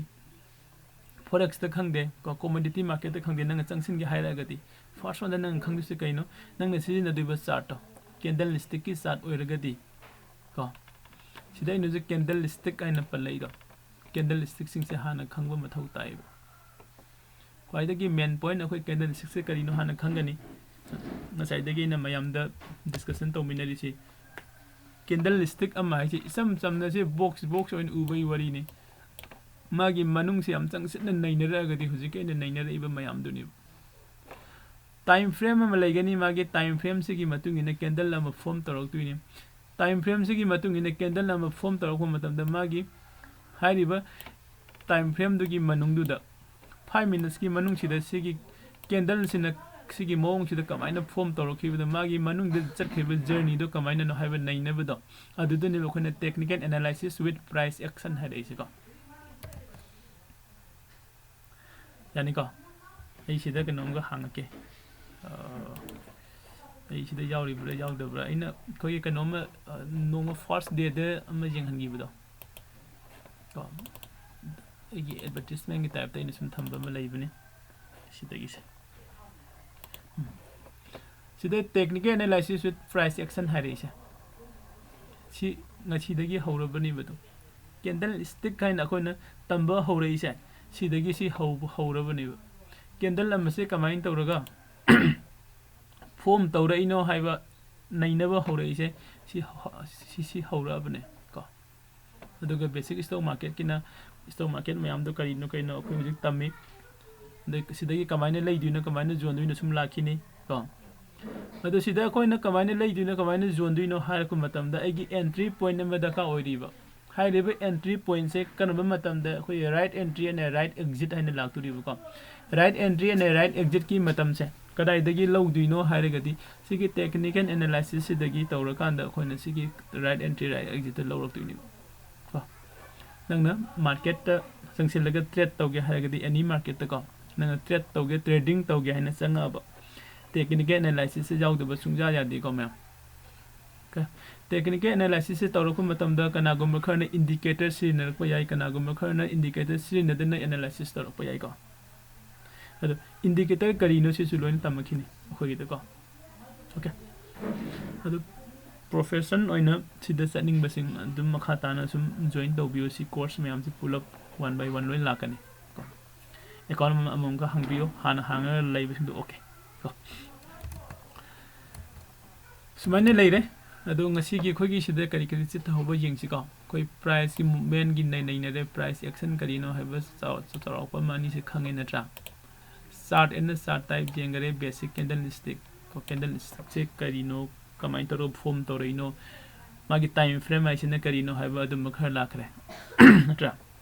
ꯐꯣꯔꯦꯛꯁꯇ ꯈꯪꯗꯦ ꯀꯣ, ꯀꯣꯃꯣꯗꯤꯇꯤ ꯃꯥꯔꯀꯦꯠꯇ ꯈꯪꯗꯦ, ꯅꯪꯅ ꯆꯪꯁꯤꯟꯒꯦ ꯍꯥꯏꯔꯒꯗꯤ ꯐꯥꯔꯁ ꯋꯥꯟꯗ ꯅꯪꯅ ꯈꯪꯗꯣꯏꯁꯦ ꯀꯩꯅꯣ? ꯅꯪꯅ ꯁꯤꯖꯤꯟꯅꯗꯣꯏꯕ ꯆꯥꯔꯠꯇꯣ, ꯀꯦꯟꯗꯜ ꯁ꯭ꯇꯤꯛꯀꯤ ꯆꯥꯔꯠ ꯑꯣꯏꯔꯒꯗꯤ ꯀꯣ, ꯁꯤꯗ ꯑꯩꯅ ꯍꯧꯖꯤꯛ ꯀꯦꯟꯗꯜ ꯁ꯭ꯇꯤꯛ ꯍꯥꯏꯅ ꯄꯜꯂꯛꯏꯗꯣ, ꯀꯦꯟꯗꯜ ꯁ꯭ꯇꯤꯛꯁꯤꯡꯁꯦ ꯍꯥꯟꯅ ꯈꯪꯕ ꯃꯊꯧ ꯇꯥꯏꯌꯦꯕ꯫ ꯈ꯭ꯋꯥꯏꯗꯒꯤ ꯃꯦꯟ ꯄꯣꯏꯟ ꯑꯩꯈꯣꯏ ꯀꯦꯟꯗꯜ ꯁ꯭ꯇꯤꯛꯁꯦ ꯀꯔꯤꯅꯣ ꯍꯥꯟꯅ ꯈꯪꯒꯅꯤ꯫ ꯉꯁꯥꯏꯗꯒꯤ ꯑꯩꯅ ꯃꯌꯥꯝꯗ ꯗꯤꯁꯀꯁꯟ ꯇꯧꯃꯤꯟꯅꯔꯤꯁꯤ, ꯀꯦꯟꯗꯜ ꯁ꯭ꯇꯤꯛ ꯑꯃ ꯍꯥꯏꯁꯦ ꯏꯆꯝ ꯆꯝꯅ ꯁꯤ ꯕꯣꯛꯁ ꯕꯣꯛꯁ ꯑꯣꯏꯅ ꯎꯕꯒꯤ ꯋꯥꯔꯤꯅꯤ꯫ ꯃꯥꯒꯤ ꯃꯅꯨꯡꯁꯤ ꯌꯥꯝ ꯆꯪꯁꯤꯟꯅ ꯅꯩꯅꯔꯛꯑꯒꯗꯤ ꯍꯧꯖꯤꯛꯀꯤ ꯑꯩꯅ ꯅꯩꯅꯔꯛꯏꯕ ꯃꯌꯥꯝꯗꯨꯅꯦꯕ꯫ ꯇꯥꯏꯝ ꯐ꯭ꯔꯦꯝ ꯑꯃ ꯂꯩꯒꯅꯤ, ꯃꯥꯒꯤ ꯇꯥꯏꯝ ꯐ꯭ꯔꯦꯝꯁꯤꯒꯤ ꯃꯇꯨꯡ ꯏꯟꯅ ꯀꯦꯟꯗꯜ ꯑꯃ ꯐꯣꯝ ꯇꯧꯔꯛꯇꯣꯏꯅꯤ꯫ ꯇꯥꯏꯝ ꯐ꯭ꯔꯦꯝꯁꯤꯒꯤ ꯃꯇꯨꯡ ꯏꯟꯅ ꯀꯦꯟꯗꯜ ꯑꯃ ꯐꯣꯝ ꯇꯧꯔꯛꯄ ꯃꯇꯝꯗ ꯃꯥꯒꯤ ꯍꯥꯏꯔꯤꯕ ꯇꯥꯏꯝ ꯐ꯭ꯔꯦꯝꯗꯨꯒꯤ ꯃꯅꯨꯡꯗꯨꯗ, ꯐꯥꯏꯚ ꯃꯤꯅꯠꯁꯀꯤ ꯃꯅꯨꯡꯁꯤꯗ ꯁꯤꯒꯤ ꯀꯦꯟꯗꯜꯁꯤꯅ ꯁꯤꯒꯤ ꯃꯑꯣꯡꯁꯤꯗ ꯀꯃꯥꯏꯅ ꯐꯣꯝ ꯇꯧꯔꯛꯈꯤꯕꯗꯣ, ꯃꯥꯒꯤ ꯃꯅꯨꯡꯗ ꯆꯠꯈꯤꯕ ꯖꯔꯅꯤꯗꯣ ꯀꯃꯥꯏꯅꯅꯣ ꯍꯥꯏꯕ ꯅꯩꯅꯕꯗꯣ, ꯑꯗꯨꯗꯅꯦꯕ ꯑꯩꯈꯣꯏꯅ technical analysis with price action ꯍꯥꯏꯔꯛꯏꯁꯦꯀꯣ꯫ ꯌꯥꯅꯤꯀꯣ? ꯑꯩ ꯁꯤꯗ ꯀꯩꯅꯣꯝꯒ ꯍꯥꯡꯉꯛꯀꯦ꯫ ꯑ, ꯑꯩ ꯁꯤꯗ ꯌꯥꯎꯔꯤꯕ꯭ꯔꯥ ꯌꯥꯎꯗꯕ꯭ꯔꯥ? ꯑꯩꯅ ꯑꯩꯈꯣꯏꯒꯤ ꯀꯩꯅꯣꯝꯃ, ꯑ, ꯅꯣꯡꯃ first dayꯗ ꯑꯃ ꯌꯦꯡꯍꯟꯈꯤꯕꯗꯣ ꯀꯣ, ꯑꯩꯒꯤ advertisementꯀꯤ typeꯇ ꯑꯩꯅ ꯁꯨꯝ ꯊꯝꯕ ꯑꯃ ꯂꯩꯕꯅꯤ ꯁꯤꯗꯒꯤꯁꯦ꯫ ꯎꯝ꯫ ꯁꯤꯗ technical analysis with price action ꯍꯥꯏꯔꯛꯏꯁꯦ, ꯁꯤ ꯉꯁꯤꯗꯒꯤ ꯍꯧꯔꯕꯅꯦꯕ꯫ ꯑꯗꯨꯝ candlestick ꯍꯥꯏꯅ ꯑꯩꯈꯣꯏꯅ ꯇꯝꯕ ꯍꯧꯔꯛꯏꯁꯦ, ꯁꯤꯗꯒꯤ ꯁꯤ ꯍꯧꯕ ꯍꯧꯔꯕꯅꯦꯕ꯫ Candle ꯑꯃꯁꯦ ꯀꯃꯥꯏꯅ ꯇꯧꯔꯒ form ꯇꯧꯔꯛꯏꯅꯣ ꯍꯥꯏꯕ ꯅꯩꯅꯕ ꯍꯧꯔꯛꯏꯁꯦ ꯁꯤ ꯍ-, ꯁꯤ, ꯁꯤ ꯍꯧꯔꯛꯑꯕꯅꯦ ꯀꯣ꯫ ꯑꯗꯨꯒ basic stock marketꯀꯤꯅ stock market ꯃꯌꯥꯝꯗꯣ ꯀꯔꯤꯅꯣ ꯀꯔꯤꯅꯣ ꯑꯩꯈꯣꯏ ꯍꯧꯖꯤꯛ ꯇꯝꯃꯤ꯫ ꯑꯗꯩ ꯁꯤꯗꯒꯤ ꯀꯃꯥꯏꯅ ꯂꯩꯗꯣꯏꯅꯣ, ꯀꯃꯥꯏꯅ ꯌꯣꯟꯗꯣꯏꯅꯣ ꯁꯨꯝ ꯂꯥꯛꯈꯤꯅꯤ ꯀꯣ꯫ ꯑꯗꯣ ꯁꯤꯗ ꯑꯩꯈꯣꯏꯅ ꯀꯃꯥꯏꯅ ꯂꯩꯗꯣꯏꯅꯣ, ꯀꯃꯥꯏꯅ ꯌꯣꯟꯗꯣꯏꯅꯣ ꯍꯥꯏꯔꯛꯄ ꯃꯇꯝꯗ ꯑꯩꯒꯤ entry point ꯑꯃ ꯗꯔꯀꯥꯔ ꯑꯣꯏꯔꯤꯕ꯫ ꯍꯥꯏꯔꯤꯕ entry pointꯁꯦ ꯀꯔꯝꯕ ꯃꯇꯝꯗ ꯑꯩꯈꯣꯏ right entry and right exit ꯍꯥꯏꯅ ꯂꯥꯛꯇꯣꯔꯤꯕꯀꯣ꯫ Right entry and right exitꯀꯤ ꯃꯇꯝꯁꯦ ꯀꯗꯥꯏꯗꯒꯤ ꯂꯧꯗꯣꯏꯅꯣ ꯍꯥꯏꯔꯒꯗꯤ ꯁꯤꯒꯤ technical analysisꯁꯤꯗꯒꯤ ꯇꯧꯔꯀꯥꯟꯗ ꯑꯩꯈꯣꯏꯅ ꯁꯤꯒꯤ right entry, right exitꯇ ꯂꯧꯔꯛꯇꯣꯏꯅꯦꯕ ꯀꯣ꯫ ꯅꯪꯅ marketꯇ ꯆꯪꯁꯤꯜꯂꯒ trade ꯇꯧꯒꯦ ꯍꯥꯏꯔꯒꯗꯤ any marketꯇ ꯀꯣ, ꯅꯪꯅ trade ꯇꯧꯒꯦ, trading ꯇꯧꯒꯦ ꯍꯥꯏꯅ ꯆꯪꯉꯛꯑꯕ, technical analysisꯁꯦ ꯌꯥꯎꯗꯕ ꯁꯨꯡꯌꯥ ꯌꯥꯗꯦꯀꯣ ꯃꯌꯥꯝ꯫ Okay꯫ Technical analysisꯁꯦ ꯇꯧꯔꯛꯄ ꯃꯇꯝꯗ ꯀꯅꯥꯒꯨꯝꯕ ꯈꯔꯅ indicator ꯁꯤꯖꯤꯟꯅꯔꯛꯄ ꯌꯥꯏ, ꯀꯅꯥꯒꯨꯝꯕ ꯈꯔꯅ indicator ꯁꯤꯖꯤꯟꯅꯗꯅ analysis ꯇꯧꯔꯛꯄ ꯌꯥꯏꯀꯣ꯫ ꯑꯗꯣ indicator ꯀꯔꯤꯅꯣ ꯁꯤꯁꯨ ꯂꯣꯏꯅ ꯇꯝꯃꯛꯈꯤꯅꯤ ꯑꯩꯈꯣꯏꯒꯤꯗꯀꯣ꯫ Okay꯫ ꯑꯗꯨ profession ꯑꯣꯏꯅ ꯁꯤꯗ ꯆꯠꯅꯤꯡꯕꯁꯤꯡ ꯑꯗꯨꯝ ꯃꯈꯥ ꯇꯥꯅ ꯁꯨꯝ join ꯇꯧꯕꯤꯌꯨ꯫ ꯁꯤ course ꯃꯌꯥꯝꯁꯤ ꯄꯨꯂꯞ one by one ꯂꯣꯏ ꯂꯥꯛꯀꯅꯤ ꯀꯣ꯫ Account ꯑꯃꯃꯝꯒ ꯍꯥꯡꯕꯤꯌꯨ, ꯍꯥꯟꯅ ꯍꯥꯡꯉꯒ ꯂꯩꯕꯁꯤꯡꯗꯣ꯫ Okay ꯀꯣ꯫ ꯁꯨꯃꯥꯏꯅ ꯂꯩꯔꯦ꯫ ꯑꯗꯣ ꯉꯁꯤꯒꯤ ꯑꯩꯈꯣꯏꯒꯤ ꯁꯤꯗ ꯀꯔꯤ ꯀꯔꯤ ꯆꯤꯠꯊꯍꯧꯕ ꯌꯦꯡꯁꯤꯀꯣ꯫ ꯑꯩꯈꯣꯏ priceꯀꯤ movementꯀꯤ ꯅꯩ-, ꯅꯩꯅꯔꯦ, price action ꯀꯔꯤꯅꯣ ꯍꯥꯏꯕ ꯆꯥꯎ-, ꯆꯥꯎꯔꯥꯛꯄ ꯑꯃ ꯑꯅꯤꯁꯦ ꯈꯪꯉꯦ ꯅꯠꯇ꯭ꯔꯥ? Chart ꯑꯦꯟ ꯆꯥꯔꯠ type ꯌꯦꯡꯈꯔꯦ, basic candlestick ꯀꯣ, candlestickꯁꯦ ꯀꯔꯤꯅꯣ, ꯀꯃꯥꯏꯅ ꯇꯧꯔꯒ form ꯇꯧꯔꯛꯏꯅꯣ, ꯃꯥꯒꯤ time frame ꯍꯥꯏꯁꯤꯅ ꯀꯔꯤꯅꯣ ꯍꯥꯏꯕ ꯑꯗꯨꯝꯕ ꯈꯔ ꯂꯥꯛꯈ꯭ꯔꯦ ꯅꯠꯇ꯭ꯔꯥ?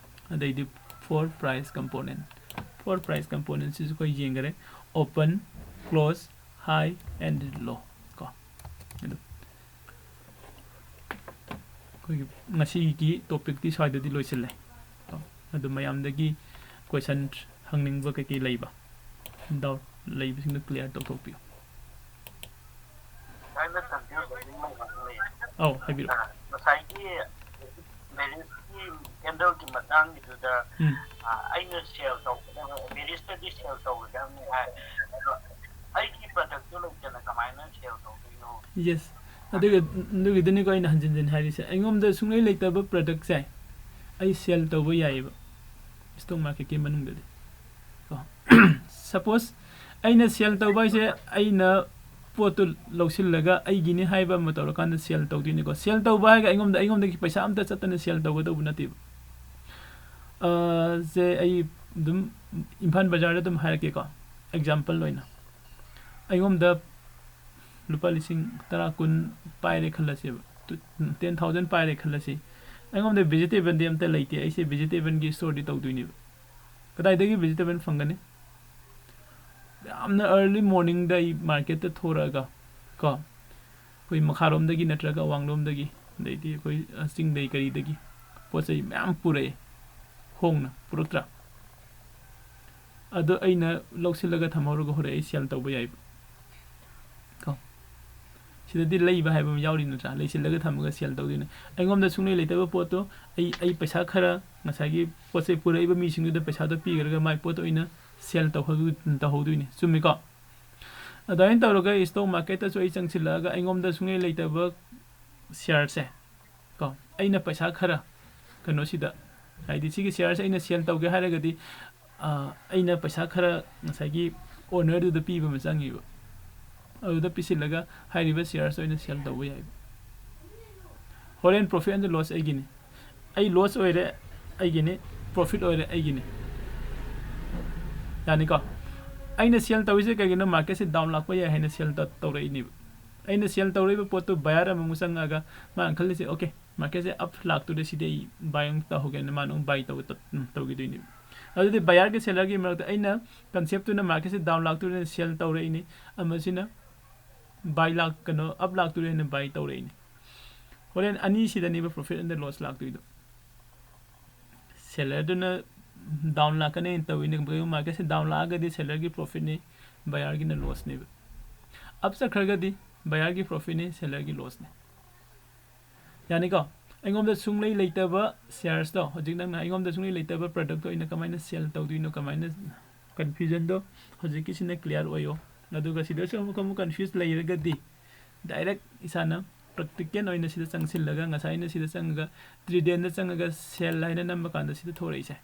ꯑꯗꯩꯗꯤ four price component, four price componentꯁꯤꯁꯨ ꯑꯩꯈꯣꯏ ꯌꯦꯡꯈꯔꯦ: open, close, high and low ꯀꯣ꯫ ꯑꯗꯨ ꯑꯩꯈꯣꯏꯒꯤ ꯉꯁꯤꯒꯤ topicꯇꯤ ꯁ꯭ꯋꯥꯏꯗꯗꯤ ꯂꯣꯏꯁꯤꯜꯂꯦ꯫ ꯀꯣ꯫ ꯑꯗꯨ ꯃꯌꯥꯝꯗꯒꯤ question ꯍꯪꯅꯤꯡꯕ ꯀꯩꯀꯩ ꯂꯩꯕ, doubt ꯂꯩꯕꯁꯤꯡꯗꯣ clear ꯇꯧꯊꯣꯛꯄꯤꯌꯨ꯫ ꯑꯧ, ꯍꯥꯏꯕꯤꯔꯛꯑꯣ꯫ ꯉꯁꯥꯏꯒꯤ bearish candleꯒꯤ ꯃꯇꯥꯡꯒꯤꯗꯨꯗ, ꯎꯝ꯫ ꯑ, ꯑꯩꯅ sell ꯇꯧꯒꯗꯕ, bearishꯇꯗꯤ sell ꯇꯧꯒꯗꯕꯅꯤ ꯍꯥꯏ꯫ ꯑꯗꯣ ꯑꯩꯒꯤ productꯇꯨ ꯂꯩꯇꯅ ꯀꯃꯥꯏꯅ sell ꯇꯧꯗꯣꯏꯅꯣ? Yes꯫ ꯑꯗꯨꯒ, ꯑꯗꯨꯒꯤꯗꯨꯅꯤꯀꯣ ꯑꯩꯅ ꯍꯟꯖꯤꯟ ꯍꯟꯖꯤꯟ ꯍꯥꯏꯔꯤꯁꯦ, ꯑꯩꯉꯣꯟꯗ ꯁꯨꯡꯂꯩ ꯂꯩꯇꯕ productꯁꯦ ꯑꯩ sell ꯇꯧꯕ ꯌꯥꯏꯌꯦꯕ stock marketꯀꯤ ꯃꯅꯨꯡꯗꯗꯤ꯫ ꯀꯣ꯫ Suppose ꯑꯩꯅ sell ꯇꯧꯕ ꯍꯥꯏꯁꯦ, ꯑꯩꯅ ꯄꯣꯠꯇꯨ ꯂꯧꯁꯤꯜꯂꯒ ꯑꯩꯒꯤꯅꯤ ꯍꯥꯏꯕ ꯑꯃ ꯇꯧꯔꯀꯥꯟꯗ sell ꯇꯧꯗꯣꯏꯅꯤꯀꯣ꯫ Sell ꯇꯧꯕ ꯍꯥꯏꯔꯒ ꯑꯩꯉꯣꯟꯗ, ꯑꯩꯉꯣꯟꯗꯒꯤ ꯄꯩꯁꯥ ꯑꯝꯇ ꯆꯠꯇꯅ sell ꯇꯧꯒꯗꯧꯕ ꯅꯠꯇꯦꯕ꯫ ꯑ, ꯁꯦ ꯑꯩ ꯑꯗꯨꯝ ꯏꯝꯐꯥꯜ ꯕꯖꯥꯔꯗ ꯑꯗꯨꯝ ꯍꯥꯏꯔꯛꯀꯦꯀꯣ, example ꯑꯣꯏꯅ꯫ ꯑꯩꯉꯣꯟꯗ ꯂꯨꯄꯥ ꯂꯤꯁꯤꯡ ꯇꯔꯥ, ꯀꯨꯟ ꯄꯥꯏꯔꯦ ꯈꯜꯂꯁꯦꯕ, ten thousand ꯄꯥꯏꯔꯦ ꯈꯜꯂꯁꯤ꯫ ꯑꯩꯉꯣꯟꯗ vegetableꯗꯤ ꯑꯝꯇ ꯂꯩꯇꯦ, ꯑꯩꯁꯦ vegetableꯒꯤ storeꯗꯤ ꯇꯧꯗꯣꯏꯅꯦꯕ꯫ ꯀꯗꯥꯏꯗꯒꯤ vegetable ꯐꯪꯒꯅꯤ? ꯌꯥꯝꯅ early morningꯗ ꯑꯩ marketꯇ ꯊꯣꯔꯛꯑꯒ ꯀꯣ, ꯑꯩꯈꯣꯏ ꯃꯈꯥꯔꯣꯝꯗꯒꯤ ꯅꯠꯇ꯭ꯔꯒ ꯑꯋꯥꯡꯂꯣꯝꯗꯒꯤ, ꯑꯗꯩꯗꯤ ꯑꯩꯈꯣꯏ, ꯑ, ꯆꯤꯡꯗꯩ ꯀꯔꯤꯗꯒꯤ ꯄꯣꯠ ꯆꯩ ꯃꯌꯥꯝ ꯄꯨꯔꯛꯑꯦ, ꯍꯣꯡꯅ ꯄꯨꯔꯛꯇ꯭ꯔꯥ? ꯑꯗꯣ ꯑꯩꯅ ꯂꯧꯁꯤꯜꯂꯒ ꯊꯝꯍꯧꯔꯒ ꯍꯣꯔꯦꯟ ꯑꯩ sell ꯇꯧꯕ ꯌꯥꯏꯕ꯫ ꯀꯣ? ꯁꯤꯗꯗꯤ ꯂꯩꯕ ꯍꯥꯏꯕ ꯑꯃ ꯌꯥꯎꯔꯤ ꯅꯠꯇ꯭ꯔꯥ? ꯂꯩꯁꯤꯜꯂꯒ ꯊꯝꯃꯒ sell ꯇꯧꯗꯣꯏꯅꯦ꯫ ꯑꯩꯉꯣꯟꯗ ꯁꯨꯡꯂꯩ ꯂꯩꯇꯕ ꯄꯣꯠꯇꯣ ꯑꯩ, ꯑꯩ ꯄꯩꯁꯥ ꯈꯔ, ꯉꯁꯥꯏꯒꯤ ꯄꯣꯠ ꯆꯩ ꯄꯨꯔꯛꯏꯕ ꯃꯤꯁꯤꯡꯗꯨꯗ ꯄꯩꯁꯥꯗꯣ ꯄꯤꯈ꯭ꯔꯒ ꯃꯥꯏ ꯄꯣꯠꯇꯣ ꯑꯩꯅ sell ꯇꯧꯍꯧ-, ꯇꯧꯍꯧꯗꯣꯏꯅꯦ꯫ ꯆꯨꯝꯃꯤꯀꯣ? ꯑꯗꯨꯃꯥꯏꯅ ꯇꯧꯔꯒ stock marketꯇꯁꯨ ꯑꯩ ꯆꯪꯁꯤꯜꯂꯛꯑꯒ ꯑꯩꯉꯣꯟꯗ ꯁꯨꯡꯂꯩ ꯂꯩꯇꯕ shareꯁꯦ ꯀꯣ, ꯑꯩꯅ ꯄꯩꯁꯥ ꯈꯔ ꯀꯩꯅꯣꯁꯤꯗ, ꯍꯥꯏꯗꯤ ꯁꯤꯒꯤ shareꯁꯦ ꯑꯩꯅ sell ꯇꯧꯒꯦ ꯍꯥꯏꯔꯒꯗꯤ, ꯑ, ꯑꯩꯅ ꯄꯩꯁꯥ ꯈꯔ ꯉꯁꯥꯏꯒꯤ ownerꯗꯨꯗ ꯄꯤꯕ ꯑꯃ ꯆꯪꯉꯤꯕ꯫ ꯑꯗꯨꯗ ꯄꯤꯁꯤꯜꯂꯒ ꯍꯥꯏꯔꯤꯕ shareꯁꯦ ꯑꯩꯅ sell ꯇꯧꯕ ꯌꯥꯏꯕ꯫ ꯍꯣꯔꯦꯟ profit and loss ꯑꯩꯒꯤꯅꯤ꯫ ꯑꯩ loss ꯑꯣꯏꯔꯦ ꯑꯩꯒꯤꯅꯤ, profit ꯑꯣꯏꯔꯦ ꯑꯩꯒꯤꯅꯤ꯫ ꯌꯥꯅꯤꯀꯣ? ꯑꯩꯅ sell ꯇꯧꯔꯤꯁꯦ ꯀꯩꯒꯤꯅꯣ? Marketꯁꯦ down ꯂꯥꯛꯄ ꯌꯥꯏ ꯍꯥꯏꯅ sell ꯇꯧ-, ꯇꯧꯔꯛꯏꯅꯦꯕ꯫ ꯑꯩꯅ sell ꯇꯧꯔꯛꯏꯕ ꯄꯣꯠꯇꯨ buyer ꯑꯃꯃꯨꯛ ꯆꯪꯉꯛꯑꯒ ꯃꯥꯅ ꯈꯜꯂꯤꯁꯦ, "Okay, Marketꯁꯦ up ꯂꯥꯛꯇꯣꯔꯦ, ꯁꯤꯗꯤ ꯑꯩ buy ꯑꯃꯨꯛ ꯇꯧꯍꯧꯒꯦꯅ ꯃꯥꯅ ꯑꯃꯨꯛ buy ꯇꯧꯕ ꯇꯧ- ꯎꯝ, ꯇꯧꯈꯤꯗꯣꯏꯅꯦꯕ꯫ ꯑꯗꯨꯗꯤ buyerꯒ sellerꯒꯤ ꯃꯔꯛꯇ ꯑꯩꯅ conceptꯇꯨꯅ marketꯁꯦ down ꯂꯥꯛꯇꯣꯔꯦꯅ sell ꯇꯧꯔꯛꯏꯅꯤ, ꯑꯃꯁꯤꯅ buy ꯂꯥꯛ ꯀꯩꯅꯣ up ꯂꯥꯛꯇꯣꯔꯦꯅ buy ꯇꯧꯔꯛꯏꯅꯤ꯫ ꯍꯣꯔꯦꯟ ꯑꯅꯤꯁꯤꯗꯅꯦꯕ profit and loss ꯂꯥꯛꯇꯣꯏꯗꯣ꯫ Sellerꯗꯨꯅ down ꯂꯥꯛꯀꯅꯦꯅ ꯇꯧꯋꯤꯅꯦ, ꯀꯩꯒꯨꯝꯕ marketꯁꯦ down ꯂꯥꯛꯑꯒꯗꯤ sellerꯒꯤ profitꯅꯤ, buyerꯒꯤꯅ lossꯅꯦꯕ꯫ Up ꯆꯠꯈ꯭ꯔꯒꯗꯤ buyerꯒꯤ profitꯅꯤ, sellerꯒꯤ lossꯅꯤ꯫ ꯌꯥꯅꯤꯀꯣ? ꯑꯩꯉꯣꯟꯗ ꯁꯨꯡꯂꯩ ꯂꯩꯇꯕ sharesꯇꯣ, ꯍꯧꯖꯤꯛ ꯅꯪꯅ ꯑꯩꯉꯣꯟꯗ ꯁꯨꯡꯂꯩ ꯂꯩꯇꯕ productꯇꯣ ꯑꯩꯅ ꯀꯃꯥꯏꯅ sell ꯇꯧꯗꯣꯏꯅꯣ, ꯀꯃꯥꯏꯅ, confusionꯗꯣ ꯍꯧꯖꯤꯛꯀꯤꯁꯤꯅ clear ꯑꯣꯏꯌꯣ꯫ ꯑꯗꯨꯒ ꯁꯤꯗꯁꯨ ꯑꯃꯨꯛ ꯑꯃꯨꯛ confuse ꯂꯩꯔꯒꯗꯤ direct ꯏꯁꯥꯅ practical ꯑꯣꯏꯅ ꯁꯤꯗ ꯆꯪꯁꯤꯜꯂꯒ, ꯉꯁꯥꯏ ꯑꯩꯅ ꯁꯤꯗ ꯆꯪꯉꯒ, Tradenꯗ ꯆꯪꯉꯒ sell ꯍꯥꯏꯅ ꯅꯝꯕ ꯀꯥꯟꯗ ꯁꯤꯗ ꯊꯣꯔꯛꯏꯁꯦ,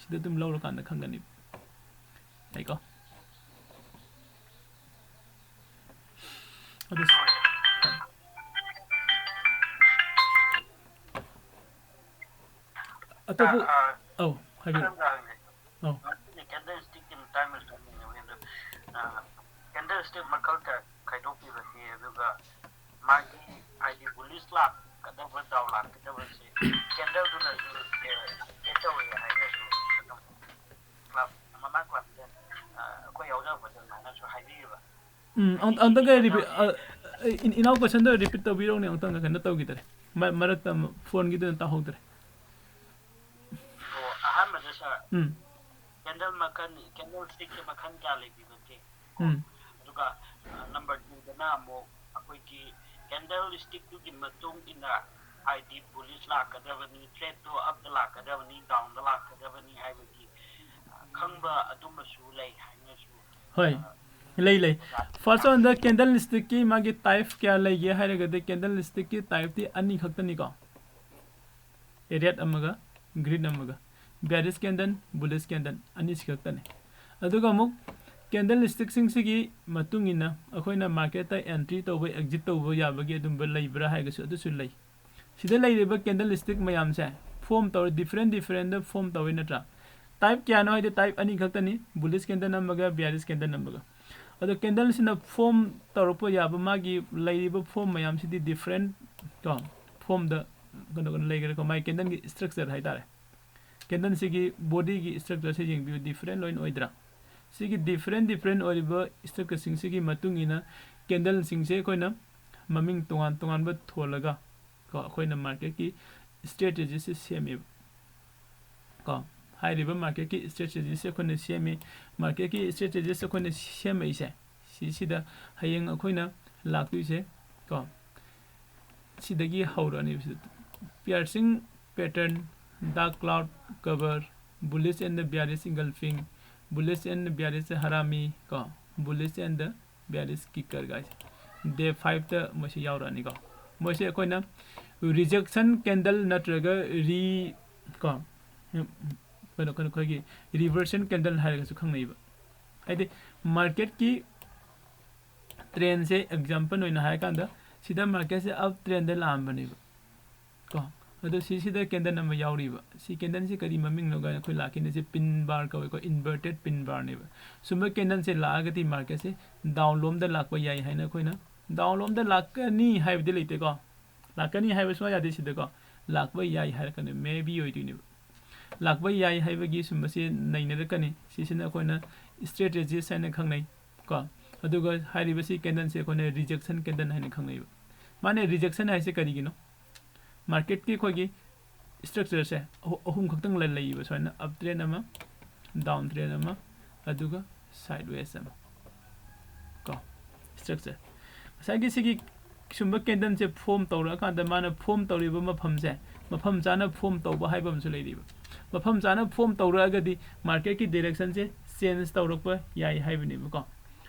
ꯁꯤꯗ ꯑꯗꯨꯝ ꯂꯧꯔꯀꯥꯟꯗ ꯈꯪꯒꯅꯤ꯫ ꯌꯥꯏꯀꯣ? ꯑꯗꯨ ꯑꯇꯣꯞꯄ, ꯑꯧ, ꯍꯥꯏꯕꯤꯔꯛꯑꯣ꯫ ꯑꯧ꯫ Candlestickꯀꯤ ꯃꯇꯥꯡꯗꯁꯨ ꯍꯪꯅꯤꯡꯉꯦ ꯑꯗꯣ, candlestick ꯃꯈꯜ ꯀꯌꯥ ꯈꯥꯏꯗꯣꯛꯄꯤꯕꯒꯦ? ꯑꯗꯨꯒ ꯃꯥꯒꯤ, ꯍꯥꯏꯗꯤ, bullish ꯂꯥꯛꯀꯗꯕ, down ꯂꯥꯛꯀꯗꯕꯁꯦ candleꯗꯨꯅꯁꯨ dictate ꯇꯧꯋꯦ ꯍꯥꯏꯅꯁꯨ ꯑꯗꯨꯝ club, ꯃꯃꯥꯡ clubꯇ, ꯑ, ꯑꯩꯈꯣꯏ ꯌꯥꯎꯖꯕꯗ ꯑꯗꯨꯃꯥꯏꯅꯁꯨ ꯍꯥꯏꯕꯤꯌꯦꯕ꯫ ꯎꯝ, ꯑꯝ-, ꯑꯝꯇꯪꯒ repeat, ꯑ, ꯏ-, ꯏꯅꯥꯎ questionꯗꯣ repeat ꯇꯧꯕꯤꯔꯛꯎꯅꯦ, ꯑꯃꯨꯛꯇꯪꯒ ꯀꯩꯅꯣ ꯇꯧꯈꯤꯗꯔꯦ꯫ ꯃ-, ꯃꯔꯛꯇ ꯑꯃ phoneꯒꯤꯗꯨꯅ ꯇꯥꯍꯧꯗ꯭ꯔꯦ꯫ ꯑꯣ, ꯑꯍꯥꯟꯕꯗ sir, ꯎꯝ꯫ candle ꯃꯈꯜ, candlestickꯁꯦ ꯃꯈꯜ ꯀꯌꯥ ꯂꯩꯕꯤꯕꯒꯦ? ꯎꯝ꯫ ꯑꯗꯨꯒ, ꯑ, number twoꯗꯅ ꯑꯃꯨꯛ ꯑꯩꯈꯣꯏꯒꯤ candlestickꯇꯨꯒꯤ ꯃꯇꯨꯡ ꯏꯟꯅ, ꯍꯥꯏꯗꯤ, bullish ꯂꯥꯛꯀꯗꯕꯅꯤ, trendꯇꯣ upꯇ ꯂꯥꯛꯀꯗꯕꯅꯤ, downꯗ ꯂꯥꯛꯀꯗꯕꯅꯤ ꯍꯥꯏꯕꯒꯤ, ꯑ, ꯈꯪꯕ ꯑꯗꯨꯝꯕꯁꯨ ꯂꯩ ꯍꯥꯏꯅꯁꯨ, ꯍꯣꯏ, ꯑ, ꯂꯩ, ꯂꯩ꯫ ꯑꯣꯖꯥ First ꯑꯣꯏꯅ candlestickꯀꯤ ꯃꯥꯒꯤ type ꯀꯌꯥ ꯂꯩꯒꯦ ꯍꯥꯏꯔꯒꯗꯤ, candlestickꯀꯤ typeꯇꯤ ꯑꯅꯤ ꯈꯛꯇꯅꯤꯀꯣ꯫ Red ꯑꯃꯒ green ꯑꯃꯒ, bearish candle, bullish candle ꯑꯅꯤꯁꯤ ꯈꯛꯇꯅꯤ꯫ ꯑꯗꯨꯒ ꯑꯃꯨꯛ candlestickꯁꯤꯡꯁꯤꯒꯤ ꯃꯇꯨꯡ ꯏꯟꯅ ꯑꯩꯈꯣꯏꯅ marketꯇ entry ꯇꯧꯕ, exit ꯇꯧꯕ ꯌꯥꯕꯒꯤ ꯑꯗꯨꯝꯕ ꯂꯩꯕ꯭ꯔꯥ ꯍꯥꯏꯔꯒꯁꯨ ꯑꯗꯨꯁꯨ ꯂꯩ꯫ ꯁꯤꯗ ꯂꯩꯔꯤꯕ candlestick ꯃꯌꯥꯝꯁꯦ form ꯇꯧꯔ, different differentꯗ form ꯇꯧꯋꯤ ꯅꯠꯇ꯭ꯔꯥ? Type ꯀꯌꯥꯅꯣ ꯍꯥꯏꯗꯤ type ꯑꯅꯤ ꯈꯛꯇꯅꯤ, bullish candle ꯑꯃꯒ bearish candle ꯑꯃꯒ꯫ ꯑꯗꯣ candleꯁꯤꯅ form ꯇꯧꯔꯛꯄ ꯌꯥꯕ ꯃꯥꯒꯤ ꯂꯩꯔꯤꯕ form ꯃꯌꯥꯝꯁꯤꯗꯤ different ꯀꯣ formꯗ ꯀꯩꯅꯣ ꯀꯩꯅꯣ ꯂꯩꯈ꯭ꯔꯦꯀꯣ, ꯃꯥꯏ ꯀꯦꯟꯗꯜꯒꯤ ꯏꯁꯇ꯭ꯔꯛꯆꯔ ꯍꯥꯏꯇꯥꯔꯦ꯫ ꯀꯦꯟꯗꯜꯁꯤꯒꯤ ꯕꯣꯗꯤꯒꯤ ꯏꯁꯇ꯭ꯔꯛꯆꯔꯁꯦ ꯌꯦꯡꯕꯤꯌꯨ, ꯗꯤꯐ꯭ꯔꯦꯟ ꯂꯣꯏꯅ ꯑꯣꯏꯗ꯭ꯔꯥ? ꯁꯤꯒꯤ ꯗꯤꯐ꯭ꯔꯦꯟ ꯗꯤꯐ꯭ꯔꯦꯟ ꯑꯣꯏꯔꯤꯕ ꯏꯁꯇ꯭ꯔꯛꯆꯔꯁꯤꯡꯁꯤꯒꯤ ꯃꯇꯨꯡ ꯏꯟꯅ ꯀꯦꯟꯗꯜꯁꯤꯡꯁꯦ ꯑꯩꯈꯣꯏꯅ ꯃꯃꯤꯡ ꯇꯣꯉꯥꯟ ꯇꯣꯉꯥꯟꯕ ꯊꯣꯜꯂꯒ ꯀꯣ ꯑꯩꯈꯣꯏꯅ ꯃꯥꯔꯀꯦꯠꯀꯤ ꯏꯁꯇ꯭ꯔꯦꯇꯦꯖꯤꯁꯦ ꯁꯦꯝꯃꯦꯕ꯫ ꯀꯣ ꯍꯥꯏꯔꯤꯕ ꯃꯥꯔꯀꯦꯠꯀꯤ ꯏꯁꯇ꯭ꯔꯦꯇꯦꯖꯤꯁꯦ ꯑꯩꯈꯣꯏꯅ ꯁꯦꯝꯃꯤ꯫ ꯃꯥꯔꯀꯦꯠꯀꯤ ꯏꯁꯇ꯭ꯔꯦꯇꯦꯖꯤꯁꯦ ꯑꯩꯈꯣꯏꯅ ꯁꯦꯝꯃꯛꯏꯁꯦ ꯁꯤꯁꯤꯗ ꯍꯌꯦꯡ ꯑꯩꯈꯣꯏꯅ ꯂꯥꯛꯇꯣꯏꯁꯦ ꯀꯣ ꯁꯤꯗꯒꯤ ꯍꯧꯔꯛꯑꯅꯦꯕ ꯁꯤꯗ꯫ Piercing pattern, dark cloud cover, bullish and bearish engulfing, bullish and bearish harami ꯀꯣ, bullish and bearish kicker ꯒꯥꯏꯁꯦ ꯗꯦ ꯐꯥꯏꯚꯇ ꯃꯣꯏꯁꯦ ꯌꯥꯎꯔꯛꯑꯅꯤꯀꯣ꯫ ꯃꯣꯏꯁꯦ ꯑꯩꯈꯣꯏꯅ ꯔꯤꯖꯦꯛꯁꯟ ꯀꯦꯟꯗꯜ ꯅꯠꯇ꯭ꯔꯒ ꯔꯤ ꯀꯣ ꯀꯩꯅꯣ ꯀꯩꯅꯣ ꯑꯩꯈꯣꯏꯒꯤ ꯔꯤꯚꯔꯁꯟ ꯀꯦꯟꯗꯜ ꯍꯥꯏꯔꯒꯁꯨ ꯈꯪꯅꯩꯕ꯫ ꯍꯥꯏꯗꯤ ꯃꯥꯔꯀꯦꯠꯀꯤ ꯇ꯭ꯔꯦꯟꯁꯦ ꯑꯦꯛꯖꯥꯝꯄꯜ ꯑꯣꯏꯅ ꯍꯥꯏꯔꯀꯥꯟꯗ ꯁꯤꯗ ꯃꯥꯔꯀꯦꯠꯁꯦ ꯑꯞ ꯇ꯭ꯔꯦꯟꯗ ꯂꯥꯛꯑꯝꯕꯅꯦꯕ ꯀꯣ꯫ ꯑꯗꯣ ꯁꯤꯁꯤꯗ ꯀꯦꯟꯗꯜ ꯑꯃ ꯌꯥꯎꯔꯤꯕ, ꯁꯤ ꯀꯦꯟꯗꯜꯁꯤ ꯀꯔꯤ ꯃꯃꯤꯡꯅꯣ ꯀꯥꯏꯅ ꯑꯩꯈꯣꯏ ꯂꯥꯛꯈꯤꯅꯦ꯫ ꯁꯤ ꯄꯤꯟ ꯕꯥꯔ ꯀꯧꯏꯀꯣ, ꯏꯟꯚꯔꯇꯦꯠ ꯄꯤꯟ ꯕꯥꯔꯅꯦꯕ꯫ ꯁꯨꯝꯕ ꯀꯦꯟꯗꯜꯁꯦ ꯂꯥꯛꯑꯒꯗꯤ ꯃꯥꯔꯀꯦꯠꯁꯦ ꯗꯥꯎꯟ ꯂꯣꯝꯗ ꯂꯥꯛꯄ ꯌꯥꯏ ꯍꯥꯏꯅ ꯑꯩꯈꯣꯏꯅ, ꯗꯥꯎꯟ ꯂꯣꯝꯗ ꯂꯥꯛꯀꯅꯤ ꯍꯥꯏꯕꯗꯤ ꯂꯩꯇꯦꯀꯣ, ꯂꯥꯛꯀꯅꯤ ꯍꯥꯏꯕ ꯁꯨꯡꯌꯥ ꯌꯥꯗꯦ ꯁꯤꯗꯀꯣ꯫ ꯂꯥꯛꯄ ꯌꯥꯏ ꯍꯥꯏꯔꯛꯀꯅꯤ, ꯃꯦ ꯕꯤ ꯑꯣꯏꯗꯣꯏꯅꯦꯕ꯫ ꯂꯥꯛꯄ ꯌꯥꯏ ꯍꯥꯏꯕꯒꯤ ꯁꯨꯝꯕꯁꯤ ꯅꯩꯅꯔꯛꯀꯅꯤ꯫ ꯁꯤꯁꯤꯅ ꯑꯩꯈꯣꯏꯅ ꯏꯁꯇ꯭ꯔꯦꯇꯦꯖꯤꯁ ꯍꯥꯏꯅ ꯈꯪꯅꯩ ꯀꯣ꯫ ꯑꯗꯨꯒ ꯍꯥꯏꯔꯤꯕꯁꯤ ꯀꯦꯟꯗꯜꯁꯦ ꯑꯩꯈꯣꯏꯅ ꯔꯤꯖꯦꯛꯁꯟ ꯀꯦꯟꯗꯜ ꯍꯥꯏꯅ ꯈꯪꯅꯩꯕ꯫ ꯃꯥꯅꯦ, ꯔꯤꯖꯦꯛꯁꯟ ꯍꯥꯏꯁꯦ ꯀꯔꯤꯒꯤꯅꯣ? ꯃꯥꯔꯀꯦꯠꯀꯤ ꯑꯩꯈꯣꯏꯒꯤ ꯏꯁꯇ꯭ꯔꯛꯆꯔꯁꯦ ꯑꯍꯨ-, ꯑꯍꯨꯝ ꯈꯛꯇꯪ ꯂꯩ-, ꯂꯩꯌꯦꯕ꯫ ꯁꯨꯃꯥꯏꯅ ꯑꯞ ꯇ꯭ꯔꯦꯟ ꯑꯃ, ꯗꯥꯎꯟ ꯇ꯭ꯔꯦꯟ ꯑꯃ, ꯑꯗꯨꯒ ꯁꯥꯏꯠ ꯋꯦꯁ ꯑꯃ ꯀꯣ꯫ ꯏꯁꯇ꯭ꯔꯛꯆꯔ ꯉꯁꯥꯏꯒꯤ ꯁꯤꯒꯤ ꯁꯨꯝꯕ ꯀꯦꯟꯗꯜꯁꯦ ꯐꯣꯝ ꯇꯧꯔꯛꯑꯀꯥꯟꯗ ꯃꯥꯅ ꯐꯣꯝ ꯇꯧꯔꯤꯕ ꯃꯐꯝꯁꯦ ꯃꯐꯝ ꯆꯥꯅ ꯐꯣꯝ ꯇꯧꯕ ꯍꯥꯏꯕ ꯑꯃꯁꯨ ꯂꯩꯔꯤꯕ꯫ ꯃꯐꯝ ꯆꯥꯅ ꯐꯣꯝ ꯇꯧꯔꯛꯑꯒꯗꯤ ꯃꯥꯔꯀꯦꯠꯀꯤ ꯗꯥꯏꯔꯦꯛꯁꯟꯁꯦ ꯆꯦꯟꯖ ꯇꯧꯔꯛꯄ ꯌꯥꯏ ꯍꯥꯏꯕꯅꯦꯕꯀꯣ꯫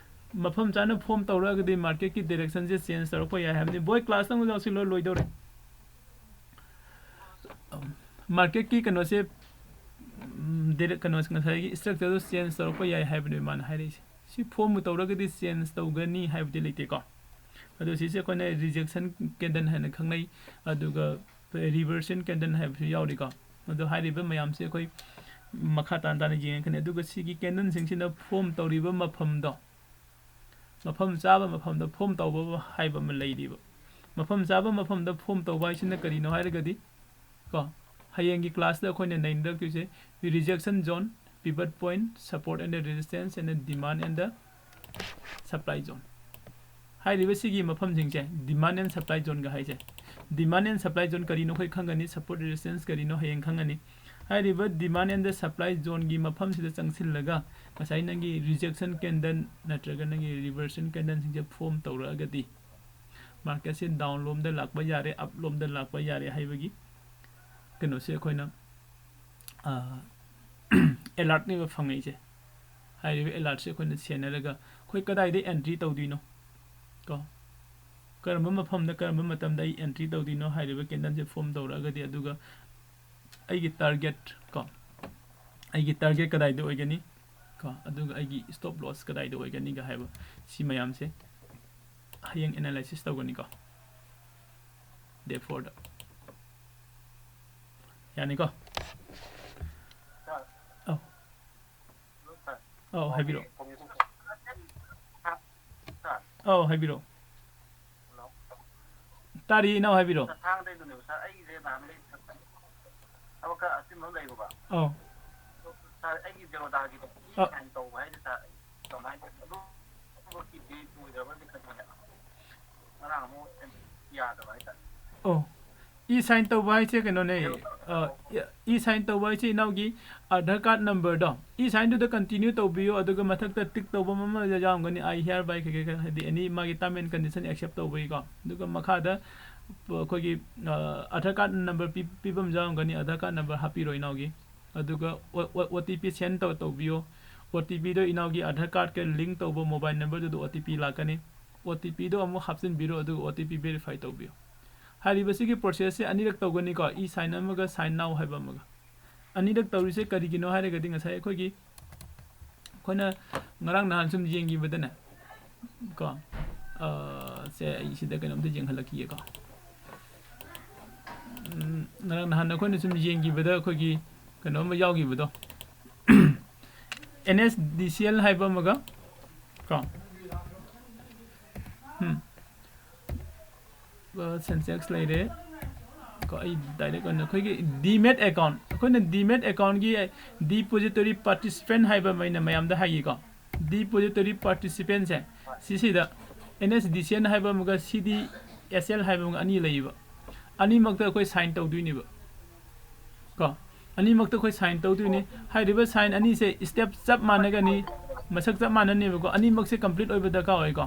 ꯃꯐꯝ ꯆꯥꯅ ꯐꯣꯝ ꯇꯧꯔꯛꯑꯒꯗꯤ ꯃꯥꯔꯀꯦꯠꯀꯤ ꯗꯥꯏꯔꯦꯛꯁꯟꯁꯦ ꯆꯦꯟꯖ ꯇꯧꯔꯛꯄ ꯌꯥꯏ ꯍꯥꯏꯕꯅꯤ꯫ ꯕꯣꯏ, ꯀ꯭ꯂꯥꯁ ꯑꯃꯨꯛ ꯌꯥꯎꯁꯤꯜꯂꯣ, ꯂꯣꯏꯗꯧꯔꯦ꯫ ꯃꯥꯔꯀꯦꯠꯀꯤ ꯀꯩꯅꯣꯁꯦ ꯗꯥꯏꯔꯦꯛ ꯀꯩꯅꯣꯁꯦ ꯉꯁꯥꯏꯒꯤ ꯏꯁꯇ꯭ꯔꯛꯆꯔꯗꯣ ꯆꯦꯟꯖ ꯇꯧꯔꯛꯄ ꯌꯥꯏ ꯍꯥꯏꯕꯅꯦꯕ ꯃꯥꯅ ꯍꯥꯏꯔꯛꯏꯁꯦ꯫ ꯁꯤ ꯐꯣꯝꯕꯨ ꯇꯧꯔꯒꯗꯤ ꯆꯦꯟꯖ ꯇꯧꯒꯅꯤ ꯍꯥꯏꯕꯗꯤ ꯂꯩꯇꯦꯀꯣ꯫ ꯑꯗꯣ ꯁꯤꯁꯦ ꯑꯩꯈꯣꯏꯅ ꯔꯤꯖꯦꯛꯁꯟ ꯀꯦꯟꯗꯜ ꯍꯥꯏꯅ ꯈꯪꯅꯩ꯫ ꯑꯗꯨꯒ ꯔꯤꯚꯔꯁꯟ ꯀꯦꯟꯗꯜ ꯍꯥꯏꯕꯁꯨ ꯌꯥꯎꯔꯤꯀꯣ꯫ ꯑꯗꯣ ꯍꯥꯏꯔꯤꯕ ꯃꯌꯥꯝꯁꯦ ꯑꯩꯈꯣꯏ ꯃꯈꯥ ꯇꯥꯅ ꯇꯥꯅ ꯌꯦꯡꯉꯛꯀꯅꯤ꯫ ꯑꯗꯨꯒ ꯁꯤꯒꯤ ꯀꯦꯟꯗꯜꯁꯤꯡꯁꯤꯅ ꯐꯣꯝ ꯇꯧꯔꯤꯕ ꯃꯐꯝꯗꯣ, ꯃꯐꯝ ꯆꯥꯕ ꯃꯐꯝꯗ ꯐꯣꯝ ꯇꯧꯕ ꯍꯥꯏꯕ ꯑꯃ ꯂꯩꯔꯤꯕ꯫ ꯃꯐꯝ ꯆꯥꯕ ꯃꯐꯝꯗ form ꯇꯧꯕ ꯍꯥꯏꯁꯤꯅ ꯀꯔꯤꯅꯣ ꯍꯥꯏꯔꯒꯗꯤ, ꯀꯣ, ꯍꯌꯦꯡꯒꯤ classꯇ ꯑꯩꯈꯣꯏꯅ ꯅꯩꯅꯔꯛꯇꯣꯏꯁꯦ rejection zone, pivot point, support and resistance, and demand and supply zone꯫ ꯍꯥꯏꯔꯤꯕꯁꯤꯒꯤ ꯃꯐꯝꯁꯤꯡꯁꯦ demand and supply zoneꯒ ꯍꯥꯏꯁꯦ꯫ Demand and supply zone ꯀꯔꯤꯅꯣ ꯑꯩꯈꯣꯏ ꯈꯪꯒꯅꯤ, support resistance ꯀꯔꯤꯅꯣ ꯍꯌꯦꯡ ꯈꯪꯒꯅꯤ꯫ ꯍꯥꯏꯔꯤꯕ demand and supply zoneꯒꯤ ꯃꯐꯝꯁꯤꯗ ꯆꯪꯁꯤꯜꯂꯒ ꯉꯁꯥꯏ ꯅꯪꯒꯤ rejection candle ꯅꯠꯇ꯭ꯔꯒ ꯅꯪꯒꯤ reversion candleꯁꯤꯡꯁꯦ form ꯇꯧꯔꯛꯑꯒꯗꯤ marketꯁꯦ down ꯂꯣꯝꯗ ꯂꯥꯛꯄ ꯌꯥꯔꯦ, up ꯂꯣꯝꯗ ꯂꯥꯛꯄ ꯌꯥꯔꯦ ꯍꯥꯏꯕꯒꯤ ꯀꯩꯅꯣꯁꯦ ꯑꯩꯈꯣꯏꯅ, ꯑ, alertꯅꯦꯕ ꯐꯪꯉꯛꯏꯁꯦ꯫ ꯍꯥꯏꯔꯤꯕ alertꯁꯦ ꯑꯩꯈꯣꯏꯅ ꯁꯦꯟꯅꯔꯒ ꯑꯩꯈꯣꯏ ꯀꯗꯥꯏꯗ entry ꯇꯧꯗꯣꯏꯅꯣ, ꯀꯣ, ꯀꯔꯝꯕ ꯃꯐꯝꯗ ꯀꯔꯝꯕ ꯃꯇꯝꯗ ꯑꯩ entry ꯇꯧꯗꯣꯏꯅꯣ ꯍꯥꯏꯔꯤꯕ candleꯁꯦ form ꯇꯧꯔꯛꯑꯒꯗꯤ, ꯑꯗꯨꯒ ꯑꯩꯒꯤ target, ꯀꯣ, ꯑꯩꯒꯤ target ꯀꯗꯥꯏꯗ ꯑꯣꯏꯒꯅꯤ, ꯀꯣ, ꯑꯗꯨꯒ ꯑꯩꯒꯤ stop loss ꯀꯗꯥꯏꯗ ꯑꯣꯏꯒꯅꯤꯒ ꯍꯥꯏꯕ ꯁꯤ ꯃꯌꯥꯝꯁꯦ ꯍꯌꯦꯡ analysis ꯇꯧꯒꯅꯤꯀꯣ, day fourꯗ꯫ ꯌꯥꯅꯤꯀꯣ? ꯑꯧ, ꯑꯧ, ꯍꯥꯏꯕꯤꯔꯛꯑꯣ꯫ ꯑꯧ, ꯍꯥꯏꯕꯤꯔꯛꯑꯣ꯫ ꯇꯥꯔꯤ, ꯏꯅꯥꯎ, ꯍꯥꯏꯕꯤꯔꯛꯑꯣ꯫ ꯊꯥꯡꯗꯩꯗꯨꯅꯦꯕ ꯁꯥꯔ, ꯑꯩꯒꯤꯁꯦ ꯅꯍꯥꯟꯈꯩ ꯊꯕꯛ ꯈꯔ ꯑꯆꯤꯟꯕ ꯑꯃ ꯂꯩꯕꯀꯣ꯫ ꯑꯧ꯫ ꯁꯥꯔ, ꯑꯩꯒꯤ ꯖꯦꯔꯣꯗꯥꯒꯤꯗꯣ ꯑ- sign ꯇꯧꯕ ꯍꯥꯏꯁꯦ ꯁꯥꯔ, ꯀꯃꯥꯏꯅ ꯑꯗꯨ ꯊꯕꯛꯀꯤꯗꯤ ꯀꯨꯏꯗ꯭ꯔꯕꯗꯤ ꯈꯪꯕꯅꯦ꯫ ꯉꯔꯥꯡ ꯑꯃꯨꯛ ꯌꯥꯗꯕ ꯍꯥꯏꯇꯥꯔꯦ꯫ ꯑꯣ, e-sign ꯇꯧꯕ ꯍꯥꯏꯁꯦ ꯀꯩꯅꯣꯅꯦ, ꯖꯦꯔꯣꯗꯥ ꯑ, e-sign ꯇꯧꯕ ꯍꯥꯏꯁꯦ ꯏꯅꯥꯎꯒꯤ Aadhaar card numberꯗꯣ, e-signꯗꯨꯗ continue ꯇꯧꯕꯤꯌꯨ, ꯑꯗꯨꯒ ꯃꯊꯛꯇ tick ꯇꯧꯕ ꯑꯃ ꯌꯥꯎꯔꯝꯒꯅꯤ, "I hereby" ꯀꯩ ꯀꯩ ꯀꯩ, ꯍꯥꯏꯗꯤ any ꯃꯥꯒꯤ term and condition accept ꯇꯧꯕꯒꯤꯀꯣ꯫ ꯑꯗꯨꯒ ꯃꯈꯥꯗ ꯑꯩꯈꯣꯏꯒꯤ, ꯑ, Aadhaar card number ꯄꯤ-, ꯄꯤꯕ ꯑꯃ ꯌꯥꯎꯔꯝꯒꯅꯤ, Aadhaar card number ꯍꯥꯞꯄꯤꯔꯣ ꯏꯅꯥꯎꯒꯤ꯫ ꯑꯗꯨꯒ ꯑꯣ-, ꯑꯣ-, OTP send ꯇꯧ-, ꯇꯧꯕꯤꯌꯣ꯫ OTPꯗꯣ ꯏꯅꯥꯎꯒꯤ Aadhaar cardꯀ link ꯇꯧꯕ mobile numberꯗꯨꯗ OTP ꯂꯥꯛꯀꯅꯤ꯫ OTPꯗꯣ ꯑꯃꯨꯛ ꯍꯥꯞꯆꯤꯟꯕꯤꯔꯣ, ꯑꯗꯨꯒ OTP verify ꯇꯧꯕꯤꯌꯣ꯫ ꯍꯥꯏꯔꯤꯕꯁꯤꯒꯤ processꯁꯦ ꯑꯅꯤꯔꯛ ꯇꯧꯒꯅꯤꯀꯣ, e-sign ꯑꯃꯒ sign now ꯍꯥꯏꯕ ꯑꯃꯒ꯫ ꯑꯅꯤꯔꯛ ꯇꯧꯔꯤꯁꯦ ꯀꯔꯤꯒꯤꯅꯣ ꯍꯥꯏꯔꯒꯗꯤ ꯉꯁꯥꯏ ꯑꯩꯈꯣꯏꯒꯤ, ꯑꯩꯈꯣꯏꯅ ꯉꯔꯥꯡ ꯅꯍꯥꯟ ꯁꯨꯝ ꯌꯦꯡꯈꯤꯕꯗꯅꯦ, ꯀꯣ, ꯑ, ꯁꯦ, ꯑꯩ ꯁꯤꯗ ꯀꯩꯅꯣꯝꯇ ꯌꯦꯡꯍꯜꯂꯛꯈꯤꯒꯦꯀꯣ꯫ ꯎꯝ, ꯉꯔꯥꯡ ꯅꯍꯥꯟ ꯑꯩꯈꯣꯏꯅ ꯁꯨꯝ ꯌꯦꯡꯈꯤꯕꯗ ꯑꯩꯈꯣꯏꯒꯤ ꯀꯩꯅꯣꯝꯃ ꯌꯥꯎꯈꯤꯕꯗꯣ, NSDCL ꯍꯥꯏꯕ ꯑꯃꯒ, ꯀꯣ, ꯎꯝ, ꯁꯦꯟꯁꯦꯛꯁ ꯂꯩꯔꯦ꯫ ꯀꯣ, ꯑꯩ ꯗꯥꯏꯔꯦꯛ ꯑꯣꯏꯅ ꯑꯩꯈꯣꯏꯒꯤ ꯗꯤꯃꯦꯠ ꯑꯦꯀꯥꯎꯟ, ꯑꯩꯈꯣꯏꯅ ꯗꯤꯃꯦꯠ ꯑꯦꯀꯥꯎꯟꯒꯤ ꯗꯤꯄꯣꯖꯤꯇꯣꯔꯤ ꯄꯥꯔꯇꯤꯁꯤꯄꯦꯟ ꯍꯥꯏꯕ ꯑꯃ ꯑꯩꯅ ꯃꯌꯥꯝꯗ ꯍꯥꯏꯒꯦꯀꯣ꯫ ꯗꯤꯄꯣꯖꯤꯇꯣꯔꯤ ꯄꯥꯔꯇꯤꯁꯤꯄꯦꯟꯁꯦ ꯁꯤꯁꯤꯗ ꯑꯦꯟ ꯑꯦꯁ ꯗꯤ ꯁꯤ ꯑꯦꯟ ꯍꯥꯏꯕ ꯑꯃꯒ ꯁꯤ ꯗꯤ ꯑꯦꯁ ꯑꯦꯜ ꯍꯥꯏꯕ ꯑꯃꯒ ꯑꯅꯤ ꯂꯩꯌꯦꯕ꯫ ꯑꯅꯤꯃꯛꯇ ꯑꯩꯈꯣꯏ ꯁꯥꯏꯟ ꯇꯧꯗꯣꯏꯅꯦꯕ꯫ ꯀꯣ, ꯑꯅꯤꯃꯛꯇ ꯑꯩꯈꯣꯏ ꯁꯥꯏꯟ ꯇꯧꯗꯣꯏꯅꯤ꯫ ꯍꯥꯏꯔꯤꯕ ꯁꯥꯏꯟ ꯑꯅꯤꯁꯦ ꯁ꯭ꯇꯦꯞ ꯆꯞ ꯃꯥꯟꯅꯒꯅꯤ, ꯃꯁꯛ ꯆꯞ ꯃꯥꯟꯅꯅꯦꯕꯀꯣ꯫ ꯑꯅꯤꯃꯛꯁꯦ ꯀꯝꯄ꯭ꯂꯤꯠ ꯑꯣꯏꯕ ꯗꯔꯀꯥꯔ ꯑꯣꯏꯀꯣ꯫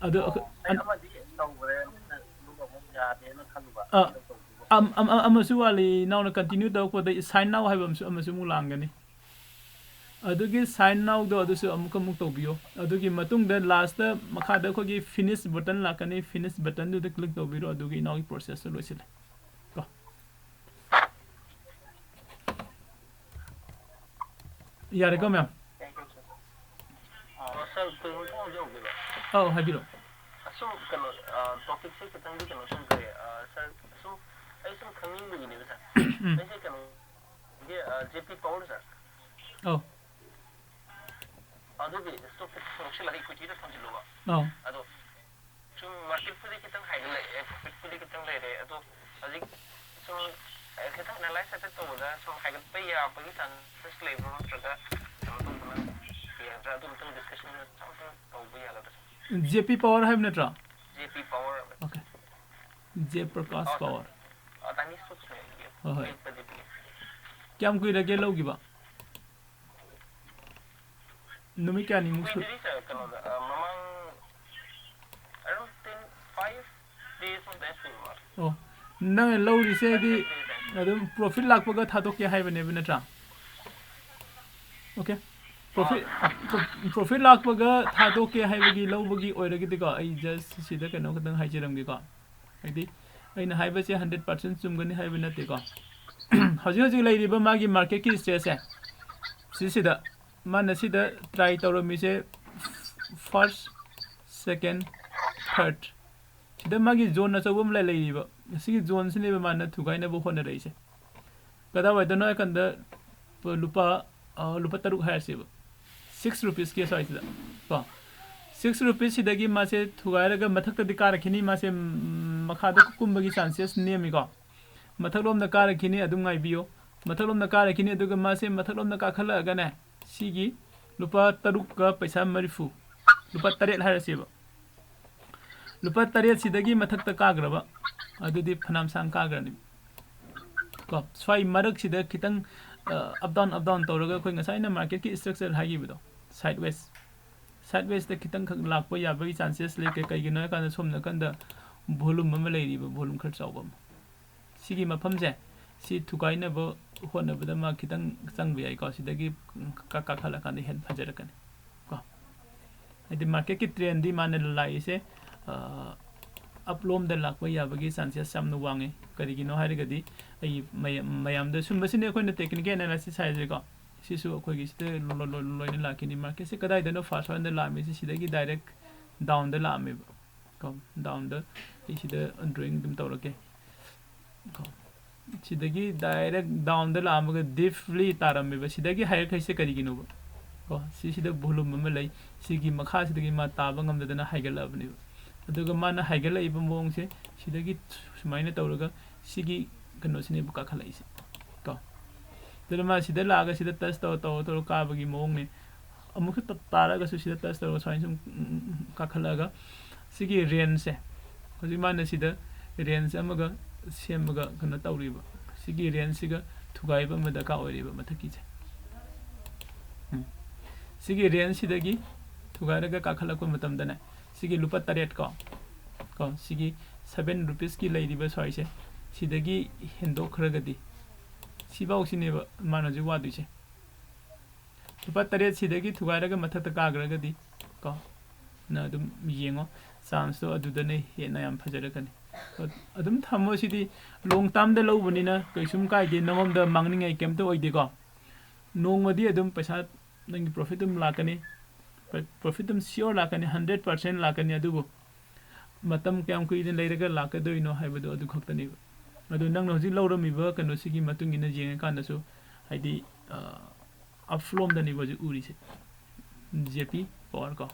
ꯑꯗꯣ ꯑꯩꯈꯣꯏ ꯑꯩꯅ ꯑꯟ- ꯑꯃꯗꯤ ꯇꯧꯈ꯭ꯔꯦ, ꯑꯗꯨꯒ ꯑꯃꯨꯛ ꯌꯥꯗꯦꯅ ꯈꯜꯂꯨꯕ꯫ ꯑ, ꯑꯩꯅ ꯇꯧꯕꯗꯣ꯫ ꯑꯝ-, ꯑꯝ-, ꯑꯝ-, ꯑꯃꯁꯨ ꯋꯥꯠꯂꯤ, ꯏꯅꯥꯎꯅ ꯀꯟꯇꯤꯅ꯭ꯌꯨ ꯇꯧꯔꯛꯄꯗ ꯁꯥꯏꯟ ꯅꯥꯎ ꯍꯥꯏꯕ ꯑꯃꯁꯨ, ꯑꯃꯁꯨ ꯑꯃꯨꯛ ꯂꯥꯡꯒꯅꯤ꯫ ꯑꯗꯨꯒꯤ ꯁꯥꯏꯟ ꯅꯥꯎꯗꯣ ꯑꯗꯨꯁꯨ ꯑꯃꯨꯛ ꯑꯃꯨꯛ ꯇꯧꯕꯤꯌꯣ꯫ ꯑꯗꯨꯒꯤ ꯃꯇꯨꯡꯗ ꯂꯥꯁꯇ ꯃꯈꯥꯗ ꯑꯩꯈꯣꯏꯒꯤ ꯐꯤꯅꯤꯁ ꯕꯇꯟ ꯂꯥꯛꯀꯅꯤ, ꯐꯤꯅꯤꯁ ꯕꯇꯟꯗꯨꯗ ꯀ꯭ꯂꯤꯛ ꯇꯧꯕꯤꯔꯣ, ꯑꯗꯨꯒꯤ ꯏꯅꯥꯎꯒꯤ ꯄ꯭ꯔꯣꯁꯦꯁꯇꯣ ꯂꯣꯏꯁꯤꯜꯂꯦ ꯀꯣ꯫ ꯌꯥꯔꯦꯀꯣ, ꯃꯦꯝ? ꯑ, ꯁꯥꯔ, ꯀꯩꯅꯣꯝꯇ ꯍꯪꯖꯍꯧꯒꯦꯕ꯫ ꯑꯧ, ꯍꯥꯏꯕꯤꯔꯛꯑꯣ꯫ ꯑꯁꯨꯝ ꯀꯩꯅꯣ, ꯑ, ꯇꯣꯄꯤꯛꯁꯦ ꯈꯤꯇꯪꯗꯤ ꯀꯩꯅꯣ ꯇꯧꯖꯔꯦ꯫ ꯑ, ꯁꯥꯔ, ꯑꯁꯨꯝ ꯑꯩ ꯁꯨꯝ ꯈꯪꯅꯤꯡꯕꯒꯤꯅꯦꯕ, ꯁꯥꯔ꯫ ꯎꯝ꯫ ꯑꯩꯁꯦ ꯀꯩꯅꯣꯒꯤ, ꯑ, ꯖꯦ ꯄꯤ ꯄꯥꯋꯔ, ꯁꯥꯔ꯫ ꯑꯧ꯫ ꯑꯗꯨꯒꯤ ꯁ꯭ꯇꯣꯛꯇ ꯂꯧꯁꯤꯜꯂꯒ ꯏꯀ꯭ꯋꯤꯇꯤꯗ ꯊꯝꯖꯤꯜꯂꯨꯕ꯫ ꯑꯧ꯫ ꯑꯗꯣ ꯁꯨꯝ ꯃꯥꯔꯀꯦꯠꯄꯨꯗꯤ ꯈꯤꯇꯪ ꯍꯥꯏꯒꯠꯂꯛꯑꯦ, ꯄ꯭ꯔꯣꯐꯤꯠꯄꯨꯗꯤ ꯈꯤꯇꯪ ꯂꯩꯔꯦ, ꯑꯗꯣ ꯍꯧꯖꯤꯛ ꯁꯨꯝ, ꯑꯦ, ꯈꯤꯇꯪ ꯑꯦꯅꯥꯂꯥꯏꯁ ꯍꯥꯏꯐꯦꯠ ꯇꯧꯕꯗ ꯁꯨꯝ ꯍꯥꯏꯒꯠꯄ ꯌꯥꯕꯒꯤ ꯆꯥꯟꯁꯦꯁ ꯂꯩꯕ꯭ꯔꯣ, ꯅꯠꯇ꯭ꯔꯒ ꯀꯩꯅꯣ ꯇꯧꯕꯅ ꯌꯥꯒꯗ꯭ꯔꯥ? ꯑꯗꯨ ꯑꯝꯇꯪ ꯗꯤꯁꯀꯁꯟ ꯃꯆꯥ ꯑꯝꯇꯪ ꯇꯧꯕ ꯌꯥꯒꯗ꯭ꯔꯥ, ꯁꯥꯔ? ꯖꯦ ꯄꯤ ꯄꯥꯋꯔ ꯍꯥꯏꯕ ꯅꯠꯇ꯭ꯔꯣ? ꯖꯦ ꯄꯤ ꯄꯥꯋꯔ꯫ ꯑꯣꯀꯦ꯫ ꯖꯦ ꯄ꯭ꯔꯀꯥꯁ ꯑꯣ, ꯁꯥꯔ꯫ ꯄꯥꯋꯔ꯫ ꯑꯗꯥꯅꯤ ꯁ꯭ꯇꯣꯛꯁꯅꯦ ꯑꯩꯒꯤ ꯍꯣꯏ, ꯍꯣꯏ꯫ ꯑꯄꯤꯛꯄꯗꯤ ꯄꯤꯛꯑꯦ꯫ ꯀꯌꯥꯝ ꯀꯨꯏꯔꯒꯦ ꯂꯧꯈꯤꯕ? ꯅꯨꯃꯤꯠ ꯀꯌꯥꯅꯤꯃꯨꯛ ꯁꯨ- ꯀꯨꯏꯗ꯭ꯔꯤ, ꯁꯥꯔ, ꯀꯩꯅꯣꯗ, ꯑ, ꯃꯃꯥꯡ around ten, five days ꯃꯨꯛꯇ ꯁꯨꯔ ꯃꯥꯜꯂꯦ꯫ ꯑꯣ, ꯅꯪꯅ ꯂꯧꯔꯤꯁꯦ ꯍꯥꯏꯗꯤ five days ꯍꯥꯏ꯫ ꯑꯗꯨꯝ ꯄ꯭ꯔꯣꯐꯤꯠ ꯂꯥꯛꯄꯒ ꯊꯥꯗꯣꯛꯀꯦ ꯍꯥꯏꯕꯅꯦꯕ, ꯅꯠꯇ꯭ꯔꯥ? ꯑꯣꯀꯦ꯫ ꯄ꯭ꯔꯣꯐꯤꯠ, ꯑꯥ꯫ ꯄ꯭ꯔꯣ-, ꯄ꯭ꯔꯣꯐꯤꯠ ꯂꯥꯛꯄꯒ ꯊꯥꯗꯣꯛꯀꯦ ꯍꯥꯏꯕꯒꯤ ꯂꯧꯕꯒꯤ ꯑꯣꯏꯔꯒꯗꯤꯀꯣ, ꯑꯩ ꯖꯁ ꯁꯤꯗ ꯀꯩꯅꯣ ꯈꯛꯇꯪ ꯍꯥꯏꯖꯔꯝꯒꯦꯀꯣ꯫ ꯍꯥꯏꯗꯤ, ꯑꯩꯅ ꯍꯥꯏꯕꯁꯦ ꯍꯟꯗ꯭ꯔꯦꯠ ꯄꯥꯔꯁꯦꯟ ꯆꯨꯝꯒꯅꯤ ꯍꯥꯏꯕ ꯅꯠꯇꯦꯀꯣ꯫ ꯍꯧꯖꯤꯛ ꯍꯧꯖꯤꯛ ꯂꯩꯔꯤꯕ ꯃꯥꯒꯤ ꯃꯥꯔꯀꯦꯠꯀꯤ ꯁ꯭ꯇꯦꯖꯁꯦ, ꯁꯤꯁꯤꯗ ꯃꯥꯅ ꯁꯤꯗ ꯇ꯭ꯔꯥꯏ ꯇꯧꯔꯝꯃꯤꯁꯦ, ꯐꯥꯔꯁ, ꯁꯦꯀꯦꯟ, ꯊꯥꯔꯠ, ꯁꯤꯗ ꯃꯥꯒꯤ ꯖꯣꯟ ꯑꯆꯧꯕ ꯑꯃ ꯂꯩ-, ꯂꯩꯔꯤꯕ꯫ ꯁꯤꯒꯤ ꯖꯣꯟꯁꯤꯅꯦꯕ ꯃꯥꯅ ꯊꯨꯒꯥꯏꯅꯕ ꯍꯣꯠꯅꯔꯛꯏꯁꯦ꯫ ꯀꯗꯥꯏꯋꯥꯏꯗꯅꯣ ꯍꯥꯏ ꯀꯥꯟꯗ, ꯂꯨꯄꯥ, ꯑ, ꯂꯨꯄꯥ ꯇꯔꯨꯛ ꯍꯥꯏꯔꯁꯦꯕ, ꯁꯤꯛꯁ ꯔꯨꯄꯤꯁꯀꯤ ꯑꯁ꯭ꯋꯥꯏꯁꯤꯗ ꯀꯣ, ꯁꯤꯛꯁ ꯔꯨꯄꯤꯁꯁꯤꯗꯒꯤ ꯃꯥꯁꯦ ꯊꯨꯒꯥꯏꯔꯒ ꯃꯊꯛꯇꯗꯤ ꯀꯥꯔꯛꯈꯤꯅꯤ, ꯃꯥꯁꯦ ꯃꯈꯥꯗ ꯀꯨꯝꯕꯒꯤ ꯆꯥꯟꯁꯦꯁ ꯅꯦꯝꯃꯤꯀꯣ꯫ ꯃꯊꯛꯂꯣꯝꯗ ꯀꯥꯔꯛꯈꯤꯅꯤ, ꯑꯗꯨꯝ ꯉꯥꯏꯕꯤꯌꯨ꯫ ꯃꯊꯛꯂꯣꯝꯗ ꯀꯥꯔꯛꯈꯤꯅꯤ, ꯑꯗꯨꯒ ꯃꯥꯁꯦ ꯃꯊꯛꯂꯣꯝꯗ ꯀꯥꯈꯠꯂꯛꯑꯒꯅꯦ, ꯁꯤꯒꯤ ꯂꯨꯄꯥ ꯇꯔꯨꯛꯀ ꯄꯩꯁꯥ ꯃꯔꯤꯐꯨ, ꯂꯨꯄꯥ ꯇꯔꯦꯠ ꯍꯥꯏꯔꯁꯦꯕ, ꯂꯨꯄꯥ ꯇꯔꯦꯠꯁꯤꯗꯒꯤ ꯃꯊꯛꯇ ꯀꯥꯈ꯭ꯔꯕ, ꯑꯗꯨꯗꯤ ꯐꯅꯌꯥꯝ ꯁꯥꯡ ꯀꯥꯈ꯭ꯔꯅꯤ꯫ ꯀꯣ, ꯁ꯭ꯋꯥꯏ ꯃꯔꯛꯁꯤꯗ ꯈꯤꯇꯪ ꯑꯞ ꯗꯥꯎꯟ ꯑꯞ ꯗꯥꯎꯟ ꯇꯧꯔꯒ, ꯑꯩꯈꯣꯏ ꯉꯁꯥꯏꯅ ꯃꯥꯔꯀꯦꯠꯀꯤ ꯏꯁꯇ꯭ꯔꯛꯆꯔ ꯍꯥꯏꯈꯤꯕꯗꯣ, ꯁꯥꯏꯠ ꯋꯦꯁ, ꯁꯥꯏꯠ ꯋꯦꯁꯇ ꯈꯤꯇꯪꯈꯛ ꯂꯥꯛꯄ ꯌꯥꯕꯒꯤ ꯆꯥꯟꯁꯦꯁ ꯂꯩ꯫ ꯀꯩ- ꯀꯩꯒꯤꯅꯣ ꯍꯥꯏꯀꯥꯟꯗ, ꯁꯣꯝ ꯅꯥꯀꯟꯗ ꯚꯣꯂꯨꯝ ꯑꯃ ꯂꯩꯔꯤꯕ, ꯚꯣꯂꯨꯝ ꯈꯔ ꯆꯥꯎꯕ ꯑꯃ, ꯁꯤꯒꯤ ꯃꯐꯝꯁꯦ, ꯁꯤ ꯊꯨꯒꯥꯏꯅꯕ ꯍꯣꯠꯅꯕꯗ ꯃꯥ ꯈꯤꯇꯪ ꯆꯪꯕ ꯌꯥꯏꯀꯣ꯫ ꯁꯤꯗꯒꯤ ꯀꯥ- ꯀꯥꯈꯠꯂꯀꯥꯟꯗ ꯍꯦꯟꯅ ꯐꯖꯔꯛꯀꯅꯤ ꯀꯣ꯫ ꯍꯥꯏꯗꯤ ꯃꯥꯔꯀꯦꯠꯀꯤ ꯇ꯭ꯔꯦꯟꯗꯤ ꯃꯥꯅ ꯂꯥꯛꯏꯁꯦ, ꯑꯞꯂꯣꯝꯗ ꯂꯥꯛꯄ ꯌꯥꯕꯒꯤ ꯆꯥꯟꯁꯦꯁ ꯌꯥꯝꯅ ꯋꯥꯡꯉꯤ꯫ ꯀꯔꯤꯒꯤꯅꯣ ꯍꯥꯏꯔꯒꯗꯤ, ꯑꯩ ꯃꯌꯥꯝ- ꯃꯌꯥꯝꯗ ꯁꯨꯝꯕꯁꯤꯅꯦ ꯑꯩꯈꯣꯏꯅ ꯇꯦꯛꯅꯤꯀꯦꯜ ꯑꯦꯅꯥꯂꯥꯏꯁꯤꯁ ꯍꯥꯏꯁꯦꯀꯣ꯫ ꯁꯤꯁꯨ ꯑꯩꯈꯣꯏꯒꯤ ꯁꯤꯗ ꯂꯣ- ꯂꯣ- ꯂꯣ- ꯂꯣꯏꯅ ꯂꯥꯛꯈꯤꯅꯤ꯫ ꯃꯥꯔꯀꯦꯠꯁꯦ ꯀꯗꯥꯏꯗꯅꯣ ꯐꯥꯔꯁ ꯋꯥꯟꯗ ꯂꯥꯛꯑꯝꯃꯤꯁꯦ, ꯁꯤꯗꯒꯤ ꯗꯥꯏꯔꯦꯛ ꯗꯥꯎꯟꯗ ꯂꯥꯛꯑꯝꯃꯦꯕ ꯀꯣ꯫ ꯗꯥꯎꯟꯗ ꯑꯩ ꯁꯤꯗ ꯗ꯭ꯔꯣꯌꯤꯡ ꯑꯗꯨꯝ ꯇꯧꯔꯛꯀꯦ ꯀꯣ꯫ ꯁꯤꯗꯒꯤ ꯗꯥꯏꯔꯦꯛ ꯗꯥꯎꯟꯗ ꯂꯥꯛꯑꯝꯃꯒ ꯗꯤꯞꯂꯤ ꯇꯥꯔꯝꯃꯦꯕ꯫ ꯁꯤꯗꯒꯤ ꯍꯥꯏꯔꯛꯈꯩꯁꯦ ꯀꯔꯤꯒꯤꯅꯣꯕ ꯀꯣ? ꯁꯤꯁꯤꯗ ꯚꯣꯂꯨꯝ ꯑꯃ ꯂꯩ, ꯁꯤꯒꯤ ꯃꯈꯥꯁꯤꯗꯒꯤ ꯃꯥ ꯇꯥꯕ ꯉꯝꯗꯗꯅ ꯍꯥꯏꯒꯠꯂꯛꯑꯕꯅꯦꯕ꯫ ꯑꯗꯨꯒ ꯃꯥꯅ ꯍꯥꯏꯒꯠꯂꯛꯏꯕ ꯃꯑꯣꯡꯁꯦ, ꯁꯤꯗꯒꯤ ꯁꯨꯃꯥꯏꯅ ꯇꯧꯔꯒ ꯁꯤꯒꯤ ꯀꯩꯅꯣꯁꯤꯅꯦꯕ ꯀꯥꯈꯠꯂꯛꯏꯁꯦ ꯀꯣ꯫ ꯑꯗꯨꯅ ꯃꯥ ꯁꯤꯗ ꯂꯥꯛꯑꯒ ꯁꯤꯗ ꯇꯁ ꯇꯧꯔ ꯇꯧꯔ ꯇꯧꯔ ꯀꯥꯕꯒꯤ ꯃꯑꯣꯡꯅꯦ꯫ ꯑꯃꯨꯛꯁꯨ ꯇ- ꯇꯥꯔꯒꯁꯨ ꯁꯤꯗ ꯇꯁ ꯇꯧꯔꯒ ꯁꯨꯃꯥꯏꯅ ꯁꯨꯝ, ꯎꯝ, ꯎꯝ, ꯎꯝ, ꯀꯥꯈꯠꯂꯛꯑꯒ ꯁꯤꯒꯤ ꯔꯦꯟꯖꯁꯦ, ꯍꯧꯖꯤꯛ ꯃꯥꯅ ꯁꯤꯗ ꯔꯦꯟꯖ ꯑꯃꯒ ꯁꯦꯝꯃꯒ ꯀꯩꯅꯣ ꯇꯧꯔꯤꯕ, ꯁꯤꯒꯤ ꯔꯦꯟꯖꯁꯤꯒ ꯊꯨꯒꯥꯏꯕ ꯑꯃ ꯗꯔꯀꯥꯔ ꯑꯣꯏꯔꯤꯕ ꯃꯊꯛꯀꯤꯁꯦ꯫ ꯎꯝ꯫ ꯁꯤꯒꯤ ꯔꯦꯟꯖꯁꯤꯗꯒꯤ ꯊꯨꯒꯥꯏꯔꯒ ꯀꯥꯈꯠꯂꯛꯄ ꯃꯇꯝꯗꯅꯦ, ꯁꯤꯒꯤ ꯂꯨꯄꯥ ꯇꯔꯦꯠ ꯀꯣ, ꯀꯣ, ꯁꯤꯒꯤ ꯁꯚꯦꯟ ꯔꯨꯄꯤꯁꯀꯤ ꯂꯩꯔꯤꯕ ꯁ꯭ꯋꯥꯏꯁꯦ, ꯁꯤꯗꯒꯤ ꯍꯦꯟꯗꯣꯛꯈ꯭ꯔꯒꯗꯤ, ꯁꯤꯐꯥꯎꯁꯤꯅꯦꯕ ꯃꯥꯅ ꯍꯧꯖꯤꯛ ꯋꯥꯗꯣꯏꯁꯦ꯫ ꯂꯨꯄꯥ ꯇꯔꯦꯠꯁꯤꯗꯒꯤ ꯊꯨꯒꯥꯏꯔꯒ ꯃꯊꯛꯇ ꯀꯥꯈ꯭ꯔꯒꯗꯤ ꯀꯣ, ꯅ ꯑꯗꯨꯝ ꯌꯦꯡꯉꯣ, ꯆꯥꯟꯁꯇꯣ ꯑꯗꯨꯗꯅ ꯍꯦꯟꯅ ꯌꯥꯝ ꯐꯖꯔꯛꯀꯅꯤ꯫ ꯑꯗꯨꯝ ꯊꯝꯃꯣ, ꯁꯤꯗꯤ ꯂꯣꯡ ꯇꯥꯝꯗ ꯂꯧꯕꯅꯤꯅ ꯀꯩꯁꯨꯝ ꯀꯥꯏꯗꯦ, ꯅꯉꯣꯟꯗ ꯃꯥꯡꯅꯤꯡꯉꯥꯏ ꯀꯩꯝꯇ ꯑꯣꯏꯗꯦꯀꯣ꯫ ꯅꯣꯡꯃꯗꯤ ꯑꯗꯨꯝ ꯄꯩꯁꯥ, ꯅꯪꯒꯤ ꯄ꯭ꯔꯣꯐꯤꯠ ꯑꯗꯨꯝ ꯂꯥꯛꯀꯅꯤ, ꯄ꯭ꯔꯣꯐꯤꯠ ꯑꯗꯨꯝ ꯁꯤꯌꯣꯔ ꯂꯥꯛꯀꯅꯤ, ꯍꯟꯗ꯭ꯔꯦꯠ ꯄꯥꯔꯁꯦꯟ ꯂꯥꯛꯀꯅꯤ꯫ ꯑꯗꯨꯕꯨ ꯃꯇꯝ ꯀꯌꯥꯝ ꯀꯨꯏꯅ ꯂꯩꯔꯒ ꯂꯥꯛꯀꯗꯣꯏꯅꯣ ꯍꯥꯏꯕꯗꯣ ꯑꯗꯨ ꯈꯛꯇꯅꯦꯕ꯫ ꯑꯗꯨ ꯅꯪꯅ ꯍꯧꯖꯤꯛ ꯂꯧꯔꯝꯃꯤꯕ ꯀꯩꯅꯣꯁꯤꯒꯤ ꯃꯇꯨꯡ ꯏꯟꯅ ꯌꯦꯡꯉꯀꯥꯟꯗꯁꯨ, ꯍꯥꯏꯗꯤ, ꯑꯞꯂꯣꯝꯗꯅꯦꯕ ꯍꯧꯖꯤꯛ ꯎꯔꯤꯁꯦ, ꯖꯦ ꯄꯤ ꯄꯥꯋꯔ ꯀꯣ꯫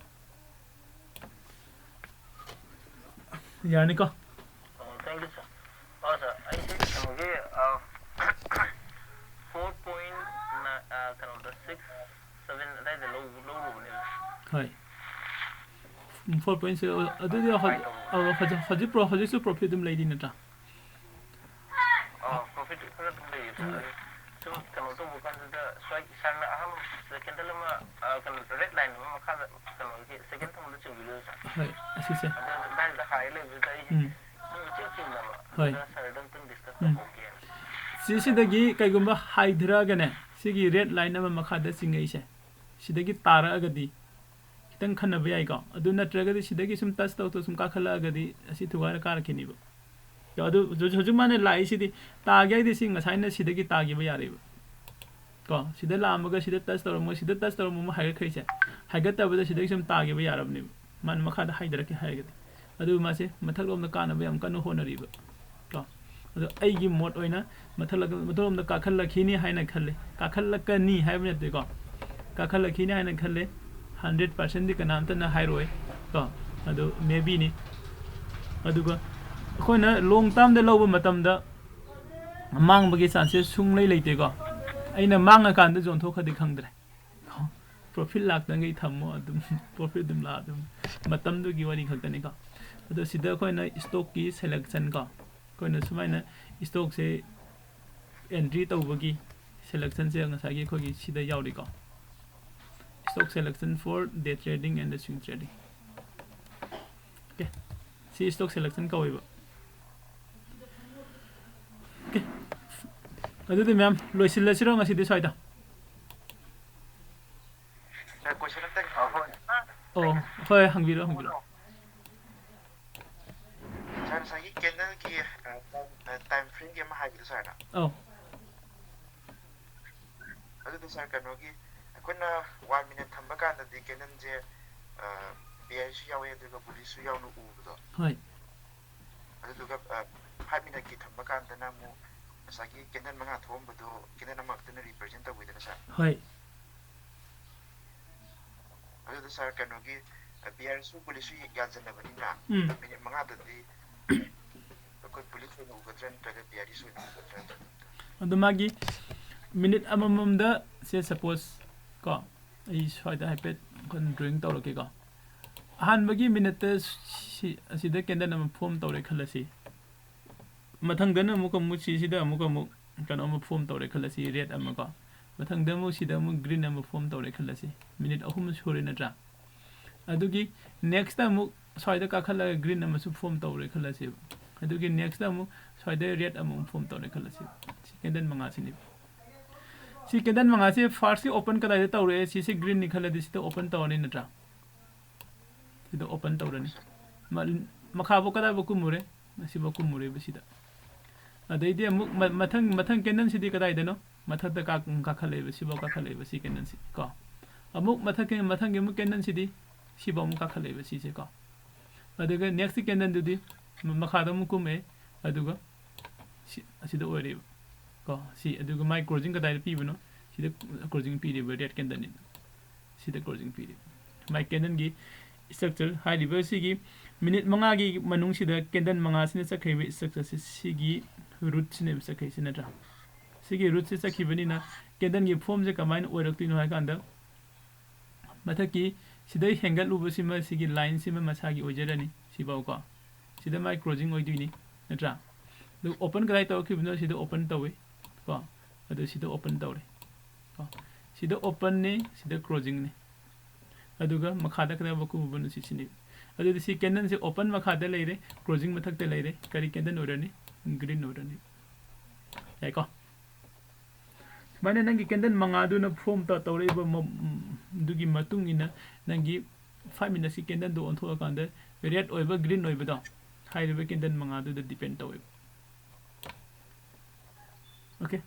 ꯌꯥꯔꯅꯤꯀꯣ? ꯑꯣ, thank you, sir. ꯑꯣ, sir, ꯑꯩꯁꯦ ꯀꯩꯅꯣꯒꯤ, ꯑ, four point, ꯑ, ꯀꯩꯅꯣꯗ, six seven ꯑꯗꯥꯏꯗ ꯂꯧ-, ꯂꯧꯔꯨꯕꯅꯦꯕ꯫ ꯍꯣꯏ꯫ Four point six. ꯑꯗꯨꯗꯤ ꯍꯧꯖꯤꯛ, ꯑ, ꯍꯧꯖꯤꯛ, ꯍꯧꯖꯤꯛ ꯄ꯭ꯔꯣ-, ꯍꯧꯖꯤꯛꯁꯨ ꯄ꯭ꯔꯣꯐꯤꯠ ꯑꯗꯨꯝ ꯂꯩꯔꯤ ꯅꯠꯇ꯭ꯔꯥ? ꯑꯣ, ꯄ꯭ꯔꯣꯐꯤꯠ ꯈꯔ ꯑꯗꯨꯝ ꯂꯩꯌꯦ, sir꯫ ꯑꯗꯨ ꯁꯨꯝ ꯀꯩꯅꯣ ꯇꯧꯕ ꯀꯥꯟꯗꯨꯗ, ꯁ꯭ꯋꯥꯏ ꯁꯥꯔꯅ ꯑꯍꯥꯟꯕ ꯀꯦꯟꯗꯜ ꯑꯃ, ꯑ, ꯀꯩꯅꯣ, ꯔꯦꯗ ꯂꯥꯏꯟ ꯑꯃ ꯃꯈꯥꯗ, ꯀꯩꯅꯣꯒꯤ ꯁꯦꯀꯦꯟ ꯊꯪꯕꯗ ꯆꯤꯡꯕꯤꯗꯣ, sir꯫ ꯍꯣꯏ, ꯑꯁꯤꯁꯦ꯫ ꯑꯗꯨ ꯑꯗꯥꯏꯗ ꯍꯥꯏ ꯂꯩꯕꯗꯨꯗ ꯑꯩꯁꯦ ꯎꯝ꯫ ꯁꯨꯝ ꯏꯆꯤꯡ ꯆꯤꯡꯅꯕ꯫ ꯍꯣꯏ꯫ ꯑꯗꯨꯗ sir ꯗ ꯑꯝꯇꯪ discuss ꯎꯝ꯫ ꯇꯧꯍꯧꯒꯦꯅ꯫ ꯁꯤꯁꯤꯗꯒꯤ ꯀꯩꯒꯨꯝꯕ ꯍꯥꯏꯊꯔꯛꯑꯒꯅꯦ, ꯁꯤꯒꯤ ꯔꯦꯗ ꯂꯥꯏꯟ ꯑꯃ ꯃꯈꯥꯗ ꯆꯤꯡꯉꯛꯏꯁꯦ, ꯁꯤꯗꯒꯤ ꯇꯥꯔꯛꯑꯒꯗꯤ ꯈꯤꯇꯪ ꯈꯟꯅꯕ ꯌꯥꯏꯀꯣ꯫ ꯑꯗꯨ ꯅꯠꯇ꯭ꯔꯒꯗꯤ ꯁꯤꯗꯒꯤ ꯁꯨꯝ ꯇꯆ ꯇꯧ ꯇꯧ ꯁꯨꯝ ꯀꯥꯈꯠꯂꯛꯑꯒꯗꯤ ꯑꯁꯤ ꯊꯨꯒꯥꯏꯔ ꯀꯥꯔꯛꯈꯤꯅꯤꯕ꯫ ꯌꯥ, ꯑꯗꯨ ꯍꯧꯖꯤꯛ, ꯍꯧꯖꯤꯛ ꯃꯥꯅ ꯂꯥꯛꯏꯁꯤꯗꯤ ꯇꯥꯒꯦ ꯍꯥꯏꯗꯤ ꯁꯤ ꯉꯁꯥꯏꯅ ꯁꯤꯗꯒꯤ ꯇꯥꯈꯤꯕ ꯌꯥꯔꯦꯕ꯫ ꯀꯣ, ꯁꯤꯗ ꯂꯥꯛꯑꯝꯃꯒ ꯁꯤꯗ ꯇꯆ ꯇꯧꯔꯝꯃꯒ ꯁꯤꯗ ꯇꯆ ꯇꯧꯔꯝꯃꯒ ꯍꯥꯏꯒꯠꯈ꯭ꯔꯤꯁꯦ, ꯍꯥꯏꯒꯠꯇꯕꯗ ꯁꯤꯗꯒꯤ ꯁꯨꯝ ꯇꯥꯈꯤꯕ ꯌꯥꯔꯕꯅꯦꯕ꯫ ꯃꯥꯅ ꯃꯈꯥꯗ ꯍꯥꯏꯊꯔꯛꯀꯦ ꯍꯥꯏꯔꯒꯗꯤ꯫ ꯑꯗꯨ ꯃꯥꯁꯦ ꯃꯊꯛꯂꯣꯝꯗ ꯀꯥꯅꯕ ꯌꯥꯝ ꯀꯟꯅ ꯍꯣꯠꯅꯔꯤꯕ꯫ ꯀꯣ, ꯑꯗꯣ ꯑꯩꯒꯤ ꯃꯣꯠ ꯑꯣꯏꯅ ꯃꯊꯛꯂꯛ-, ꯃꯊꯛꯂꯣꯝꯗ ꯀꯥꯈꯠꯂꯛꯈꯤꯅꯤ ꯍꯥꯏꯅ ꯈꯜꯂꯦ꯫ ꯀꯥꯈꯠꯂꯛꯀꯅꯤ ꯍꯥꯏꯕ ꯅꯠꯇꯦꯀꯣ, ꯀꯥꯈꯠꯂꯛꯈꯤꯅꯤ ꯍꯥꯏꯅ ꯈꯜꯂꯦ꯫ ꯍꯟꯗ꯭ꯔꯦꯠ ꯄꯥꯔꯁꯦꯟꯗꯤ ꯀꯅꯥꯝꯇꯅ ꯍꯥꯏꯔꯣꯏ ꯀꯣ, ꯑꯗꯨ ꯃꯦ ꯕꯤꯅꯤ꯫ ꯑꯗꯨꯒ ꯑꯩꯈꯣꯏꯅ ꯂꯣꯡ ꯇꯥꯔꯝꯗ ꯂꯧꯕ ꯃꯇꯝꯗ ꯃꯥꯡꯕꯒꯤ ꯆꯥꯟꯁꯦꯁ ꯁꯨꯡꯂꯩ ꯂꯩꯇꯦꯀꯣ꯫ ꯑꯩꯅ ꯃꯥꯡꯉꯀꯥꯟꯗ ꯌꯣꯟꯊꯣꯛꯈ꯭ꯔꯗꯤ ꯈꯪꯗ꯭ꯔꯦ꯫ ꯄ꯭ꯔꯣꯐꯤꯠ ꯂꯥꯛꯇꯉꯩ ꯊꯝꯃꯣ, ꯑꯗꯨꯝ ꯄ꯭ꯔꯣꯐꯤꯠ ꯑꯗꯨꯝ ꯂꯥꯛꯑ ꯑꯗꯨꯝ, ꯃꯇꯝꯗꯨꯒꯤ ꯋꯥꯔꯤ ꯈꯛꯇꯅꯤꯀꯣ꯫ ꯑꯗꯣ ꯁꯤꯗ ꯑꯩꯈꯣꯏꯅ ꯏꯁꯇꯣꯛꯀꯤ ꯁꯦꯂꯦꯛꯁꯟ ꯀꯣ, ꯑꯩꯈꯣꯏꯅ ꯁꯨꯃꯥꯏꯅ ꯏꯁꯇꯣꯛꯁꯦ ꯑꯦꯟꯇ꯭ꯔꯤ ꯇꯧꯕꯒꯤ ꯁꯦꯂꯦꯛꯁꯟꯁꯦ ꯉꯁꯥꯏꯒꯤ ꯑꯩꯈꯣꯏꯒꯤ ꯁꯤꯗ ꯌꯥꯎꯔꯤꯀꯣ꯫ Stock selection for day trading and swing trading. Okay, ꯁꯤ stock selection ꯀꯧꯋꯦꯕ꯫ Okay, ꯑꯗꯨꯗꯤ ꯃꯦꯝ, ꯂꯣꯏꯁꯤꯜꯂꯁꯤꯔꯣ ꯉꯁꯤꯗꯤ ꯁ꯭ꯋꯥꯏꯗ? Sir, question ꯑꯝꯇꯪ ꯍꯪꯖꯒꯦ꯫ ꯑꯣ, ꯍꯣꯏ, ꯍꯪꯕꯤꯔꯣ, ꯍꯪꯕꯤꯔꯣ꯫ Sir, ꯉꯁꯥꯏꯒꯤ candleꯒꯤ, ꯑ, time frameꯒꯤ ꯑꯃ ꯍꯥꯏꯕꯗꯣ sirꯅ꯫ ꯑꯧ꯫ ꯑꯗꯨꯗꯣ sir, ꯀꯩꯅꯣꯒꯤ, ꯑꯩꯈꯣꯏꯅ one minute ꯊꯝꯕ ꯀꯥꯟꯗꯗꯤ candleꯁꯦ, ꯑ, bearishꯁꯨ ꯌꯥꯎꯋꯦ, ꯑꯗꯨꯒ bullishꯁꯨ ꯌꯥꯎꯅ ꯎꯕꯗꯣ꯫ ꯍꯣꯏ꯫ ꯑꯗꯨꯗꯨꯒ, ꯑ, five minuteꯀꯤ ꯊꯝꯕ ꯀꯥꯟꯗꯅ ꯑꯃꯨꯛ ꯉꯁꯥꯏꯒꯤ candle ꯃꯉꯥ ꯊꯣꯛꯑꯝꯕꯗꯣ candle ꯑꯃꯈꯛꯇꯅ represent ꯇꯧꯕꯤꯗꯅ sir꯫ ꯍꯣꯏ꯫ ꯑꯗꯨꯗ sir, ꯀꯩꯅꯣꯒꯤ, ꯕꯤꯌꯥꯔꯤꯁꯨ ꯕꯨꯂꯤꯁꯁꯨ ꯌꯥꯟꯁꯤꯟꯅꯕꯅꯤꯅ ꯎꯝ꯫ ꯃꯤꯅꯤꯠ ꯃꯉꯥꯗꯗꯤ ꯑꯩꯈꯣꯏ ꯕꯨꯂꯤꯁ ꯑꯣꯏꯅ ꯎꯒꯗ꯭ꯔꯥ ꯅꯠꯇ꯭ꯔꯒ ꯕꯤꯌꯥꯔꯤꯁ ꯑꯣꯏꯅ ꯎꯒꯗ꯭ꯔꯥ? ꯑꯗꯣ ꯃꯥꯒꯤ ꯃꯤꯅꯤꯠ ꯑꯃꯃꯝꯗ ꯁꯦ, ꯁꯄꯣꯁ ꯀꯣ, ꯑꯩ ꯁ꯭ꯋꯥꯏꯗ ꯍꯥꯏꯐꯦꯠ ꯑꯩꯈꯣꯏꯅ ꯗ꯭ꯔꯣꯌꯤꯡ ꯇꯧꯔꯛꯀꯦꯀꯣ꯫ ꯑꯍꯥꯟꯕꯒꯤ ꯃꯤꯅꯤꯠꯇ ꯁꯤ, ꯑꯁꯤꯗ ꯀꯦꯟꯗꯜ ꯑꯃ ꯐꯣꯝ ꯇꯧꯔꯦ ꯈꯜꯂꯁꯤ꯫ ꯃꯊꯪꯗꯅ ꯑꯃꯨꯛ, ꯑꯃꯨꯛ ꯁꯤꯁꯤꯗ ꯑꯃꯨꯛ, ꯑꯃꯨꯛ ꯀꯩꯅꯣ ꯑꯃ ꯐꯣꯝ ꯇꯧꯔꯦ ꯈꯜꯂꯁꯤ, ꯔꯦꯗ ꯑꯃꯀꯣ꯫ ꯃꯊꯪꯗ ꯑꯃꯨꯛ ꯁꯤꯗ ꯑꯃꯨꯛ ꯒ꯭ꯔꯤꯟ ꯑꯃ ꯐꯣꯝ ꯇꯧꯔꯦ ꯈꯜꯂꯁꯤ꯫ ꯃꯤꯅꯤꯠ ꯑꯍꯨꯝ ꯁꯨꯔꯦ ꯅꯠꯇ꯭ꯔꯥ? ꯑꯗꯨꯒꯤ ꯅꯦꯛꯁꯇ ꯑꯃꯨꯛ ꯁ꯭ꯋꯥꯏꯗ ꯀꯥꯈꯠꯂꯒ ꯒ꯭ꯔꯤꯟ ꯑꯃꯁꯨ ꯐꯣꯝ ꯇꯧꯔꯦ ꯈꯜꯂꯁꯦꯕ꯫ ꯑꯗꯨꯒꯤ ꯅꯦꯛꯁꯇ ꯑꯃꯨꯛ ꯁ꯭ꯋꯥꯏꯗ ꯔꯦꯗ ꯑꯃꯃꯨꯛ ꯐꯣꯝ ꯇꯧꯔꯦ ꯈꯜꯂꯁꯦꯕ꯫ ꯁꯤ ꯀꯦꯟꯗꯜ ꯃꯉꯥꯁꯤꯅꯦꯕ꯫ ꯁꯤ ꯀꯦꯟꯗꯜ ꯃꯉꯥꯁꯦ ꯐꯥꯔꯁꯀꯤ ꯑꯣꯄꯟ ꯀꯗꯥꯏꯗ ꯇꯧꯔꯛꯑꯦ? ꯁꯤꯁꯦ ꯒ꯭ꯔꯤꯟꯅꯤ ꯈꯜꯂꯗꯤ ꯁꯤꯗ ꯑꯣꯄꯟ ꯇꯧꯔꯅꯤ ꯅꯠꯇ꯭ꯔꯥ? ꯁꯤꯗ ꯑꯣꯄꯟ ꯇꯧꯔꯅꯤ꯫ ꯃ-, ꯃꯈꯥꯐꯥꯎ ꯀꯗꯥꯏꯐꯥꯎ ꯀꯨꯝꯃꯨꯔꯦ? ꯑꯁꯤꯐꯥꯎ ꯀꯨꯝꯃꯨꯔꯦꯕ ꯁꯤꯗ꯫ ꯑꯗꯩꯗꯤ ꯑꯃꯨꯛ ꯃ-, ꯃꯊꯪ, ꯃꯊꯪ ꯀꯦꯟꯗꯜꯁꯤꯗꯤ ꯀꯗꯥꯏꯗꯅꯣ? ꯃꯊꯛꯇ ꯀꯥ-, ꯀꯥꯈꯠꯂꯛꯑꯦꯕ, ꯁꯤꯐꯥꯎ ꯀꯥꯈꯠꯂꯛꯑꯦꯕ ꯁꯤ ꯀꯦꯟꯗꯜꯁꯤ ꯀꯣ꯫ ꯑꯃꯨꯛ ꯃꯊꯛꯀꯤ, ꯃꯊꯪꯒꯤ ꯑꯃꯨꯛ ꯀꯦꯟꯗꯜꯁꯤꯗꯤ ꯁꯤꯐꯥꯎ ꯑꯃꯨꯛ ꯀꯥꯈꯠꯂꯛꯑꯦꯕ ꯁꯤꯁꯦ ꯀꯣ꯫ ꯑꯗꯨꯒ ꯅꯦꯛꯁꯀꯤ ꯀꯦꯟꯗꯜꯗꯨꯗꯤ ꯃ-, ꯃꯈꯥꯗ ꯑꯃꯨꯛ ꯀꯨꯝꯃꯛꯑꯦ, ꯑꯗꯨꯒ ꯁꯤ, ꯑꯁꯤꯗ ꯑꯣꯏꯔꯦꯕ ꯀꯣ꯫ ꯁꯤ, ꯑꯗꯨꯒ ꯃꯥꯏ ꯀ꯭ꯂꯣꯖꯤꯡ ꯀꯗꯥꯏꯗ ꯄꯤꯕꯅꯣ? ꯁꯤꯗ ꯀ꯭ꯂꯣꯖꯤꯡ ꯄꯤꯔꯤꯕ ꯔꯦꯗ ꯀꯦꯟꯗꯜꯅꯤ꯫ ꯁꯤꯗ ꯀ꯭ꯂꯣꯖꯤꯡ ꯄꯤꯔꯤꯕ꯫ ꯃꯥꯏ ꯀꯦꯟꯗꯜꯒꯤ ꯏꯁꯇ꯭ꯔꯛꯆꯔ ꯍꯥꯏꯔꯤꯕ ꯁꯤꯒꯤ ꯃꯤꯅꯤꯠ ꯃꯉꯥꯒꯤ ꯃꯅꯨꯡꯁꯤꯗ ꯀꯦꯟꯗꯜ ꯃꯉꯥꯁꯤꯅ ꯆꯠꯈ꯭ꯔꯤꯕ ꯏꯁꯇ꯭ꯔꯛꯆꯔꯁꯦ, ꯁꯤꯒꯤ ꯔꯨꯠꯁꯤꯅꯦꯕ ꯆꯠꯈ꯭ꯔꯤꯁꯤ ꯅꯠꯇ꯭ꯔꯥ? ꯁꯤꯒꯤ ꯔꯨꯠꯁꯦ ꯆꯠꯈꯤꯕꯅꯤꯅ ꯀꯦꯟꯗꯜꯒꯤ ꯐꯣꯝꯁꯦ ꯀꯃꯥꯏꯅ ꯑꯣꯏꯔꯛꯇꯣꯏꯅꯣ ꯍꯥꯏ ꯀꯥꯟꯗ, ꯃꯊꯛꯀꯤ ꯁꯤꯗꯩ ꯍꯦꯟꯒꯠꯂꯨꯕꯁꯤꯃ ꯁꯤꯒꯤ ꯂꯥꯏꯟꯁꯤꯃ ꯃꯁꯥꯒꯤ ꯑꯣꯏꯖꯔꯅꯤ ꯁꯤꯐꯥꯎꯀꯣ꯫ ꯁꯤꯗ ꯃꯥꯏ ꯀ꯭ꯂꯣꯖꯤꯡ ꯑꯣꯏꯗꯣꯏꯅꯤ ꯅꯠꯇ꯭ꯔꯥ? ꯑꯗꯨ ꯑꯣꯄꯟ ꯀꯗꯥꯏ ꯇꯧꯔꯛꯈꯤꯕꯅꯣ? ꯁꯤꯗ ꯑꯣꯄꯟ ꯇꯧꯋꯤ ꯀꯣ꯫ ꯑꯗꯨ ꯁꯤꯗ ꯑꯣꯄꯟ ꯇꯧꯔꯦ ꯀꯣ꯫ ꯁꯤꯗ ꯑꯣꯄꯟꯅꯦ, ꯁꯤꯗ ꯀ꯭ꯂꯣꯖꯤꯡꯅꯦ꯫ ꯑꯗꯨꯒ ꯃꯈꯥꯗ ꯀꯗꯥꯏꯐꯥꯎ ꯀꯨꯝꯃꯨꯕꯅꯣ ꯁꯤꯁꯤꯅꯤ꯫ ꯑꯗꯨꯗꯤ ꯁꯤ ꯀꯦꯟꯗꯜꯁꯦ ꯑꯣꯄꯟ ꯃꯈꯥꯗ ꯂꯩꯔꯦ, ꯀ꯭ꯂꯣꯖꯤꯡ ꯃꯊꯛꯇ ꯂꯩꯔꯦ꯫ ꯀꯔꯤ ꯀꯦꯟꯗꯜ ꯑꯣꯏꯔꯅꯤ? ꯒ꯭ꯔꯤꯟ ꯑꯣꯏꯔꯅꯤ꯫ ꯌꯥꯏꯀꯣ? ꯁꯨꯃꯥꯏꯅ ꯅꯪꯒꯤ ꯀꯦꯟꯗꯜ ꯃꯉꯥꯗꯨꯅ ꯐꯣꯝ ꯇꯧꯔꯛꯏꯕ ꯃ-, ꯗꯨꯒꯤ ꯃꯇꯨꯡ ꯏꯟꯅ ꯅꯪꯒꯤ ꯐꯥꯏꯚ ꯃꯤꯅꯠꯁꯀꯤ ꯀꯦꯟꯗꯜꯗꯨ ꯑꯣꯟꯊꯣꯛꯑꯀꯥꯟꯗ ꯔꯦꯗ ꯑꯣꯏꯕ, ꯒ꯭ꯔꯤꯟ ꯑꯣꯏꯕꯗꯣ ꯍꯥꯏꯔꯤꯕ ꯀꯦꯟꯗꯜ ꯃꯉꯥꯗꯨꯗ ꯗꯤꯄꯦꯟ ꯇꯧꯋꯦꯕ꯫ ꯑꯣꯀꯦ꯫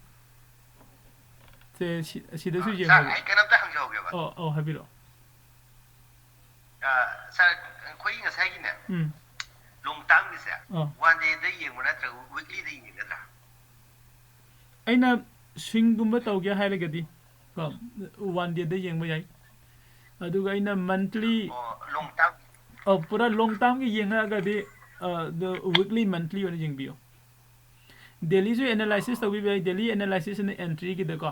ꯁꯦ, ꯁꯤ-, ꯁꯤꯗꯁꯨ ꯑ, ꯌꯦꯡꯉꯣ꯫ ꯁꯥꯔ, ꯑꯩ ꯀꯩꯅꯣꯝꯇ ꯍꯪꯖꯍꯧꯒꯦꯕ꯫ ꯑꯣ, ꯑꯣ, ꯍꯥꯏꯕꯤꯔꯛꯑꯣ꯫ ꯑ, ꯁꯥꯔ, ꯑꯩꯈꯣꯏꯒꯤ ꯉꯁꯥꯏꯒꯤꯅꯦ, ꯎꯝ꯫ ꯂꯣꯡ ꯇꯥꯝꯒꯤꯁꯦ, ꯑꯥ꯫ ꯋꯥꯟ ꯗꯦꯗ ꯌꯦꯡꯕ ꯅꯠꯇ꯭ꯔꯒ ꯋꯤꯛꯂꯤꯗ ꯌꯦꯡꯒꯗ꯭ꯔꯥ? ꯑꯩꯅ ꯁ꯭ꯋꯤꯡꯒꯨꯝꯕ ꯇꯧꯒꯦ ꯍꯥꯏꯔꯒꯗꯤ ꯀꯣ, ꯋꯥꯟ ꯗꯦꯗ ꯌꯦꯡꯕ ꯌꯥꯏ꯫ ꯑꯗꯨꯒ ꯑꯩꯅ monthly ꯑꯣ, long term. ꯑꯣ, ꯄꯨꯔꯥ long termꯒꯤ ꯌꯦꯡꯉꯛꯑꯒꯗꯤ weekly monthly ꯑꯣꯏꯅ ꯌꯦꯡꯕꯤꯌꯨ꯫ Dailyꯁꯨ analysis ꯇꯧꯕꯤꯕ ꯌꯥꯏ꯫ Daily analysisꯅ entryꯒꯤꯗꯀꯣ,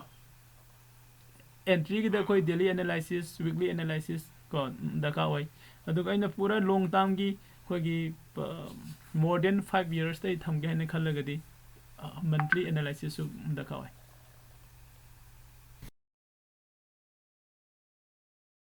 entryꯒꯤꯗ ꯑꯩꯈꯣꯏ daily analysis, weekly analysis ꯀꯣ ꯗꯔꯀꯥꯔ ꯑꯣꯏ꯫ ꯑꯗꯨꯒ ꯑꯩꯅ ꯄꯨꯔꯥ long termꯒꯤ ꯑꯩꯈꯣꯏꯒꯤ more than five yearsꯇ ꯑꯩ ꯊꯝꯒꯦ ꯍꯥꯏꯅ ꯈꯜꯂꯒꯗꯤ monthly analysisꯁꯨ ꯗꯔꯀꯥꯔ ꯑꯣꯏ꯫